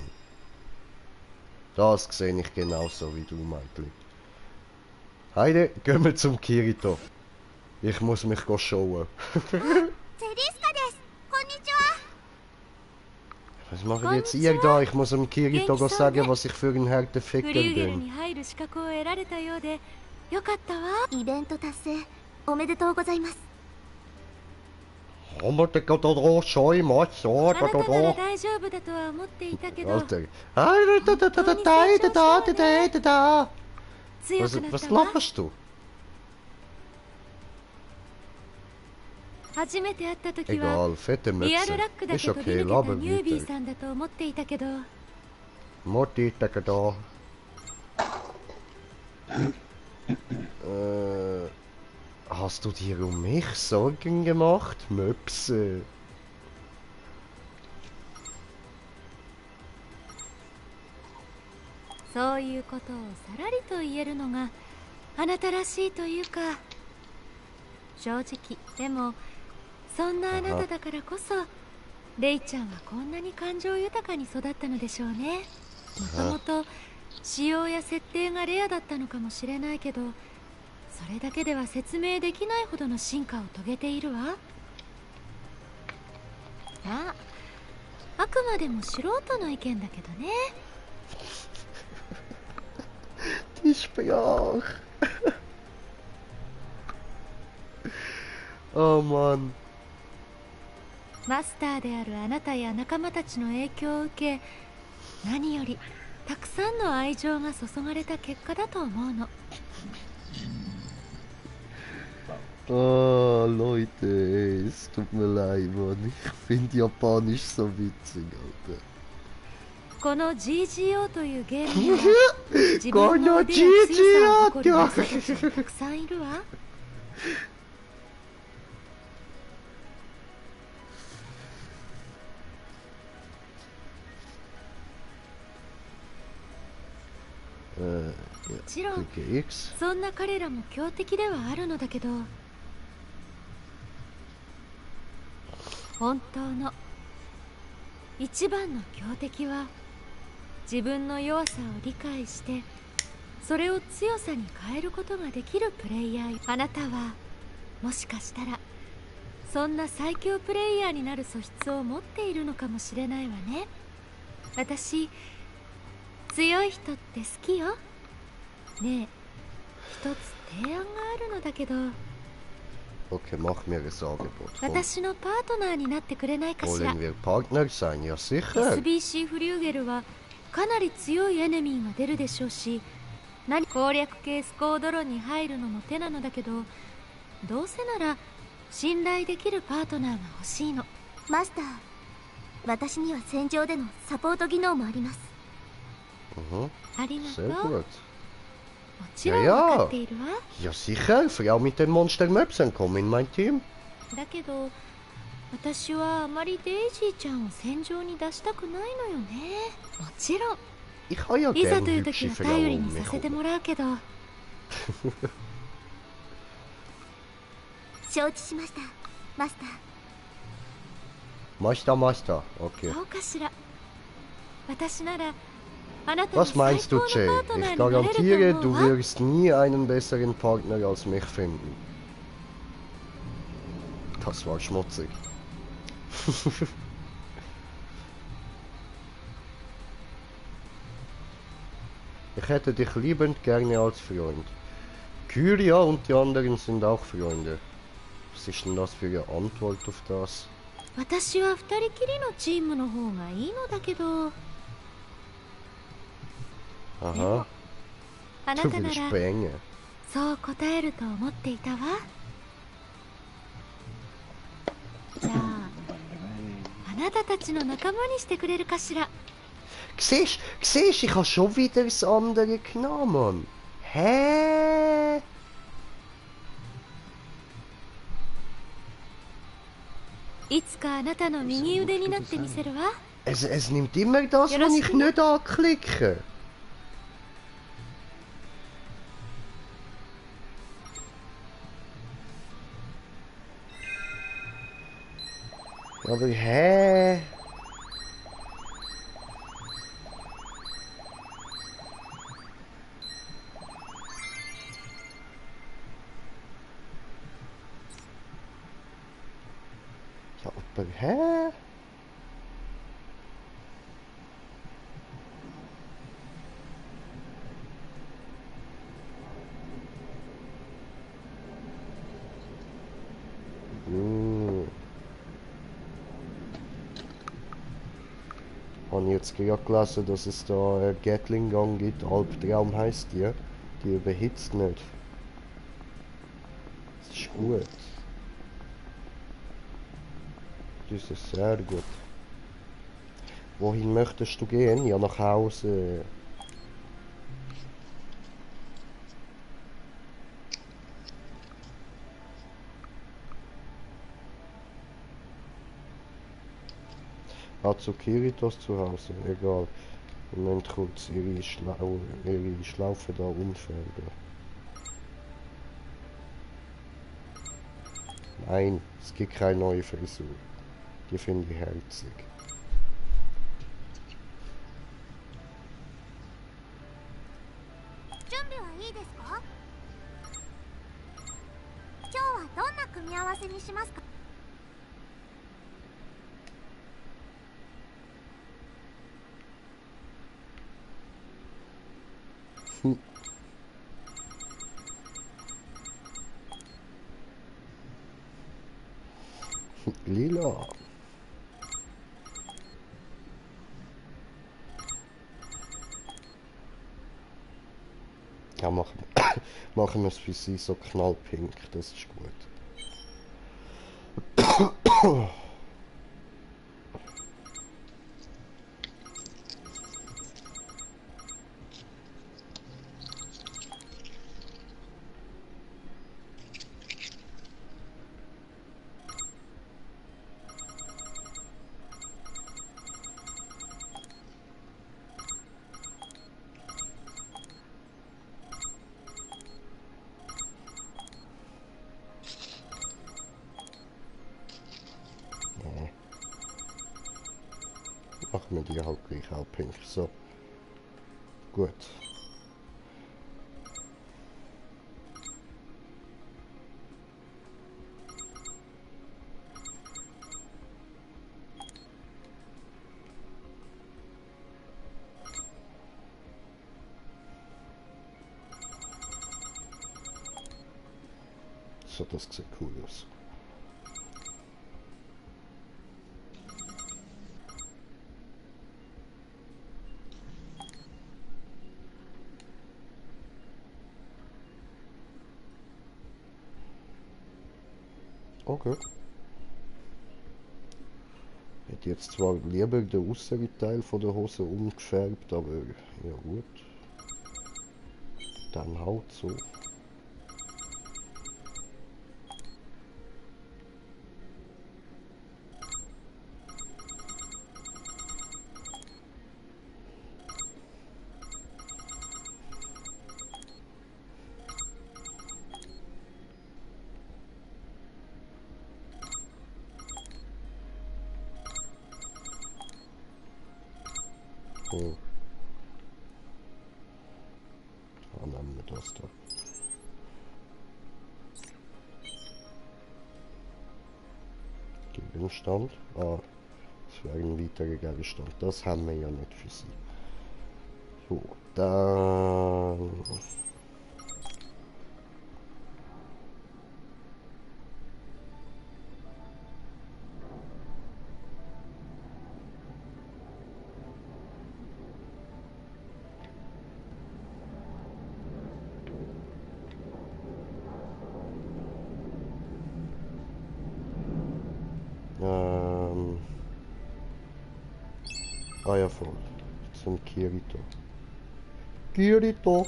Speaker 1: Das sehe ich genauso wie du, Michael. Heide, gehen wir zum Kirito. Ich muss mich schauen. Was machen jetzt ihr da? Ich muss dem Kirito sagen, was ich für ein harter Ficker bin.
Speaker 3: よかったわ。イベント達成おめでとうございます。
Speaker 1: おめでとうございます。あなたなら
Speaker 5: 大丈夫だとは思っていたけど。
Speaker 1: Was laberst du?
Speaker 5: 初めて会った時は
Speaker 1: Egal, fette
Speaker 5: リア
Speaker 1: Mütze.
Speaker 5: ルラックだけ
Speaker 1: Ist
Speaker 5: 飛び
Speaker 1: okay,
Speaker 5: 抜けた
Speaker 1: laber
Speaker 5: ニュービー
Speaker 1: weiter.
Speaker 5: さんだと思っていたけど。
Speaker 1: Mutti, da da. Hast du dir um mich Sorgen gemacht, Möpse?
Speaker 5: そういうことをさらりと言えるのがあなたらしいというか、正直でもそんなあなただからこそレイちゃんはこんなに感情豊かに育ったのでしょうね。もともと仕様や設定がレアだったのかもしれないけど、それだけでは説明できないほどの進化を遂げているわ。あくまでも素人の意見だけどね。
Speaker 1: Die Sprach. Oh Mann.
Speaker 5: マスターであるあなたや仲間たちの影響を受け、何よりたくさんの愛情が注がれた結果だと思うの。
Speaker 1: Oh, Leute, ey, es tut mir leid, Mann. Ich finde Japanisch so witzig, Alter.
Speaker 5: この GGO というゲームには自分の腕や強さを誇るマスターたちがたくさんいるわ。もちろんそんな彼らも強敵ではあるのだけど、本当の一番の強敵は自分の弱さを理解してそれを強さに変えることができるプレイヤー。あなたはもしかしたらそんな最強プレイヤーになる素質を持っているのかもしれないわね。私強い人って好きよ。ねえ、一つ提案があるのだけど。
Speaker 1: Okay, mach mir ein Angebot. Komm.
Speaker 5: 私のパートナーになってくれないかしら。
Speaker 1: Wollen wir Partner sein? Ja, sicher.
Speaker 5: SBC フリューゲルはかなり強いエネミーが出るでしょうし、何攻略系スコードロンに入るのも手なのだけど、どうせなら信頼できるパートナーが欲しいの。
Speaker 3: マスター、私には戦場でのサポート技能もあります。
Speaker 5: ありがと
Speaker 1: Sehr
Speaker 5: う。も
Speaker 1: gut.
Speaker 5: ちろん分かっているわ。
Speaker 1: Ja, sicher. Frau mit den Monster Möpsen, komm in mein Team.
Speaker 5: だけど私はあまりデイジーちゃんを戦場に出したくないのよね。もちろん
Speaker 1: Ich habe ja
Speaker 5: いざ
Speaker 1: gern
Speaker 5: という時
Speaker 1: hübsche
Speaker 5: は頼り
Speaker 1: Frauen
Speaker 5: に
Speaker 1: um
Speaker 5: さ
Speaker 1: mich
Speaker 5: せて
Speaker 1: herum.
Speaker 5: もらうけど。
Speaker 3: 承知しました、マスター。
Speaker 1: Master. Okay.
Speaker 5: どうかしら。私ならあなたの
Speaker 1: Was
Speaker 5: 最
Speaker 1: meinst
Speaker 5: 高
Speaker 1: du,
Speaker 5: の
Speaker 1: Jay?
Speaker 5: パートナー
Speaker 1: Ich
Speaker 5: になれる
Speaker 1: garantiere,
Speaker 5: と
Speaker 1: du
Speaker 5: 思うわ。
Speaker 1: wirst nie einen besseren Partner als mich finden. Das war schmutzig. Ich hätte dich liebend gerne als Freund. Kyria und die anderen sind auch Freunde. Was ist denn das für eine Antwort auf das?
Speaker 5: 私は二人きりのチームの方がいいのだけど。
Speaker 1: Aha.
Speaker 5: あな
Speaker 1: Du
Speaker 5: たな
Speaker 1: willst
Speaker 5: ら
Speaker 1: Bänge.
Speaker 5: そう答えると思っていたわ。じゃああなたたちの仲間にしてくれるかしら。
Speaker 1: Siehst, ich habe schon wieder das andere genommen. Hä?
Speaker 5: いつかあなたの右腕になってみせるわ。
Speaker 1: Es nimmt immer das, was ich nicht anklicke. Aber hä? Ja, aber hä? Habe ich jetzt gerade gelesen, dass es da eine Gatling Gun gibt, Albtraum heisst die. Die überhitzt nicht. Das ist gut. Das ist sehr gut. Wohin möchtest du gehen? Ja, nach Hause. Zu Kiritos zu Hause, egal. Moment kurz, ihre Schlaufe da umfärben. Nein, es gibt keine neue Frisur. Die finde ich herzig. Lila. Ja, machen wir es für sie so knallpink, das ist gut. Machen wir die halt gleich auch pink. So. Gut.
Speaker 4: So, das sieht cool aus. Okay. Hätte jetzt zwar lieber den äußeren Teil von der Hose umgefärbt, aber ja gut. Dann halt so. Oh. Dann nehmen wir das da. Gegenstand. Ah, das wäre ein weiterer Gegenstand. Das haben wir ja nicht für sie. So, dann... Ah ja, voll. Zum Kirito. Kirito!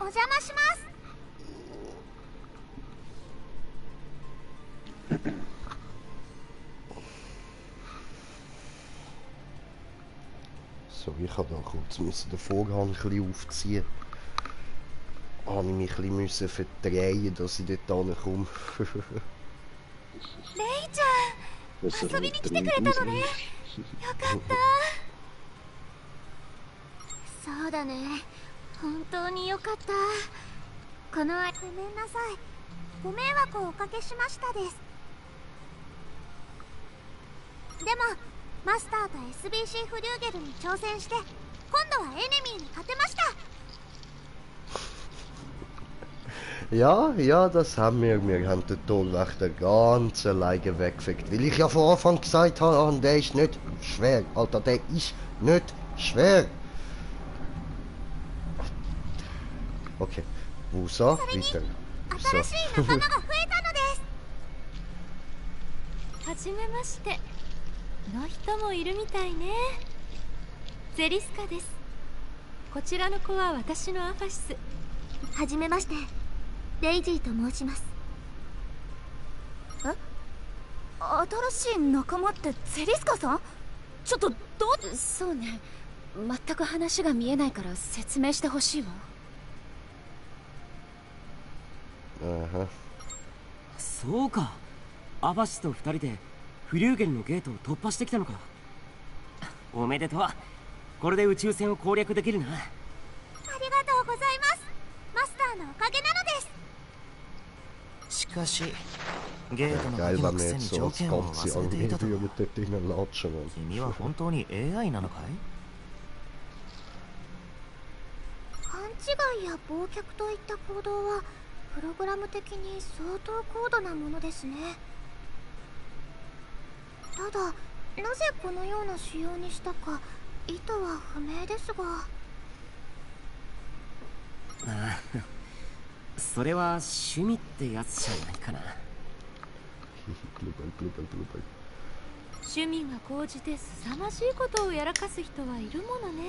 Speaker 3: お邪魔します。
Speaker 4: So, ich habe da kurz den Vorhang ein bisschen aufziehen. Habe ich mich ein bisschen verdrehen, dass ich dort hinkomme.
Speaker 3: レイちゃん、遊びに来てくれたのね。よかった。そうだね。本当によかった。この間ごめんなさい。ご迷惑をおかけしましたです。でもマスターと SBC フリューゲルに挑戦して今度はエネミーに勝てました。
Speaker 4: Ja, ja, das haben wir. Wir haben den Tollwächter ganz alleine weggefickt. Weil ich ja von Anfang gesagt habe, der ist nicht schwer. Alter, der ist nicht schwer. Okay, Wusa, weiter. So.
Speaker 5: はじめましての人もいるみたいね。ゼリスカです。こちらの子は私のアファシス。
Speaker 3: はじめまして、デイジーと申します。え？新しい仲間ってゼリスカさん？ちょっとそうね。全く話が見えないから説明してほしいわ。
Speaker 6: そうか。アファシスと2人でフリューゲルのゲートを突破してきたのか。おめでとう。これで宇宙船を攻略できるな。ありが
Speaker 3: とうございます。マスターのおかげなのです。
Speaker 2: しかしゲートの鍵のくせに条件を忘れていたとは。君は本当に AI なのかい？
Speaker 3: 勘違いや忘却といった行動はプログラム的に相当高度なものですね。ただなぜこのような仕様にしたか意図は不明ですが。
Speaker 6: ああ、それは趣味ってやつじゃないかな。
Speaker 5: 趣味が高じて凄まじいことをやらかす人はいるものね。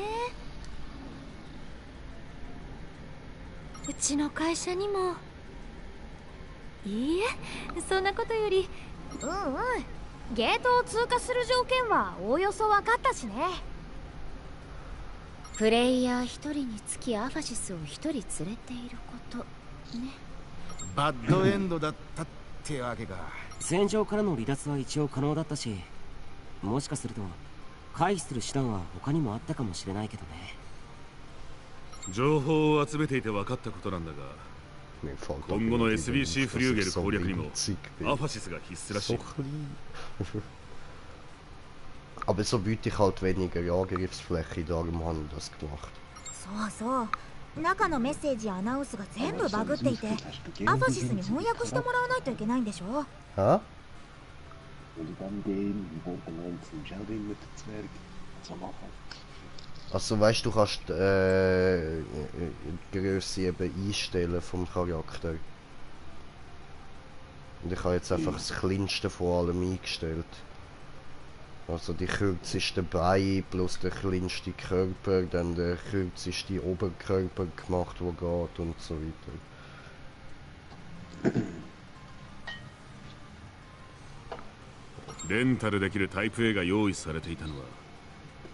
Speaker 5: うちの会社にも。いいえ、そんなことより。ゲートを通過する条件はおおよそ分かったしね。
Speaker 3: プレイヤー1人につきアファシスを1人連れていることね。
Speaker 9: バッドエンドだったってわけか。
Speaker 6: 戦場からの離脱は一応可能だったし、もしかすると回避する手段は他にもあったかもしれないけどね。
Speaker 10: 情報を集めていて分かったことなんだが、今後の SBC フリューゲル攻略にもアファシスが必須らしい。
Speaker 1: Aber so wüte ich halt weniger Angriffsfläche, darum habe ich das gemacht.
Speaker 3: そうそう、中のメッセージやアナウンスが全部バグっていて、アファシスに翻訳してもらわないといけないんでしょ。
Speaker 1: Hä? Also weißt du, kannst die Größe eben einstellen vom Charakter. Und ich habe jetzt einfach das kleinste von allem eingestellt. Also die kürzesten Beine plus der kleinste Körper, dann der kürzeste Oberkörper gemacht, wo geht und so weiter.
Speaker 10: レンタルできるタイプ A が用意されていたのは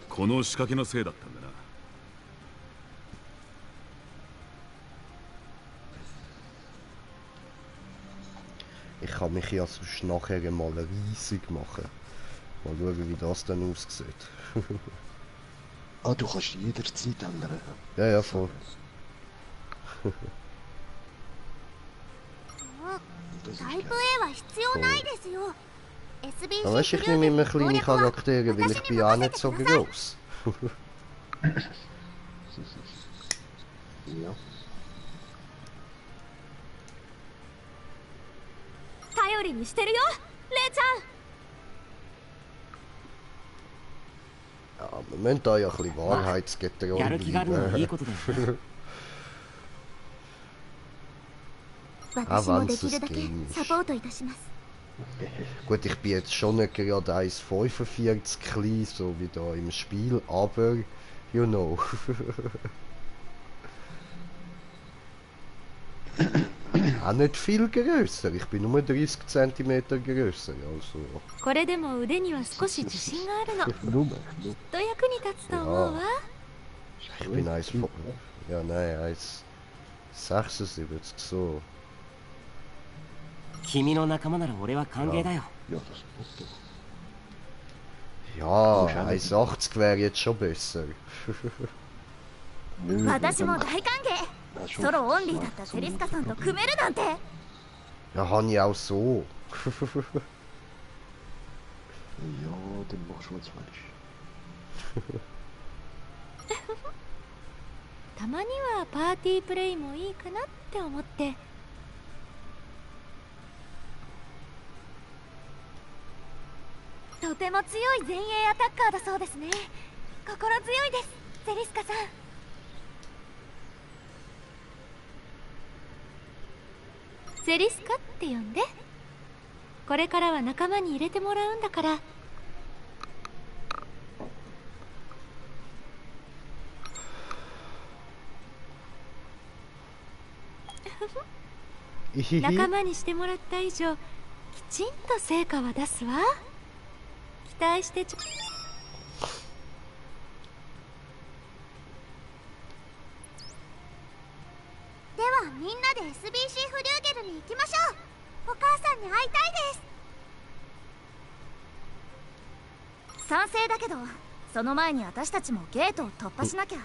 Speaker 10: この仕掛けのせいだったんだな。
Speaker 1: Ich kann mich ja sonst nachher mal riesig machen. Mal schauen, wie das dann aussieht.
Speaker 7: Ah, du kannst jederzeit ändern.
Speaker 1: Ja, ja, voll.
Speaker 3: Type A は必要ないですよ。
Speaker 1: Aber weißt, ich nehme immer kleine Charaktere, weil ich bin ja auch nicht so groß.
Speaker 7: Ja.
Speaker 3: 頼りにしてるよ、レイちゃん。
Speaker 1: Ja, wir müssen da ja ein bisschen wahrheitsgetreu bleiben.
Speaker 3: 私もできるだけサポートいたします。
Speaker 1: Gut, ich bin jetzt schon nicht gerade 1,45 klein, so wie da im Spiel, aber, you know. Auch nicht viel grösser, ich bin nur 30 cm grösser, also.
Speaker 5: これでも腕には少し自信があるの。きっと役に立つと思うわ。
Speaker 1: Ich bin 1,5. Ja, nein, 1,76 so.
Speaker 6: 君の仲間なら俺は歓迎だよ。
Speaker 1: Ja, 1,80 wäre jetzt schon besser.
Speaker 3: 私も大歓迎。ソロオンリーだったセリスカさんと組めるなんて。
Speaker 1: Ja, habe ich auch so.
Speaker 7: Ja, dann machst du was falsch.
Speaker 5: たまにはパーティープレイもいいかなって思って。
Speaker 3: とても強い前衛アタッカーだそうですね。心強いです、セリスカさん。
Speaker 5: セリスカって呼んで。これからは仲間に入れてもらうんだから。仲間にしてもらった以上、きちんと成果は出すわ。期待してちょ。
Speaker 3: ではみんなで SBC フリューゲルに行きましょう。お母さんに会いたいです。賛成だけど、その前に私たちもゲートを突破しなきゃ。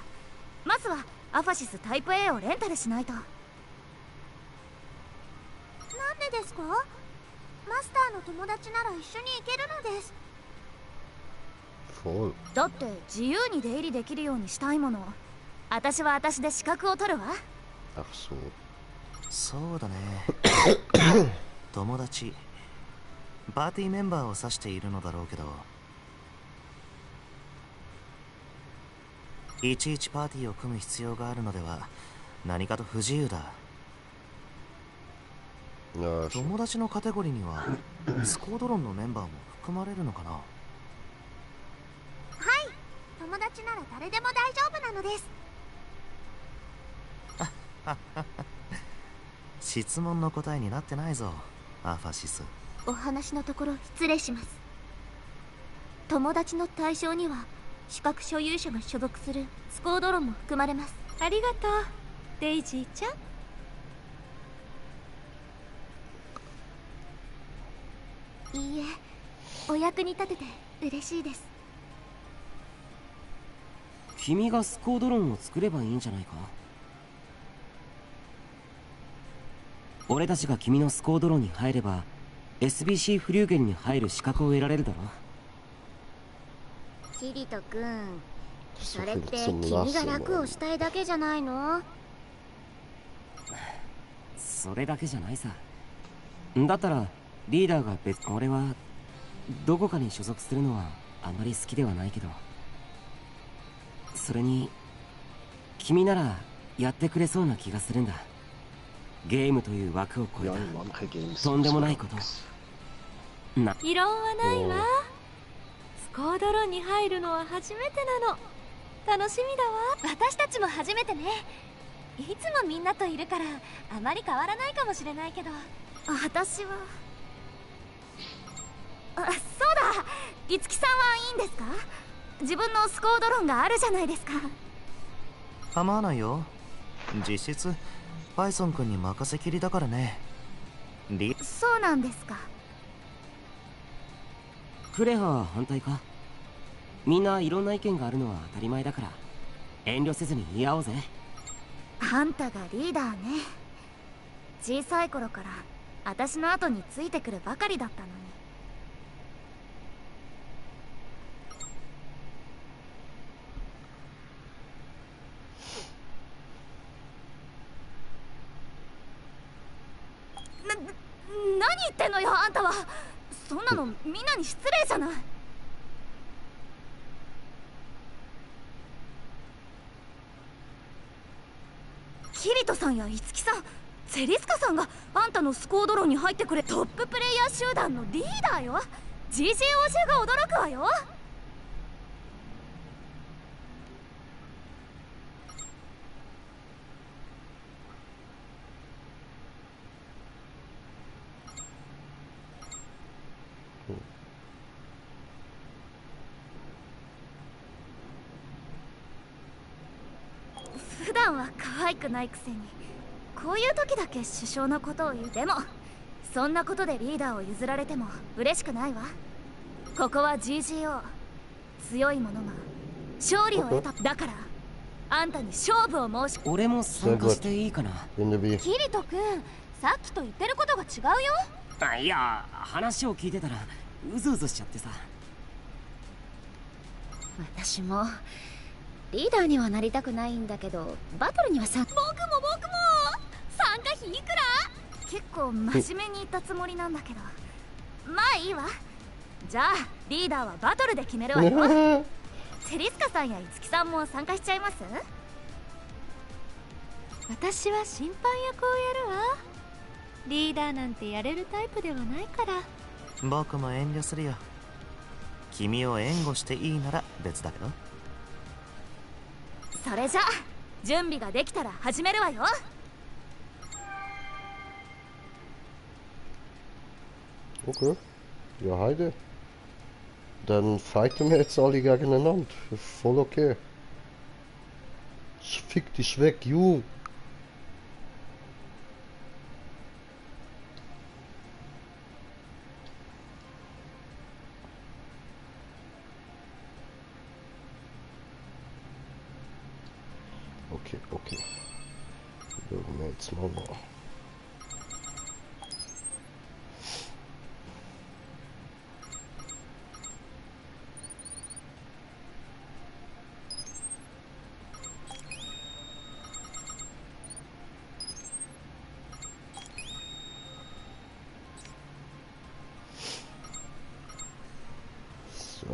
Speaker 3: まずはアファシスタイプ A をレンタルしないと。なんでですか？マスターの友達なら一緒に行けるのです。だって自由に出入りできるようにしたいもの。私は私で資格を取るわ。
Speaker 1: Ach so.
Speaker 2: そうだね。友達、パーティーメンバーを指しているのだろうけど、いちいちパーティーを組む必要があるのでは何かと不自由だ。友達のカテゴリーにはスコードロンのメンバーも含まれるのかな。はい、
Speaker 3: 友達なら誰でも大丈夫なのです。
Speaker 2: 質問の答えになってないぞ、アファシス。
Speaker 3: お話のところ失礼します。友達の対象には資格所有者が所属するスコードロンも含まれます。
Speaker 5: ありがとう、デイジーちゃん。
Speaker 3: いいえ、お役に立てて嬉しいです。
Speaker 6: 君がスコードロンを作ればいいんじゃないか。俺たちが君のスコードロンに入れば SBC フリューゲルに入る資格を得られるだろ。
Speaker 3: キリト君、それって君が楽をしたいだけじゃないの？
Speaker 6: それだけじゃないさ。だったらリーダーが俺はどこかに所属するのはあまり好きではないけど、それに君ならやってくれそうな気がするんだ。ゲームという枠を超えたとんでもないこと。
Speaker 5: 異論はないわ。スコードロンに入るのは初めてなの。楽しみだわ。
Speaker 3: 私たちも初めてね。いつもみんなといるからあまり変わらないかもしれないけど、私はそうだ、いつきさんはいいんですか？自分のスコードロンがあるじゃないですか。
Speaker 2: 構わないよ。実質パイソン君に任せきりだからね。
Speaker 3: そうなんですか。
Speaker 6: クレハは反対か？みんないろんな意見があるのは当たり前だから遠慮せずに言い合おうぜ。
Speaker 3: あんたがリーダーね。小さい頃から私の後についてくるばかりだったのに。何言ってんのよあんたは。そんなのみんなに失礼じゃない。キリトさんやイツキさん、セリスカさんがあんたのスコードロンに入ってくれ。トッププレイヤー集団のリーダーよ。 GGO 中が驚くわよ。普段は可愛くないくせにこういう時だけ首相のことを言う。でもそんなことでリーダーを譲られても嬉しくないわ。ここは GGO、 強い者が勝利を得た。だからあんたに勝負を申し。
Speaker 6: 俺も参加していいかな？
Speaker 3: キリト君、さっきと言ってることが違うよ。
Speaker 6: いや、話を聞いてたらうずうずしちゃってさ。
Speaker 3: 私もリーダーにはなりたくないんだけど、バトルには僕も参加費いくら？結構真面目に言ったつもりなんだけど、まあいいわ。じゃあリーダーはバトルで決めるわよ。セリスカさんやイツキさんも参加しちゃいます？
Speaker 5: 私は審判役をやるわ。リーダーなんてやれるタイプではないから。
Speaker 2: 僕も遠慮するよ。君を援護していいなら別だけど。
Speaker 3: それじゃあ準備ができたら始めるわよ。
Speaker 4: Okay. Ja, Heide. Dann fighten wir jetzt alle gegeneinander. Voll okay. Fick dich weg, Ju. Okay, okay. Schauen wir jetzt mal nach. So.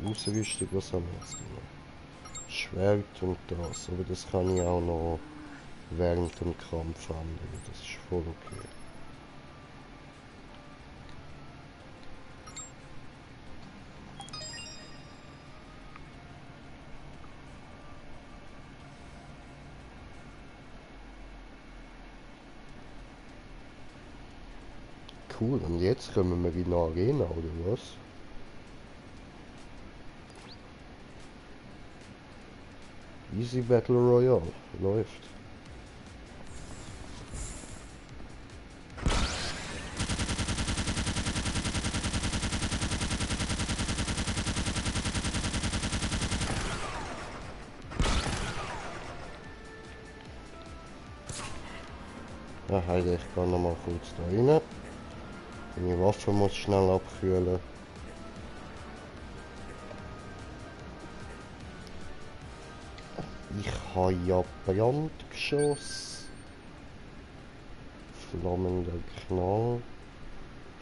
Speaker 4: Ausrüstung, was haben wir jetzt noch? Schwert und das, aber das kann ich auch noch während dem Kampf anlegen, das ist voll okay. Cool, und jetzt kommen wir in eine Arena, oder was? Easy Battle Royale, läuft. Ja, Heide, ich gehe noch mal kurz da rein. Meine Waffe muss schnell abkühlen. Ich habe ja Brandgeschoss. Flammender Knall.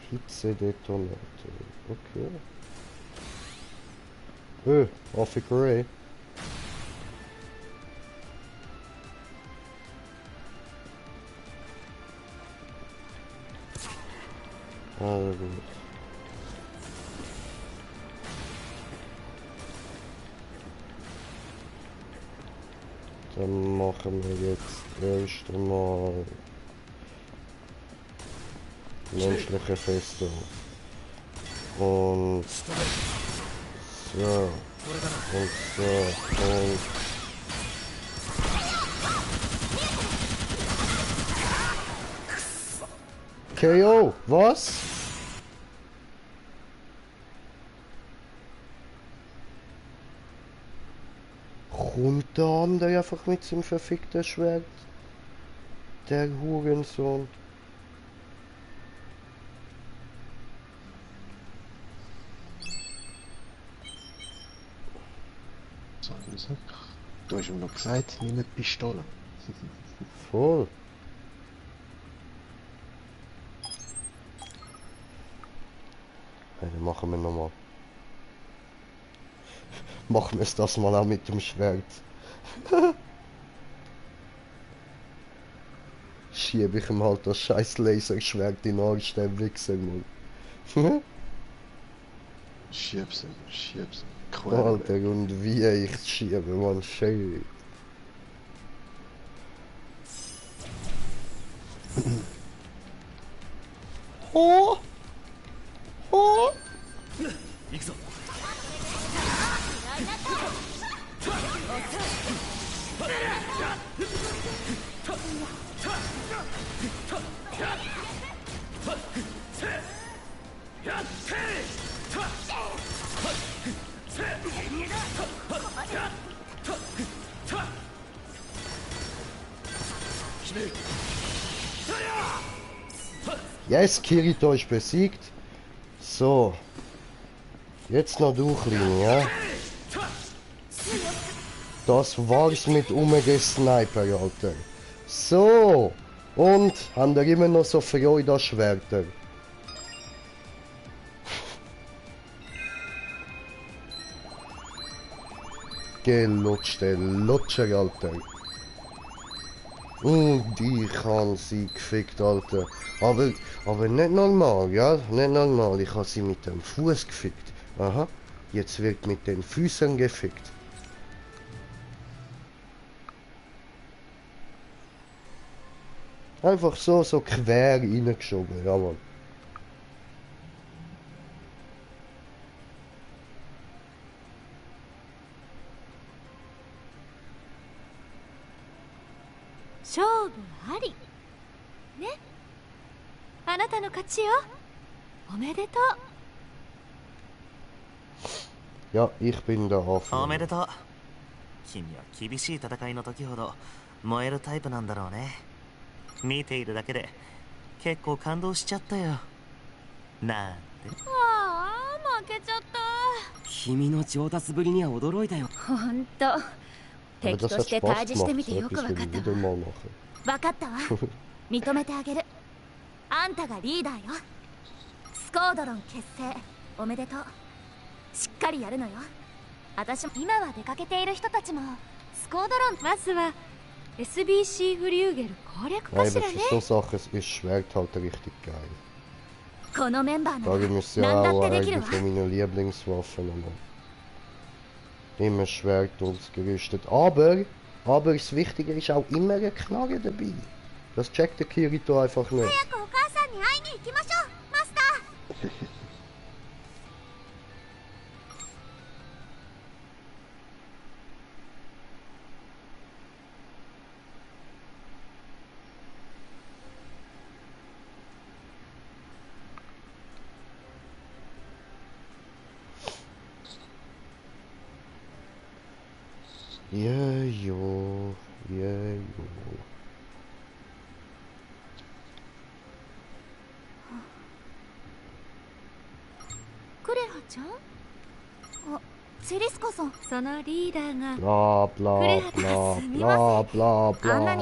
Speaker 4: Hitzedetonator. Okay. Waffe Grey. Also gut. Dann machen wir jetzt erst einmal menschliche Festung. Und so. Und so. Und KO, was? Kommt der andere einfach mit seinem verfickten Schwert? Der Hurensohn.
Speaker 7: So, du hast ihm noch gesagt, nimm eine Pistole.
Speaker 4: Voll. Ja, dann machen wir nochmal. Machen wir es das mal auch mit dem Schwert. Schiebe ich ihm halt das scheiß Laserschwert in den Arsch, der Wichser, Mann.
Speaker 7: Schieb's ihm.
Speaker 4: Alter, und wie ich schiebe, man, shit. Oh! Oh! Yes, Kirito ist besiegt. So. Jetzt noch durchliegen, ja? Das war's mit Omega Sniper, Alter. So. Und haben wir immer noch so Freude an Schwerter. Gelutschte Lutscher, Alter. Und ich han sie gefickt, Alter. Aber nicht normal, ja? Nicht normal. Ich habe sie mit dem Fuß gefickt. Aha. Jetzt wird mit den Füßen gefickt. Einfach so quer reingeschoben, ja Mann.
Speaker 5: Showありね、あなたの勝ちよ。おめでとう。
Speaker 4: Ja, ich bin der Anfang.
Speaker 2: おめでとう。君は厳しい戦いの時ほど燃えるタイプなんだろうね。見ているだけで結構感動しちゃったよ。なんて。
Speaker 5: ああ、負けちゃった。
Speaker 6: 君の上達ぶりには驚いたよ。
Speaker 3: ほんと。敵として対峙してみてよく分かったわ。分かったわ。認めてあげる。あんたがリーダーよ。スコードロン結成おめでとう。しっかりやるのよ。私も今は出かけている人たちもスコードロン、
Speaker 5: まずは SBC フリューゲル攻略かしらね。
Speaker 4: Für so Sachen ist Schwert halt richtig geil.
Speaker 3: このメンバーの
Speaker 4: Darum ist ja auch eine von meinen Lieblingswaffen. Immer Schwert ausgerüstet. Aber das Wichtige ist auch immer eine Knarre dabei. Das checkt der Kirito einfach nicht. Ja, jo.
Speaker 5: ちゃん？
Speaker 3: あ、セリスカさん。
Speaker 5: そのリーダーが
Speaker 1: Bla bla bla bla bla bla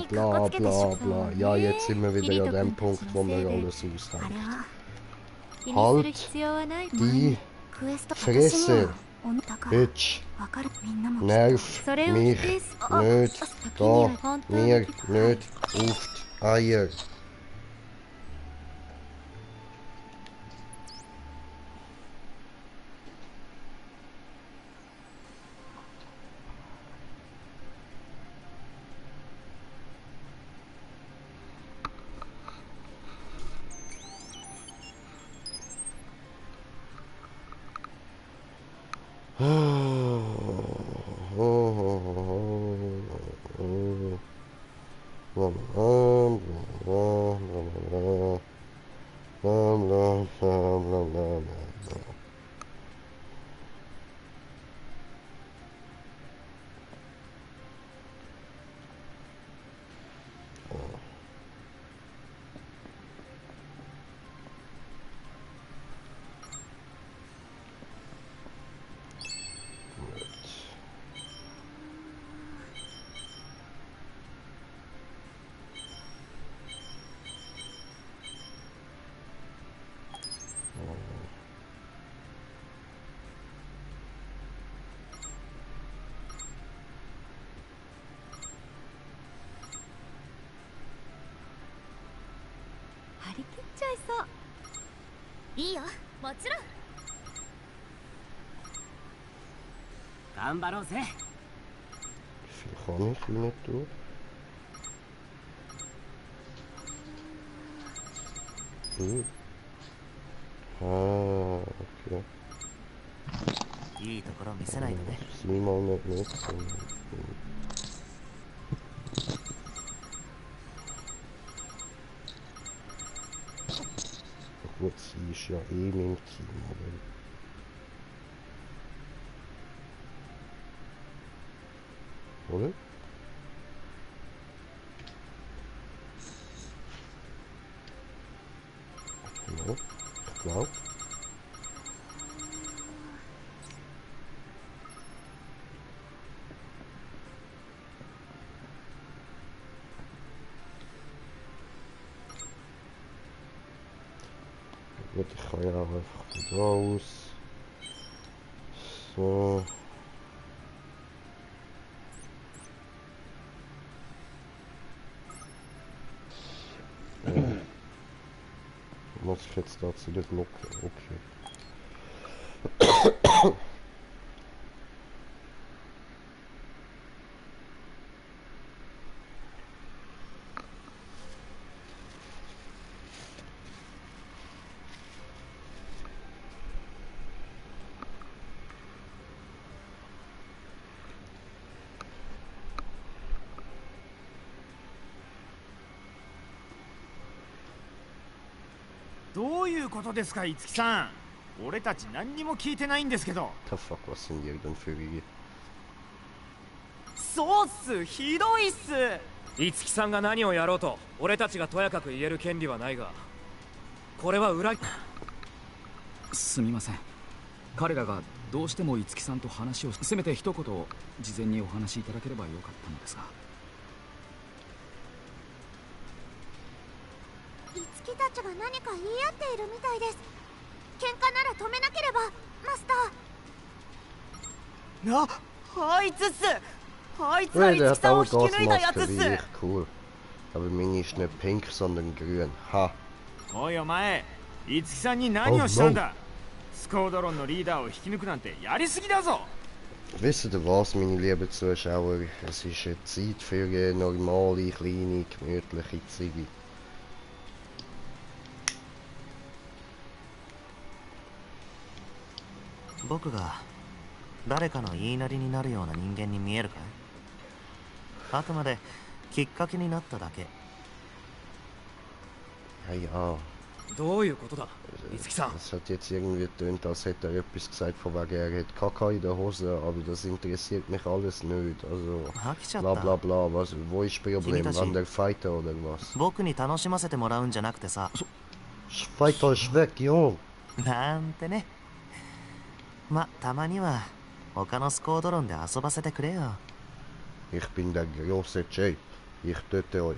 Speaker 1: bla bla bla. Ja, jetzt sind wir wieder an dem Punkt, wo wir alles aushalten. Halt die Fresse, Bitch. Nerv mich nicht. Geh mir nicht auf die Eier.
Speaker 3: いいよ、もちろん。
Speaker 6: 頑張ろうぜ。
Speaker 1: Viel kann ich nicht tun. Ah, okay.
Speaker 2: いいところ見せないとね。
Speaker 1: Zweimal nicht nutzen. Gut, sie ist ja eh mein Team, oder? Ja, ich glaube. Gut, ich kann ja auch einfach wieder raus. So. Muss ich jetzt dazu nicht locken? Okay.
Speaker 9: どういうことですか、五木さん。俺たち何にも聞いてないんですけど。
Speaker 1: The fuck, was sind die denn für Wege?
Speaker 11: そうっす、ひどいっす。五木さんが何をやろうと俺たちがとやかく言える権利はないが、これは裏。
Speaker 12: すみません。彼らがどうしても五木さんと話を、せめて一言事前にお話しいただければよかったのですが。
Speaker 3: 五木たちが何か言い合っているみたいです。喧嘩なら止めなければ、マスター。
Speaker 11: あいつっす。あいつは五木さんを引き抜いたやつっす。
Speaker 1: Cool. Aber meine ist nicht pink, sondern grün. Ha.
Speaker 9: おいお前、五木さんに何をしたんだ。スコードロンのリーダーを引き抜くなんてやりすぎだぞ。
Speaker 1: Wisst ihr was, meine lieben Zuschauer? Es ist eine Zeit für eine normale, kleine, gemütliche Ziggy.
Speaker 2: 僕が誰かの言いなりになるような人間に見えるかい？あくまできっかけになっただけ。
Speaker 1: Ja, ja.
Speaker 11: どういうことだ、五木さん。
Speaker 1: Es hat jetzt irgendwie getönt, als hätte er etwas gesagt von wegen, er hat Kaka in der Hose, aber das interessiert mich alles nicht. Also, bla bla bla, was, wo ist das Problem? An der Fighter oder was?
Speaker 2: 僕に楽しませてもらうんじゃなくてさ。
Speaker 1: Fighter ist weg, ja.
Speaker 2: なんてね。ま、たまには他のスコードロンで遊ばせてくれよ。
Speaker 1: Ich bin der große Jay. Ich töte euch.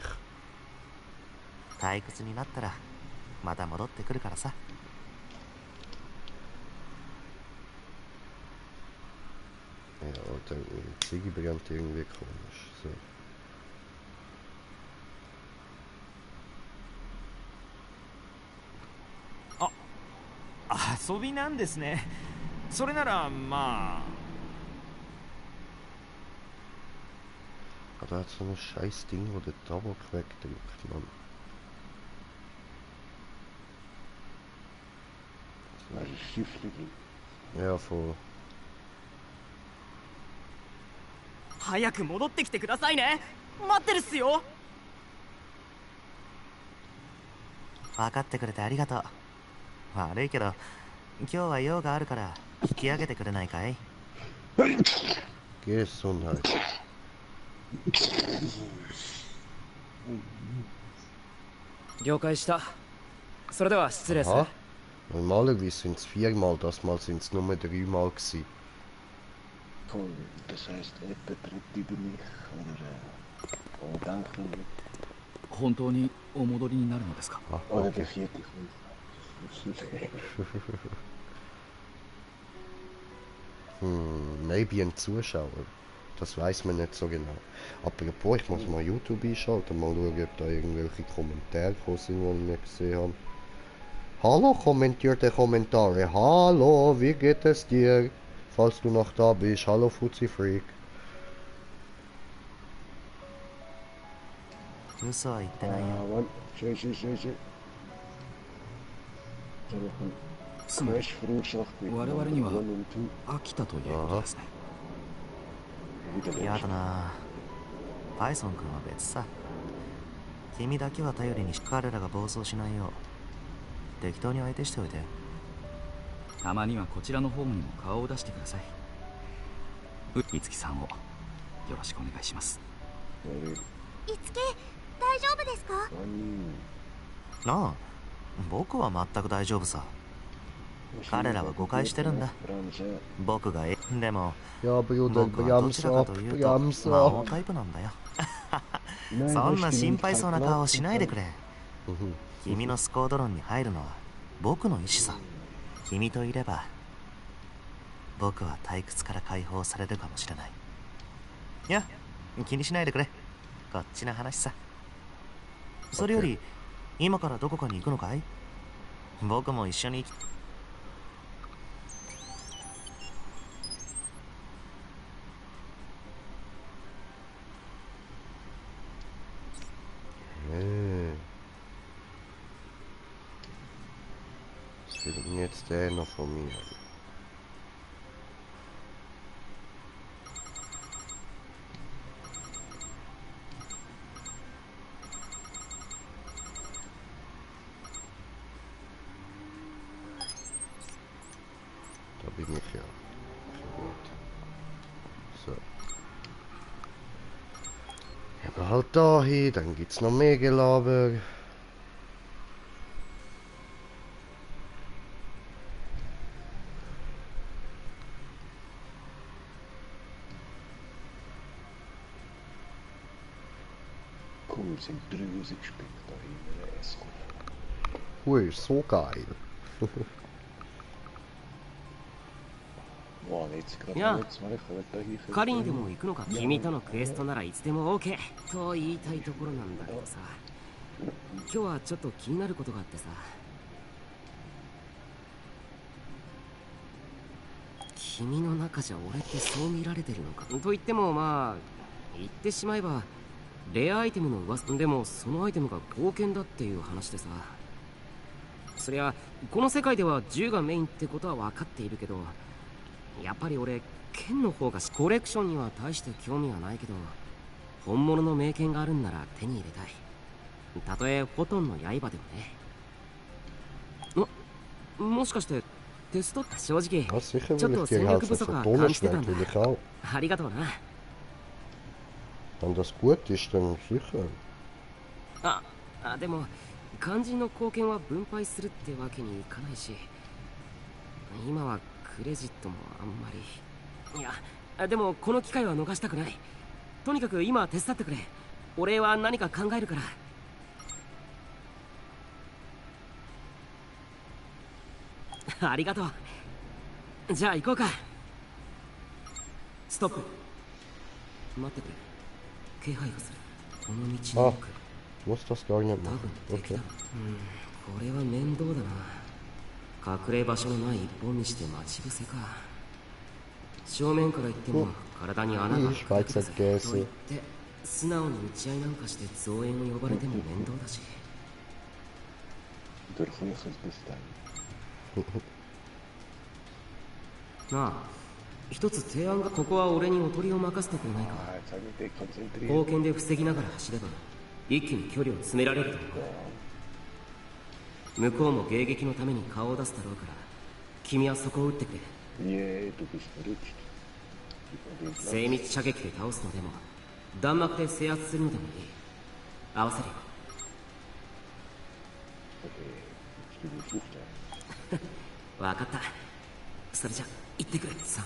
Speaker 2: 退屈になったらまた戻ってくるからさ。
Speaker 1: Ja, der Ziggy brennt irgendwie komisch. So.
Speaker 11: 遊びなんですね。それならまあ。
Speaker 1: Da hat so ein scheiß Ding, wo der Tabak wegdrückt, Mann.
Speaker 7: Das war ein Schiffling.
Speaker 1: Ja, voll.
Speaker 11: 早く戻ってきてくださいね。待ってるっすよ。
Speaker 2: 分かってくれてありがとう。悪いけど今日は用があるから引き上げてくれないかい？
Speaker 1: Gesundheit.
Speaker 11: 了解した。それでは失礼する。
Speaker 1: Normalerweise sind es 4-mal, das Mal sind es nur 3-mal gewesen.
Speaker 7: Das heißt, etwa tritt über mich oder denkt nicht.
Speaker 12: 本当にお戻りになるのですか？
Speaker 7: Oder der vierte
Speaker 1: Maybe ein Zuschauer. Das weiß man nicht so genau. Apropos, ich muss mal YouTube einschalten, mal schauen, ob da irgendwelche Kommentare gekommen sind, die ich nicht gesehen habe. Hallo, kommentierte Kommentare. Hallo, wie geht es dir? Falls du noch da bist. Hallo, Fuzzi Freak.
Speaker 2: 嘘は言ってないよ。
Speaker 12: つまり我々には飽きたということですね。
Speaker 2: やだな。パイソン君は別さ。君だけは頼りにし、彼らが暴走しないよう適当に相手しておいて。
Speaker 12: たまにはこちらの方にも顔を出してください。いつきさんをよろしくお願いします。
Speaker 3: いつき、大丈夫ですか？
Speaker 2: ああ、僕は全く大丈夫さ。彼らは誤解してるんだ。僕がでも僕はどちらかというと魔王タイプなんだよ。そんな心配そうな顔しないでくれ。君のスコードロンに入るのは僕の意思さ。君といれば僕は退屈から解放されるかもしれない。いや、気にしないでくれ。こっちの話さ。それより今からどこかに行くのかい？僕も一緒に。
Speaker 1: Was will denn jetzt der noch von mir? Da bin ich ja. Gut. So. Aber halt da hin, dann gibt's noch mehr Gelaber.
Speaker 7: Cool, sind 3000 Stück da in Esco.
Speaker 1: Ui, so geil.
Speaker 6: いや、狩りにでも行くのか。君とのクエストならいつでも OK と言いたいところなんだけどさ、今日はちょっと気になることがあってさ。君の中じゃ俺ってそう見られてるのか。と言ってもまあ言ってしまえばレアアイテムの噂でも、そのアイテムが冒険だっていう話でさ。そりゃこの世界では銃がメインってことは分かっているけど、やっぱり俺剣の方がコレクションには大して興味はないけど、本物の名剣があるんなら手に入れたい。たとえフォトンの刃でもね。もしかしてテストって正直ちょっと戦略不足は感じてたんだ。ありがとうな。
Speaker 1: Wenn das gut ist, dann sicher.
Speaker 6: でも肝心の貢献は分配するってわけにいかないし、今はクレジットもあんまり。いや、でもこの機会は逃したくない。とにかく今手伝ってくれ。俺は何か考えるから。ありがとう。じゃあ行こうか。ストップ。待ってくれ。気配がする。この道の奥。
Speaker 1: muss das gar nicht
Speaker 6: 多
Speaker 1: machen.
Speaker 6: 分敵
Speaker 1: Okay.
Speaker 6: だ。これは面倒だな。隠れ場所のない一本道で待ち伏せか。正面から言っても体に穴が開くぜ。と言って素直に打ち合いなんかして増援を呼ばれても面倒だし。なあ、一つ提案が。ここは俺におとりを任せてくれないか。冒険で防ぎながら走れば一気に距離を詰められると思う。向こうも迎撃のために顔を出すだろうから、君はそこを撃ってくれ。精密射撃で倒すのでも弾幕で制圧するのでもいい。合わせるよ。わかった。それじゃ行ってくれ。3、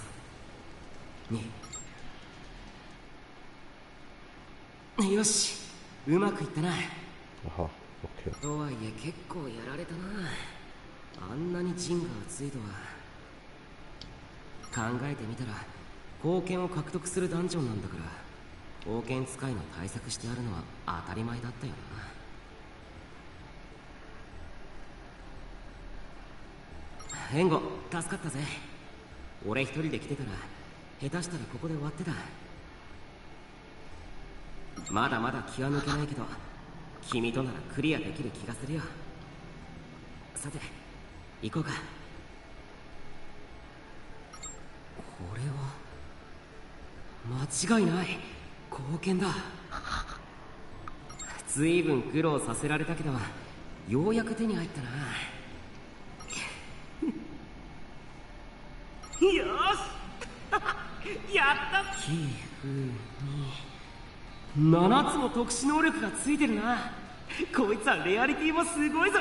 Speaker 6: 2。よし、うまくいったな。
Speaker 1: Aha, okay.
Speaker 6: とはいえ結構やられたな。あんなに陣が厚いとは。考えてみたら貢献を獲得するダンジョンなんだから、冒険使いの対策してあるのは当たり前だったよな。援護助かったぜ。俺一人で来てたら下手したらここで終わってた。まだまだ気は抜けないけど、君とならクリアできる気がするよ。さて行こうか。これは間違いない貢献だ。随分苦労させられたけどようやく手に入ったな。よしやった。キーフに7つも特殊能力がついてるな。こいつはレアリティもすごいぞ。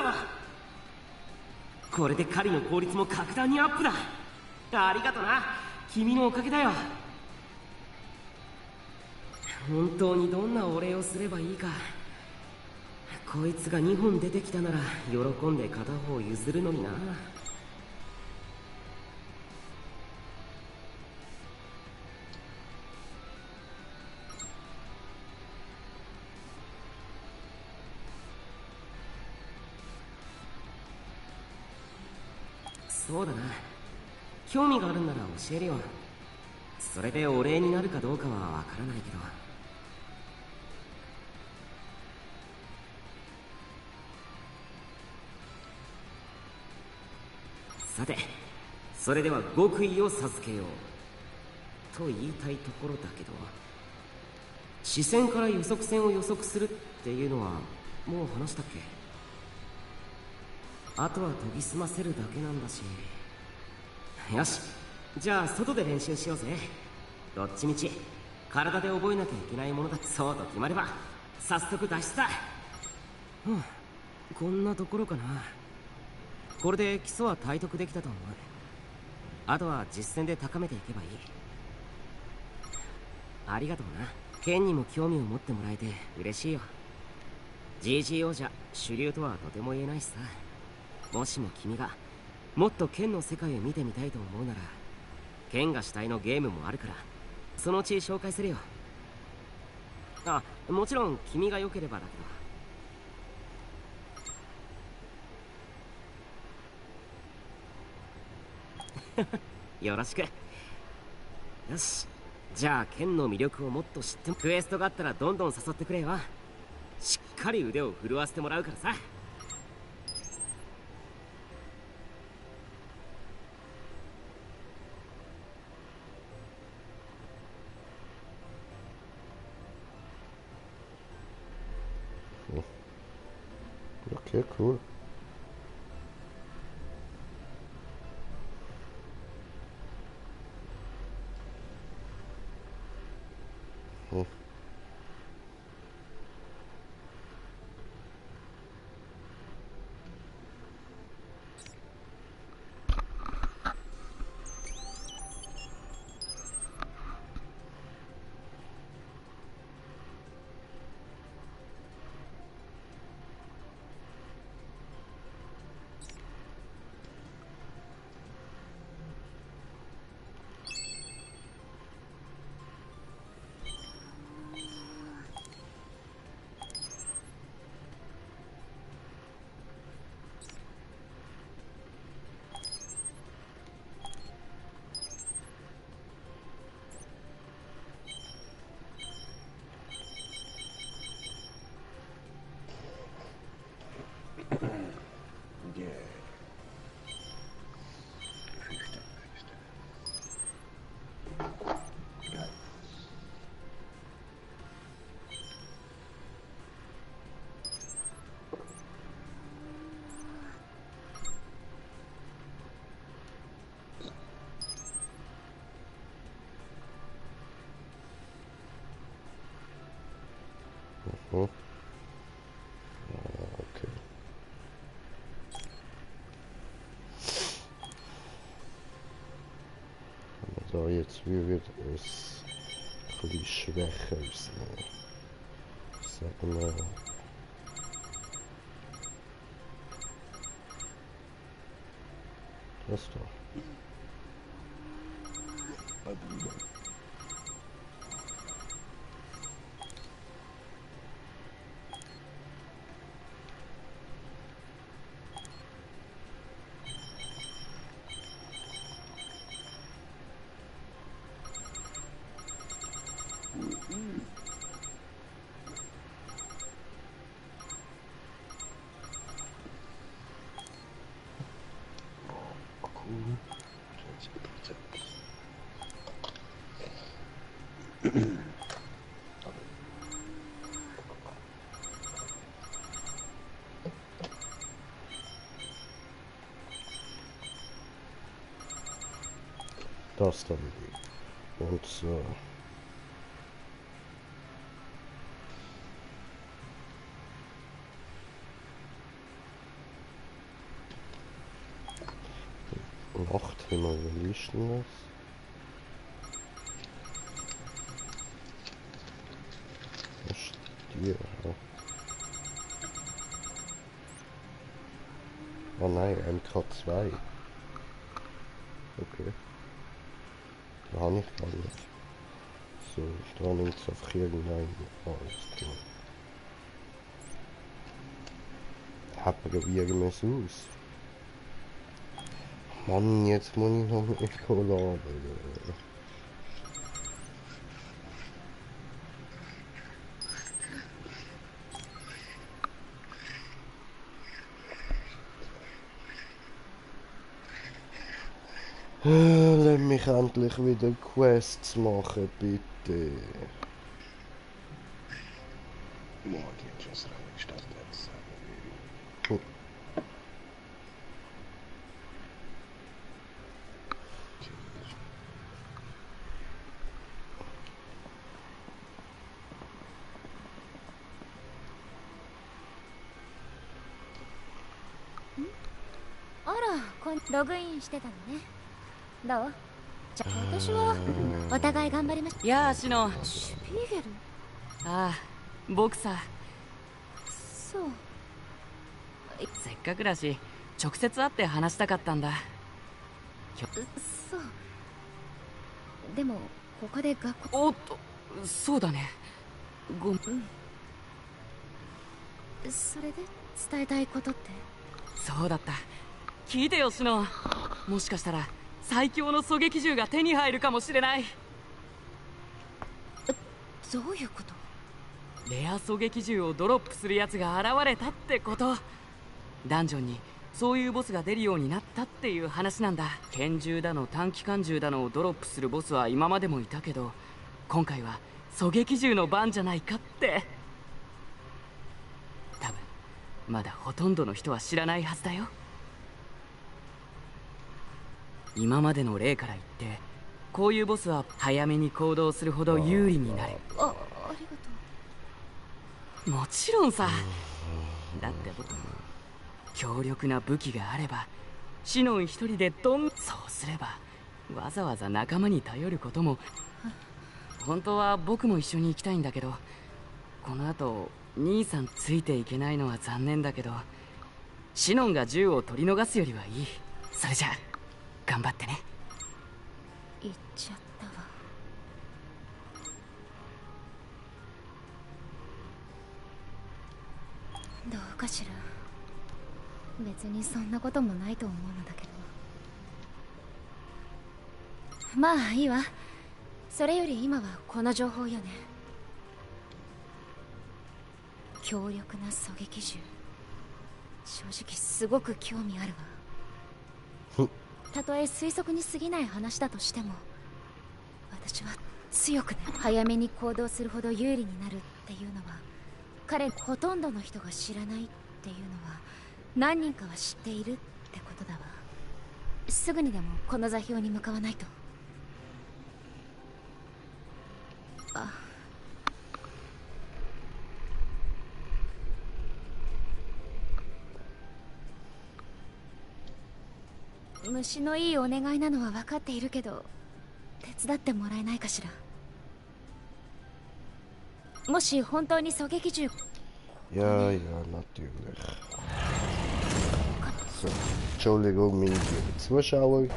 Speaker 6: これで狩りの効率も格段にアップだ。ありがとな、君のおかげだよ。本当にどんなお礼をすればいいか。こいつが2本出てきたなら喜んで片方譲るのにな。そうだな、興味があるんなら教えるよ。それでお礼になるかどうかはわからないけど。さて、それでは極意を授けようと言いたいところだけど、視線から予測線を予測するっていうのはもう話したっけ。あとは研ぎ澄ませるだけなんだし。よし、じゃあ外で練習しようぜ。どっちみち体で覚えなきゃいけないものだ。そうと決まれば早速脱出だ。こんなところかな。これで基礎は体得できたと思う。あとは実践で高めていけばいい。ありがとうな。剣にも興味を持ってもらえて嬉しいよ。 GGO じゃ主流とはとても言えないしさ。もしも君がもっと剣の世界を見てみたいと思うなら、剣が主体のゲームもあるから、そのうち紹介するよ。あ、もちろん君が良ければだけど。よろしく。よし、じゃあ剣の魅力をもっと知っても、クエストがあったらどんどん誘ってくれよ。しっかり腕を震わせてもらうからさ。
Speaker 1: Okay, cool.
Speaker 4: Hm? Okay. So, jetzt wird es ein bisschen schwächer aussehen. Sagen wir. Das doch. Das dann und so. Nacht haben wir Listen. Was ist die? Oh nein, MK2. Okay. Da habe ich gar nicht. So, da nimmt es einfach irgendein. Alles klar. Probieren wir es aus. Mann, jetzt muss ich noch mit Cola. Lass mich endlich wieder Quests machen, bitte.
Speaker 3: ログインしてたのね。どう？じゃあ私はお互い頑張りましょう。
Speaker 13: やあ、シノン。
Speaker 3: シュピーゲル。
Speaker 13: ああ、僕さ。
Speaker 3: そう。
Speaker 13: せっかくだし直接会って話したかったんだ。
Speaker 3: そう。でも他で学校。
Speaker 13: おっと、そうだね。ごめん。
Speaker 3: それで伝えたいことって？
Speaker 13: そうだった。聞いてよ、シノン。もしかしたら最強の狙撃銃が手に入るかもしれない。
Speaker 3: どういうこと？
Speaker 13: レア狙撃銃をドロップするやつが現れたってこと。ダンジョンにそういうボスが出るようになったっていう話なんだ。拳銃だの短期間銃だのをドロップするボスは今までもいたけど、今回は狙撃銃の番じゃないかって。多分まだほとんどの人は知らないはずだよ。今までの例から言ってこういうボスは早めに行動するほど有利になる。
Speaker 3: ありが
Speaker 13: とう。もちろんさ。だって僕強力な武器があればシノン一人でそうすればわざわざ仲間に頼ることも。本当は僕も一緒に行きたいんだけど、この後兄さんついていけないのは残念だけど、シノンが銃を取り逃すよりはいい。それじゃあ頑張ってね。
Speaker 3: 言っちゃったわ。どうかしら。別にそんなこともないと思うのだけど。まあいいわ。それより今はこの情報よね。強力な狙撃銃。正直すごく興味あるわ。たとえ推測に過ぎない話だとしても、私は強くね、早めに行動するほど有利になるっていうのは、彼ほとんどの人が知らないっていうのは何人かは知っているってことだわ。すぐにでもこの座標に向かわないと。虫のいいお願いなのは分かっているけど、手伝ってもらえないかしら。もし本当に狙撃銃。
Speaker 1: Ja, ja, natürlich. So, Entschuldigung, meine lieben Zuschauer.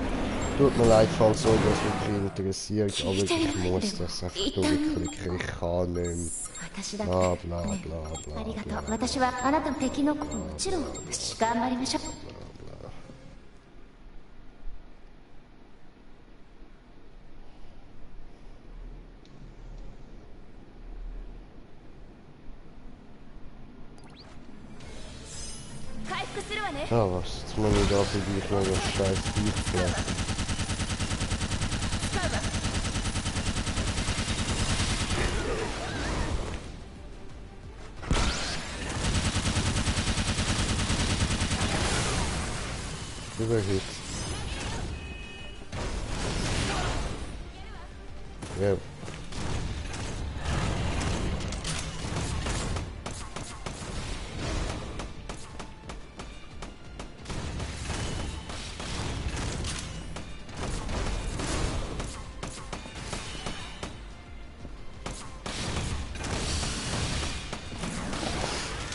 Speaker 1: Tut mir leid, falls euch das wirklich interessiert, aber ich muss das einfach wirklich, ich kann nicht mehr. Bla bla bla bla.
Speaker 3: ありがとう。私はあなたの敵のもちろん頑張りましょう。
Speaker 1: Ah, was? Jetzt muss ich da für dich noch das scheiß Tiefblatt. Überhit. Ja.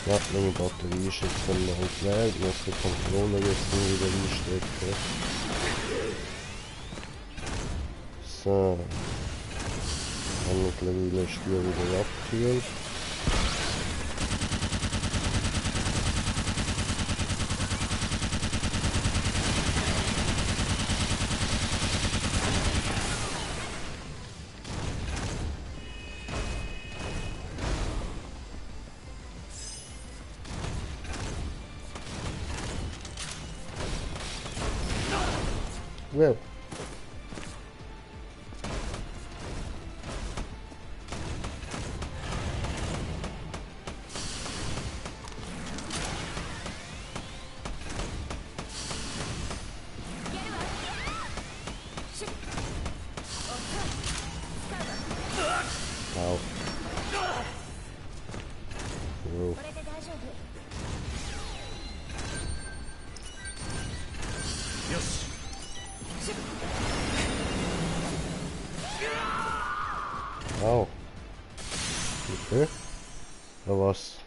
Speaker 1: Ja, meine Batterie ist jetzt dann noch leer, ich muss den Controller jetzt wieder einstecken. So. Dann mittlerweile ist die wieder abgekühlt. Well. Ow. Whoa. Oh. Okay. Da was.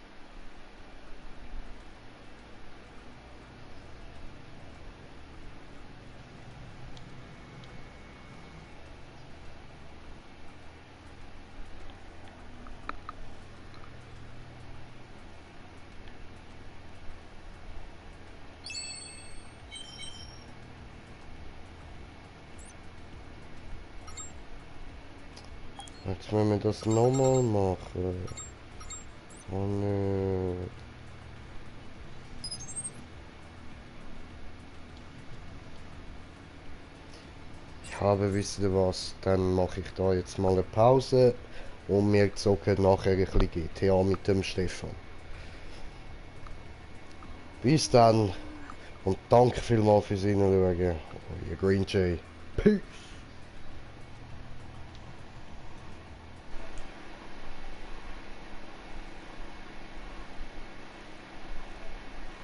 Speaker 1: Jetzt müssen wir das nochmal machen. Oh nö. Ich habe, wisst ihr was, dann mache ich da jetzt mal eine Pause und wir zocken nachher ein bisschen GTA mit dem Stefan. Bis dann und danke vielmals fürs Hinschauen. Euer Green Jay. Peace.